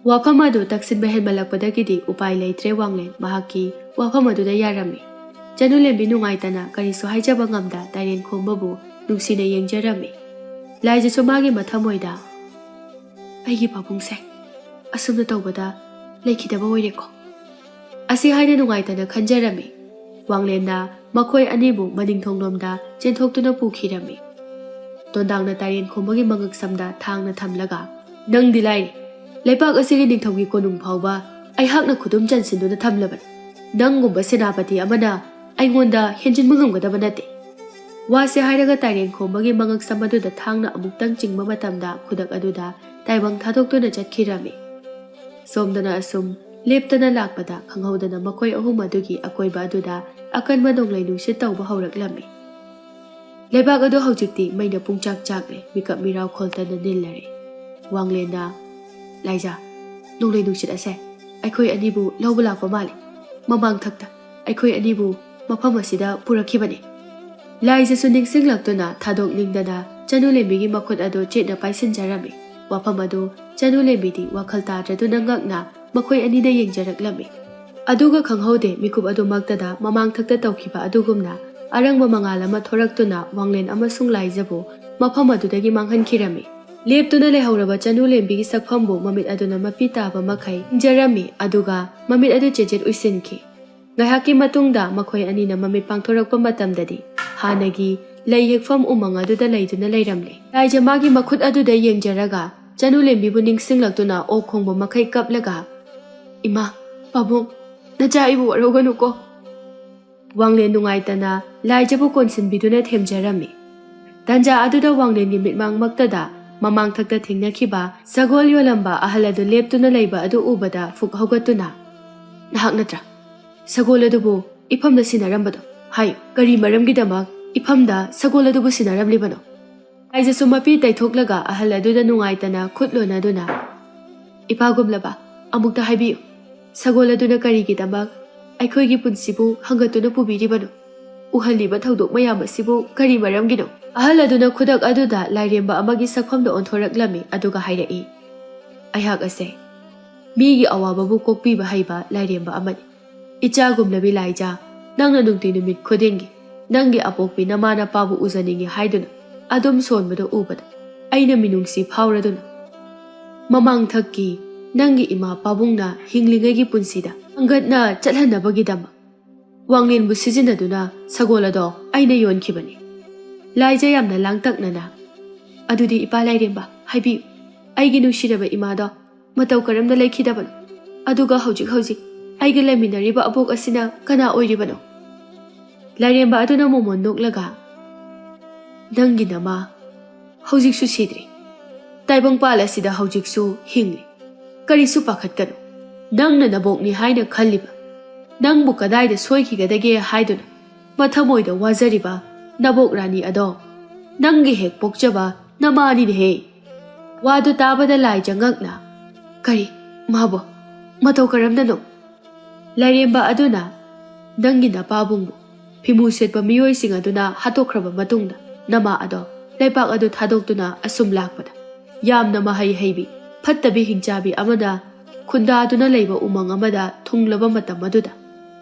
ꯋꯥꯐꯝ ꯑꯗꯨ ꯇꯛꯁꯤꯟꯕ ꯍꯦꯟꯃꯜꯂꯛꯄꯗꯒꯤꯗꯤ ꯎꯄꯥꯏ ꯂꯩꯇ꯭ꯔꯦ ꯋꯥꯡꯂꯦꯟ ꯃꯍꯥꯛꯀꯤ ꯋꯥꯐꯝ ꯑꯗꯨꯗ ꯌꯥꯔꯝꯃꯤ꯫ ꯆꯅꯨꯂꯦꯝꯕꯤ ꯅꯨꯡꯉꯥꯏꯇꯅ ꯀꯔꯤꯁꯨ ꯍꯥꯏꯖꯕ ꯉꯝꯗ ꯇꯥꯏꯔꯦꯟꯈꯣꯝꯕꯕꯨ ꯅꯨꯡꯁꯤꯅ ꯌꯦꯡꯖꯔꯝꯃꯤ꯫ ꯂꯥꯏꯖꯁꯨ ꯃꯥꯒꯤ ꯃꯊꯃꯣꯏꯗ, "ꯑꯩꯒꯤ ꯄꯥꯕꯨꯡꯁꯦ ꯑꯁꯨꯝꯅ ꯇꯧꯕꯗ ꯂꯩꯈꯤꯗꯕ ꯑꯣꯏꯔꯦꯀꯣ?" ꯑꯁꯤ ꯍꯥꯏꯅ ꯅꯨꯡꯉꯥꯏꯇꯅ ꯈꯟꯖꯔꯝꯃꯤ꯫ ꯋꯥꯡꯂꯦꯟꯅ ꯃꯈꯣꯏ ꯑꯅꯤꯕꯨ ꯃꯅꯤꯡ ꯊꯣꯡꯂꯣꯝꯗ ꯆꯦꯟꯊꯣꯛꯇꯨꯅ ꯄꯨꯈꯤꯔꯝꯃꯤ꯫ ꯇꯣꯟꯗꯥꯡꯅ ꯇꯥꯏꯔꯦꯟꯈꯣꯝꯕꯒꯤ ꯃꯉꯛꯁꯝꯗ ꯊꯥꯡꯅ ꯊꯝꯂꯒ, "ꯅꯪꯗꯤ ꯂꯥꯏꯔꯤ, ꯂꯩꯄꯥꯛ ꯑꯁꯤꯒꯤ ꯅꯤꯡꯊꯧꯒꯤ ꯀꯣꯅꯨꯡ ꯐꯥꯎꯕ ꯑꯩꯍꯥꯛꯅ ꯈꯨꯗꯨꯝ ꯆꯟꯁꯤꯟꯗꯨꯅ ꯊꯝꯂꯕꯅꯤ꯫ ꯅꯪꯒꯨꯝꯕ ꯁꯦꯅꯥꯄꯇꯤ ꯑꯃꯅ ꯑꯩꯉꯣꯟꯗ ꯍꯦꯟꯖꯤꯟꯕ ꯉꯝꯒꯗꯕ ꯅꯠꯇꯦ꯫" ꯋꯥꯁꯦ ꯍꯥꯏꯔꯒ ꯇꯥꯏꯔꯦꯟꯈꯣꯝꯕꯒꯤ ꯃꯉꯛꯁꯝ ꯑꯗꯨꯗ ꯊꯥꯡꯅ ꯑꯃꯨꯛꯇꯪ ꯆꯤꯡꯕ ꯃꯇꯝꯗ ꯈꯨꯗꯛ ꯑꯗꯨꯗ ꯇꯥꯏꯕꯪ ꯊꯥꯗꯣꯛꯇꯨꯅ ꯆꯠꯈꯤꯔꯝꯃꯤ꯫ ꯁꯣꯝꯗꯅ ꯑꯁꯨꯝ ꯂꯦꯞꯇꯅ ꯂꯥꯛꯄꯗ ꯈꯪꯍꯧꯗꯅ ꯃꯈꯣꯏ ꯑꯍꯨꯝ ꯑꯗꯨꯒꯤ ꯑꯀꯣꯏꯕ ꯑꯗꯨꯗ ꯑꯀꯟꯕ ꯅꯣꯡꯂꯩ ꯅꯨꯡꯁꯤꯠ ꯇꯧꯕ ꯍꯧꯔꯛꯂꯝꯃꯤ꯫ ꯂꯩꯕꯥꯛ ꯑꯗꯨ ꯍꯧꯖꯤꯛꯇꯤ ꯃꯩꯅ ꯄꯨꯡꯆꯥꯛ ꯆꯥꯛꯂꯦ, ꯃꯤꯀꯞ ꯃꯤꯔꯥꯎ ꯈꯣꯜꯇꯅ ꯅꯤꯜꯂꯔꯦ꯫ ꯋꯥꯡꯂꯦꯟꯅ, "ꯂꯥꯏꯖꯥ, ꯅꯣꯡꯂꯩ ꯅꯨꯡꯁꯤꯠ ꯑꯁꯦ ꯑꯩꯈꯣꯏ ꯑꯅꯤꯕꯨ ꯂꯧꯕ ꯂꯥꯛꯄ ꯃꯥꯜꯂꯤ꯫ ꯃꯃꯥꯡ ꯊꯛꯇ ꯑꯩꯈꯣꯏ ꯑꯅꯤꯕꯨ ꯃꯐꯝ ꯑꯁꯤꯗ ꯄꯨꯔꯛꯈꯤꯕꯅꯤ꯫" ꯂꯥꯏꯖꯁꯨ ꯅꯤꯡꯁꯤꯡꯂꯛꯇꯨꯅ ꯊꯥꯗꯣꯛꯅꯤꯡꯗꯅ ꯆꯅꯨꯂꯦꯝꯕꯤꯒꯤ ꯃꯈꯨꯠ ꯑꯗꯨ ꯆꯦꯠꯅ ꯄꯥꯏꯁꯤꯟꯖꯔꯝꯃꯤ꯫ ꯋꯥꯐꯝ ꯑꯗꯨ ꯆꯅꯨꯂꯦꯝꯕꯤꯗꯤ ꯋꯥꯈꯜ ꯇꯥꯗ꯭ꯔꯗꯨꯅ ꯉꯛꯅ ꯃꯈꯣꯏ ꯑꯅꯤꯗ ꯌꯦꯡꯖꯔꯛꯂꯝꯃꯤ꯫ ꯑꯗꯨꯒ ꯈꯪꯍꯧꯗꯦ, ꯃꯤꯀꯨꯞ ꯑꯗꯨꯃꯛꯇꯗ ꯃꯃꯥꯡ ꯊꯛꯇ ꯇꯧꯈꯤꯕ ꯑꯗꯨꯒꯨꯝꯅ ꯑꯔꯪꯕ ꯃꯉꯥꯜ ꯑꯃ ꯊꯣꯔꯛꯇꯨꯅ ꯋꯥꯡꯂꯦꯟ ꯑꯃꯁꯨꯡ ꯂꯥꯏꯖꯕꯨ ꯃꯐꯝ ꯑꯗꯨꯗꯒꯤ ꯃꯥꯡꯍꯟꯈꯤꯔꯝꯃꯤ꯫ ꯂꯦꯞꯇꯨꯅ ꯂꯩꯍꯧꯔꯕ ꯆꯅꯨꯂꯦꯝꯕꯤꯒꯤ ꯁꯛꯐꯝꯕꯨ ꯃꯃꯤꯠ ꯑꯗꯨꯅ ꯃꯄꯤ ꯇꯥꯕ ꯃꯈꯩ ꯌꯦꯡꯖꯔꯝꯃꯤ, ꯑꯗꯨꯒ ꯃꯃꯤꯠ ꯑꯗꯨ ꯆꯦꯠ ꯆꯦꯠ ꯎꯏꯁꯤꯟꯈꯤ꯫ ꯉꯥꯏꯍꯥꯛꯀꯤ ꯃꯇꯨꯡꯗ ꯃꯈꯣꯏ ꯑꯅꯤꯅ ꯃꯃꯤꯠ ꯄꯥꯡꯊꯣꯔꯛꯄ ꯃꯇꯝꯗꯗꯤ ꯍꯥꯟꯅꯒꯤ ꯂꯩ ꯍꯦꯛꯐꯝ ꯎꯃꯪ ꯑꯗꯨꯗ ꯂꯩꯗꯨꯅ ꯂꯩꯔꯝꯂꯦ꯫ ꯂꯥꯏꯖ ꯃꯥꯒꯤ ꯃꯈꯨꯠ ꯑꯗꯨꯗ ꯌꯦꯡꯖꯔꯒ ꯆꯅꯨꯂꯦꯝꯕꯤꯕꯨ ꯅꯤꯡꯁꯤꯡꯂꯛꯇꯨꯅ ꯑꯣꯛ ꯈꯣꯡꯕ ꯃꯈꯩ ꯀꯞꯂꯒ, "ꯏꯃꯥ, ꯄꯥꯕꯨꯡ, ꯅꯆꯥ ꯑꯩꯕꯨ ꯋꯥꯔꯧꯒꯅꯨꯀꯣ꯫" ꯋꯥꯡꯂꯦꯟ ꯅꯨꯡꯉꯥꯏꯇꯅ ꯂꯥꯏꯖꯕꯨ ꯀꯣꯟꯁꯤꯟꯕꯤꯗꯨꯅ ꯊꯦꯝꯖꯔꯝꯃꯤ꯫ ꯇꯟꯖꯥ ꯑꯗꯨꯗ ꯋꯥꯡꯂꯦꯟꯒꯤ ꯃꯤꯠꯃꯥꯡꯃꯛꯇꯗ ꯃꯃꯥꯡꯊꯛꯇ ꯊꯦꯡꯅꯈꯤꯕ ꯁꯒꯣꯜ ꯌꯣꯜꯂꯝꯕ ꯑꯍꯜ ꯑꯗꯨ ꯂꯦꯞꯇꯨꯅ ꯂꯩꯕ ꯑꯗꯨ ꯎꯕꯗ ꯐꯨꯛ ꯍꯧꯒꯠꯇꯨꯅ, "ꯅꯍꯥꯛ ꯅꯠꯇ꯭ꯔꯥ ꯁꯒꯣꯜ ꯑꯗꯨꯕꯨ ꯏꯐꯝꯗ ꯁꯤꯟꯅꯔꯝꯕꯗꯣ? ꯍꯥꯏꯌꯨ, ꯀꯔꯤ ꯃꯔꯝꯒꯤꯗꯃꯛ ꯏꯐꯝꯗ ꯁꯒꯣꯜ ꯑꯗꯨꯕꯨ ꯁꯤꯟꯅꯔꯝꯂꯤꯕꯅꯣ?" ꯂꯥꯏꯖꯁꯨ ꯃꯄꯤ ꯇꯩꯊꯣꯛꯂꯒ ꯑꯍꯜ ꯑꯗꯨꯗ ꯅꯨꯡꯉꯥꯏꯇꯅ ꯈꯨꯠ ꯂꯣꯟꯅꯗꯨꯅ, "ꯏꯄꯥꯒꯨꯝꯂꯕ, ꯑꯃꯨꯛꯇ ꯍꯥꯏꯕꯤꯌꯨ, ꯁꯒꯣꯜ ꯑꯗꯨꯅ ꯀꯔꯤꯒꯤꯗꯃꯛ ꯑꯩꯈꯣꯏꯒꯤ ꯄꯨꯟꯁꯤꯕꯨ ꯍꯪꯒꯠꯇꯨꯅ ꯄꯨꯕꯤꯔꯤꯕꯅꯣ? ꯎꯍꯜꯂꯤꯕ ꯊꯧꯗꯣꯛ ꯃꯌꯥꯝ ꯑꯁꯤꯕꯨ ꯀꯔꯤ ꯃꯔꯝꯒꯤꯅꯣ?" ꯑꯍꯜ ꯑꯗꯨꯅ ꯈꯨꯗꯛ ꯑꯗꯨꯗ ꯂꯥꯏꯔꯦꯝꯕ ꯑꯃꯒꯤ ꯁꯛꯐꯝꯗ ꯑꯣꯟꯊꯣꯔꯛꯂꯝꯃꯤ, ꯑꯗꯨꯒ ꯍꯥꯏꯔꯛꯏ, "ꯑꯩꯍꯥꯛ ꯑꯁꯦ ꯃꯤꯒꯤ ꯑꯋꯥꯕꯕꯨ ꯀꯣꯛꯄꯤꯕ ꯍꯩꯕ ꯂꯥꯏꯔꯦꯝꯕ ꯑꯃꯅꯤ꯫ ꯏꯆꯥꯒꯨꯝꯂꯕꯤ ꯂꯥꯏꯖꯥ, ꯅꯪꯅ ꯅꯨꯡꯇꯤ ꯅꯨꯃꯤꯠ ꯈꯨꯗꯤꯡꯒꯤ ꯅꯪꯒꯤ ꯑꯄꯣꯛꯄꯤ ꯅꯃꯥ ꯅꯄꯥꯕꯨ ꯎꯖꯅꯤꯡꯏ ꯍꯥꯏꯗꯨꯅ ꯑꯗꯨꯝ ꯁꯣꯟꯕꯗꯨ ꯎꯕꯗ ꯑꯩꯅ ꯃꯤꯅꯨꯡꯁꯤ ꯐꯥꯎꯔꯗꯨꯅ ꯃꯃꯥꯡꯊꯛꯀꯤ ꯅꯪꯒꯤ ꯏꯃꯥ ꯄꯥꯕꯨꯡꯅ ꯍꯤꯡꯂꯤꯉꯩꯒꯤ ꯄꯨꯟꯁꯤꯗ ꯍꯪꯒꯠꯅ ꯆꯠꯍꯟꯅꯕꯒꯤꯗꯃꯛ ꯋꯥꯡꯂꯦꯟꯕꯨ ꯁꯤꯖꯤꯟꯅꯗꯨꯅ ꯁꯒꯣꯜ ꯑꯗꯣ ꯑꯩꯅ ꯌꯣꯟꯈꯤꯕꯅꯤ꯫" ꯂꯥꯏꯖ ꯌꯥꯝꯅ ꯂꯥꯡꯇꯛꯅꯅ, "ꯑꯗꯨꯗꯤ ꯏꯄꯥ ꯂꯥꯏꯔꯦꯝꯕ, ꯍꯥꯏꯕꯤꯌꯨ, ꯑꯩꯒꯤ ꯅꯨꯡꯁꯤꯔꯕ ꯏꯃꯥꯗꯣ ꯃꯇꯧ ꯀꯔꯝꯅ ꯂꯩꯈꯤꯗꯕꯅꯣ? ꯑꯗꯨꯒ ꯍꯧꯖꯤꯛ ꯍꯧꯖꯤꯛ ꯑꯩꯒ ꯂꯩꯃꯤꯟꯅꯔꯤꯕ ꯑꯕꯣꯛ ꯑꯁꯤꯅ ꯀꯅꯥ ꯑꯣꯏꯔꯤꯕꯅꯣ?" ꯂꯥꯏꯔꯦꯝꯕ ꯑꯗꯨꯅ ꯃꯣꯃꯣꯟ ꯅꯣꯛꯂꯒ, "ꯅꯪꯒꯤ ꯅꯃꯥ ꯍꯧꯖꯤꯛꯁꯨ ꯁꯤꯗ꯭ꯔꯤ꯫ ꯇꯥꯏꯕꯪꯄꯥꯜ ꯑꯁꯤꯗ ꯍꯧꯖꯤꯛꯁꯨ ꯍꯤꯡꯂꯤ꯫ ꯀꯔꯤꯁꯨ ꯄꯥꯈꯠꯀꯅꯨ꯫ ꯅꯪꯅ ꯅꯕꯣꯛꯅꯤ ꯍꯥꯏꯅ ꯈꯜꯂꯤꯕ, ꯅꯪꯕꯨ ꯀꯗꯥꯏꯗ ꯁꯣꯏꯈꯤꯒꯗꯒꯦ ꯍꯥꯏꯗꯨꯅ ꯃꯊꯃꯣꯏꯗ ꯋꯥꯖꯔꯤꯕ ꯅꯕꯣꯛ ꯔꯥꯅꯤ ꯑꯗꯣ ꯅꯪꯒꯤ ꯍꯦꯛ ꯄꯣꯛꯆꯕ ꯅꯃꯥꯅꯤꯅꯦꯍꯦ꯫" ꯋꯥꯗꯨ ꯇꯥꯕꯗ ꯂꯥꯏꯖ ꯉꯛꯅ, "ꯀꯔꯤ? ꯃꯥꯕꯨ ꯃꯇꯧ ꯀꯔꯝꯅꯅꯣ?" ꯂꯥꯏꯔꯦꯝꯕ ꯑꯗꯨꯅ, "ꯅꯪꯒꯤ ꯅꯄꯥꯕꯨꯡꯕꯨ ꯐꯤꯃꯨ ꯁꯦꯠꯄ ꯃꯤꯑꯣꯏꯁꯤꯡ ꯑꯗꯨꯅ ꯍꯥꯠꯇꯣꯛꯈ꯭ꯔꯕ ꯃꯇꯨꯡꯗ ꯅꯃꯥ ꯑꯗꯣ ꯂꯩꯄꯥꯛ ꯑꯗꯨ ꯊꯥꯗꯣꯛꯇꯨꯅ ꯑꯁꯨꯝ ꯂꯥꯛꯄꯗ ꯌꯥꯝꯅ ꯃꯍꯩ ꯍꯩꯕꯤ ꯐꯠꯇꯕꯤ ꯍꯤꯡꯆꯥꯕꯤ ꯑꯃꯅ ꯈꯨꯟꯗꯥꯗꯨꯅ ꯂꯩꯕ ꯎꯃꯪ ꯑꯃꯗ ꯊꯨꯡꯂꯕ ꯃꯇꯝ ꯑꯗꯨꯗ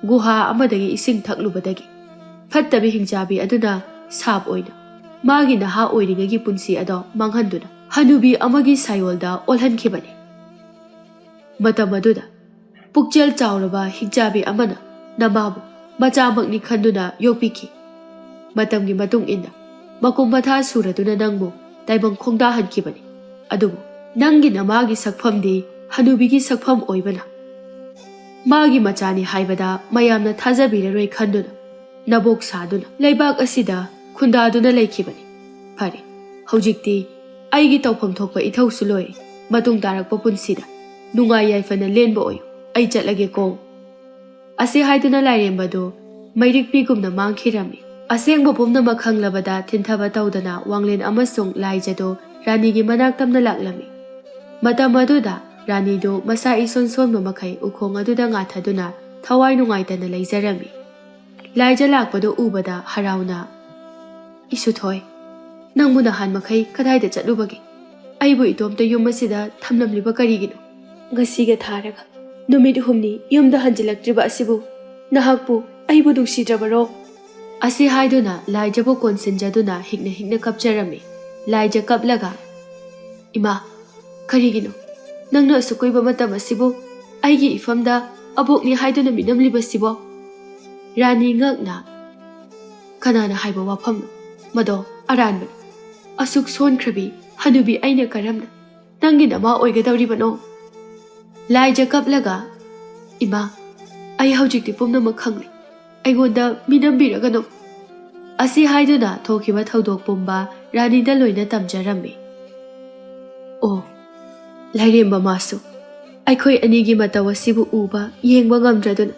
ꯒꯨꯍꯥ ꯑꯃꯗꯒꯤ ꯏꯁꯤꯡ ꯊꯛꯂꯨꯕꯗꯒꯤ ꯐꯠꯇꯕꯤ ꯍꯤꯡꯆꯥꯕꯤ ꯑꯗꯨꯅ ꯁꯥꯞ ꯑꯣꯏꯅ ꯃꯥꯒꯤ ꯅꯍꯥ ꯑꯣꯏꯔꯤꯉꯩꯒꯤ ꯄꯨꯟꯁꯤ ꯑꯗꯣ ꯃꯥꯡꯍꯟꯗꯨꯅ ꯍꯅꯨꯕꯤ ꯑꯃꯒꯤ ꯁꯥꯌꯣꯜꯗ ꯑꯣꯜꯍꯟꯈꯤꯕꯅꯤ꯫ ꯃꯇꯝ ꯑꯗꯨꯗ ꯄꯨꯛꯆꯦꯜ ꯆꯥꯎꯔꯕ ꯍꯤꯡꯆꯥꯕꯤ ꯑꯃꯅ ꯅꯃꯥꯕꯨ ꯃꯆꯥꯃꯛꯅꯤ ꯈꯟꯗꯨꯅ ꯌꯣꯛꯄꯤꯈꯤ꯫ ꯃꯇꯝꯒꯤ ꯃꯇꯨꯡ ꯏꯟꯅ ꯃꯀꯨꯝ ꯃꯊꯥ ꯁꯨꯔꯗꯨꯅ ꯅꯪꯕꯨ ꯇꯥꯏꯕꯪ ꯈꯣꯡꯗꯥꯍꯟꯈꯤꯕꯅꯤ꯫ ꯑꯗꯨꯕꯨ ꯅꯪꯒꯤ ꯅꯃꯥꯒꯤ ꯁꯛꯐꯝꯗꯤ ꯍꯅꯨꯕꯤꯒꯤ ꯁꯛꯐꯝ ꯑꯣꯏꯕꯅ ꯃꯥꯒꯤ ꯃꯆꯥꯅꯤ ꯍꯥꯏꯕꯗ ꯃꯌꯥꯝꯅ ꯊꯥꯖꯕꯤꯔꯔꯣꯏ ꯈꯟꯗꯨꯅ ꯅꯕꯣꯛ ꯁꯥꯗꯨꯅ ꯂꯩꯕꯥꯛ ꯑꯁꯤꯗ ꯈꯨꯟꯗꯥꯗꯨꯅ ꯂꯩꯈꯤꯕꯅꯤ꯫ ꯐꯔꯦ, ꯍꯧꯖꯤꯛꯇꯤ ꯑꯩꯒꯤ ꯇꯧꯐꯝ ꯊꯣꯛꯄ ꯏꯊꯧꯁꯨ ꯂꯣꯏꯔꯦ꯫ ꯃꯇꯨꯡ ꯇꯥꯔꯛꯄ ꯄꯨꯟꯁꯤꯗ ꯅꯨꯡꯉꯥꯏ ꯌꯥꯏꯐꯅ ꯂꯦꯟꯕ ꯑꯣꯏꯌꯨ꯫ ꯑꯩ ꯆꯠꯂꯒꯦꯀꯣ꯫ ꯑꯁꯤ ꯍꯥꯏꯗꯨꯅ ꯂꯥꯏꯔꯦꯝꯕꯗꯨ ꯃꯩꯔꯤꯛꯄꯤꯒꯨꯝꯅ ꯃꯥꯡꯈꯤꯔꯝꯃꯤ꯫ ꯑꯁꯦꯡꯕ ꯄꯨꯝꯅꯃꯛ ꯈꯪꯂꯕꯗ ꯊꯤꯟꯊꯕ ꯇꯧꯗꯅ ꯋꯥꯡꯂꯦꯟ ꯑꯃꯁꯨꯡ ꯂꯥꯏꯖꯗꯨ ꯔꯥꯅꯤꯒꯤ ꯃꯅꯥꯛ ꯇꯝꯅ ꯂꯥꯛꯂꯝꯃꯤ꯫ ꯃꯇꯝ ꯑꯗꯨꯗ ꯔꯥꯅꯤꯗꯨ ꯃꯁꯥ ꯏꯁꯣꯟ ꯁꯣꯟꯕ ꯃꯈꯩ ꯎꯈꯣꯡ ꯑꯗꯨꯗ ꯉꯥꯊꯗꯨꯅ ꯊꯋꯥꯏ ꯅꯨꯡꯉꯥꯏꯇꯅ ꯂꯩꯖꯔꯝꯃꯤ꯫ ꯂꯥꯏꯖ ꯂꯥꯛꯄꯗꯨ ꯎꯕꯗ ꯍꯔꯥꯎꯅ, "ꯏꯁꯨꯊꯣꯏ, ꯅꯪꯕꯨ ꯅꯍꯥꯟ ꯃꯈꯩ ꯀꯗꯥꯏꯗ ꯆꯠꯂꯨꯕꯒꯦ? ꯑꯩꯕꯨ ꯏꯇꯣꯝꯇ ꯌꯨꯝ ꯑꯁꯤꯗ ꯊꯝꯂꯝꯂꯤꯕ ꯀꯔꯤꯒꯤꯅꯣ? ꯉꯁꯤꯒ ꯊꯥꯔꯒ ꯅꯨꯃꯤꯠ ꯍꯨꯝꯅꯤ ꯌꯨꯝꯗ ꯍꯟꯖꯤꯜꯂꯛꯇ꯭ꯔꯤꯕ ꯑꯁꯤꯕꯨ ꯅꯍꯥꯛꯄꯨ ꯑꯩꯕꯨ ꯅꯨꯡꯁꯤꯗ꯭ꯔꯕꯔꯣ?" ꯑꯁꯤ ꯍꯥꯏꯗꯨꯅ ꯂꯥꯏꯖꯕꯨ ꯀꯣꯟꯁꯤꯟꯖꯗꯨꯅ ꯍꯤꯛꯅ ꯍꯤꯛꯅ ꯀꯞꯆꯔꯝꯃꯤ꯫ ꯂꯥꯏꯖ ꯀꯞꯂꯒ, "ꯏꯃꯥ, ꯀꯔꯤꯒꯤꯅꯣ ꯅꯪꯅ ꯑꯁꯨꯛ ꯀꯨꯏꯕ ꯃꯇꯝ ꯑꯁꯤꯕꯨ ꯑꯩꯒꯤ ꯏꯐꯝꯗ ꯑꯕꯣꯛꯅꯤ ꯍꯥꯏꯗꯨꯅ ꯃꯤꯅꯝꯂꯤꯕꯁꯤꯕꯣ?" ꯔꯥꯅꯤ ꯉꯛꯅ, "ꯀꯅꯥꯅ ꯍꯥꯏꯕ ꯋꯥꯐꯝꯅꯣ? ꯃꯗꯣ ꯑꯔꯥꯟꯕꯅꯤ꯫ ꯑꯁꯨꯛ ꯁꯣꯟꯈ꯭ꯔꯕꯤ ꯍꯅꯨꯕꯤ ꯑꯩꯅ ꯀꯔꯝꯅ ꯅꯪꯒꯤ ꯅꯃꯥ ꯑꯣꯏꯒꯗꯧꯔꯤꯕꯅꯣ?" ꯂꯥꯏꯖ ꯀꯞꯂꯒ, "ꯏꯃꯥ, ꯑꯩ ꯍꯧꯖꯤꯛꯇꯤ ꯄꯨꯝꯅꯃꯛ ꯈꯪꯂꯦ꯫ ꯑꯩꯉꯣꯟꯗ ꯃꯤꯅꯝꯕꯤꯔꯒꯅꯨ" ꯑꯁꯤ ꯍꯥꯏꯗꯨꯅ ꯊꯣꯛꯈꯤꯕ ꯊꯧꯗꯣꯛ ꯄꯨꯝꯕ ꯔꯥꯅꯤꯗ ꯂꯣꯏꯅ ꯇꯝꯖꯔꯝꯃꯤ꯫ ꯑꯣ, ꯂꯥꯏꯔꯦꯝꯕ ꯃꯥꯁꯨ ꯑꯩꯈꯣꯏ ꯑꯅꯤꯒꯤ ꯃꯇꯧ ꯑꯁꯤꯕꯨ ꯎꯕ ꯌꯦꯡꯕ ꯉꯝꯗ꯭ꯔꯗꯨꯅ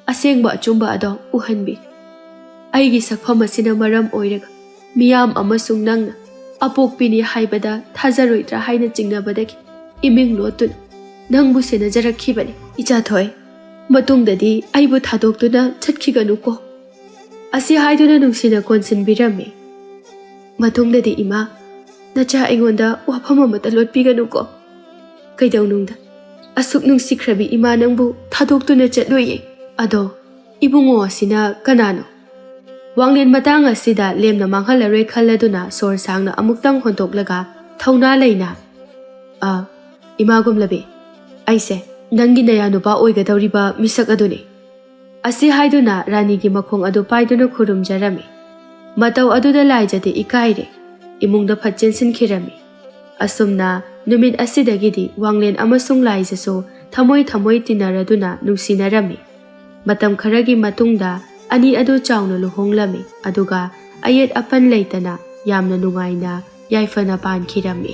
ꯑꯁꯦꯡꯕ ꯑꯆꯨꯝꯕ ꯑꯗꯣ ꯎꯍꯟꯕꯤ꯫ ꯑꯩꯒꯤ ꯁꯛꯐꯝ ꯑꯁꯤꯅ ꯃꯔꯝ ꯑꯣꯏꯔꯒ ꯃꯤꯌꯥꯝ ꯑꯃꯁꯨꯡ ꯅꯪꯅ ꯑꯄꯣꯛꯄꯤꯅꯤ ꯍꯥꯏꯕꯗ ꯊꯥꯖꯔꯣꯏꯗ꯭ꯔꯥ ꯍꯥꯏꯅ ꯆꯤꯡꯅꯕꯗꯒꯤ ꯏꯃꯤꯡ ꯂꯣꯠꯇꯨꯅ ꯅꯪꯕꯨ ꯁꯦꯟꯅꯖꯔꯛꯈꯤꯕꯅꯤ꯫ ꯏꯆꯥꯊꯣꯏ, ꯃꯇꯨꯡꯗꯗꯤ ꯑꯩꯕꯨ ꯊꯥꯗꯣꯛꯇꯨꯅ ꯆꯠꯈꯤꯒꯅꯨꯀꯣ꯫ ꯑꯁꯤ ꯍꯥꯏꯗꯨꯅ ꯅꯨꯡꯁꯤꯅ ꯀꯣꯟꯁꯤꯟꯕꯤꯔꯝꯃꯤ꯫ ꯃꯇꯨꯡꯗꯗꯤ ꯏꯃꯥ, ꯅꯆꯥ ꯑꯩꯉꯣꯟꯗ ꯋꯥꯐꯝ ꯑꯃꯠꯇ ꯂꯣꯠꯄꯤꯒꯅꯨꯀꯣ꯫ ꯀꯩꯗꯧꯅꯨꯡꯗ ꯑꯁꯨꯛ ꯅꯨꯡꯁꯤꯈ꯭ꯔꯕꯤ ꯏꯃꯥ ꯅꯪꯕꯨ ꯊꯥꯗꯣꯛꯇꯨꯅ ꯆꯠꯂꯣꯏꯌꯦ꯫ ꯑꯗꯣ ꯏꯕꯨꯡꯉꯣ ꯑꯁꯤꯅ ꯀꯅꯥꯅꯣ? ꯋꯥꯡꯂꯦꯟ ꯃꯇꯥꯡ ꯑꯁꯤꯗ ꯂꯦꯝꯅ ꯃꯥꯡꯍꯜꯂꯔꯣꯏ ꯈꯜꯂꯗꯨꯅ ꯁꯣꯔ ꯁꯥꯡꯅ ꯑꯃꯨꯛꯇꯪ ꯍꯣꯟꯇꯣꯛꯂꯒ ꯊꯧꯅꯥ ꯂꯩꯅ, "ꯑ, ꯏꯃꯥ ꯒꯨꯝꯂꯕꯤ, ꯑꯩꯁꯦ ꯅꯪꯒꯤ ꯅꯌꯥꯅꯨꯄꯥ ꯑꯣꯏꯒꯗꯧꯔꯤꯕ ꯃꯤꯁꯛ ꯑꯗꯨꯅꯤ" ꯑꯁꯤ ꯍꯥꯏꯗꯨꯅ ꯔꯥꯅꯤꯒꯤ ꯃꯈꯣꯡ ꯑꯗꯨ ꯄꯥꯏꯗꯨꯅ ꯈꯨꯔꯨꯝꯖꯔꯝꯃꯤ꯫ ꯃꯇꯧ ꯑꯗꯨꯗ ꯂꯥꯏꯖꯗꯤ ꯏꯀꯥꯏꯔꯦ, ꯏꯃꯨꯡꯗ ꯐꯠ ꯆꯦꯟꯁꯤꯟꯈꯤꯔꯝꯃꯤ꯫ ꯑꯁꯨꯝꯅ ꯅꯨꯃꯤꯠ ꯑꯁꯤꯗꯒꯤꯗꯤ ꯋꯥꯡꯂꯦꯟ ꯑꯃꯁꯨꯡ ꯂꯥꯏꯖꯁꯨ ꯊꯃꯣꯏ ꯊꯃꯣꯏ ꯇꯤꯟꯅꯔꯗꯨꯅ ꯅꯨꯡꯁꯤꯅꯔꯝꯃꯤ꯫ ꯃꯇꯝ ꯈꯔꯒꯤ ꯃꯇꯨꯡꯗ ꯑꯅꯤ ꯑꯗꯨ ꯆꯥꯎꯅ ꯂꯨꯍꯣꯡꯂꯝꯃꯤ, ꯑꯗꯨꯒ ꯑꯌꯦꯠ ꯑꯄꯟ ꯂꯩꯇꯅ ꯌꯥꯝꯅ ꯅꯨꯡꯉꯥꯏꯅ ꯌꯥꯏꯐꯅ ꯄꯥꯟꯈꯤꯔꯝꯃꯤ꯫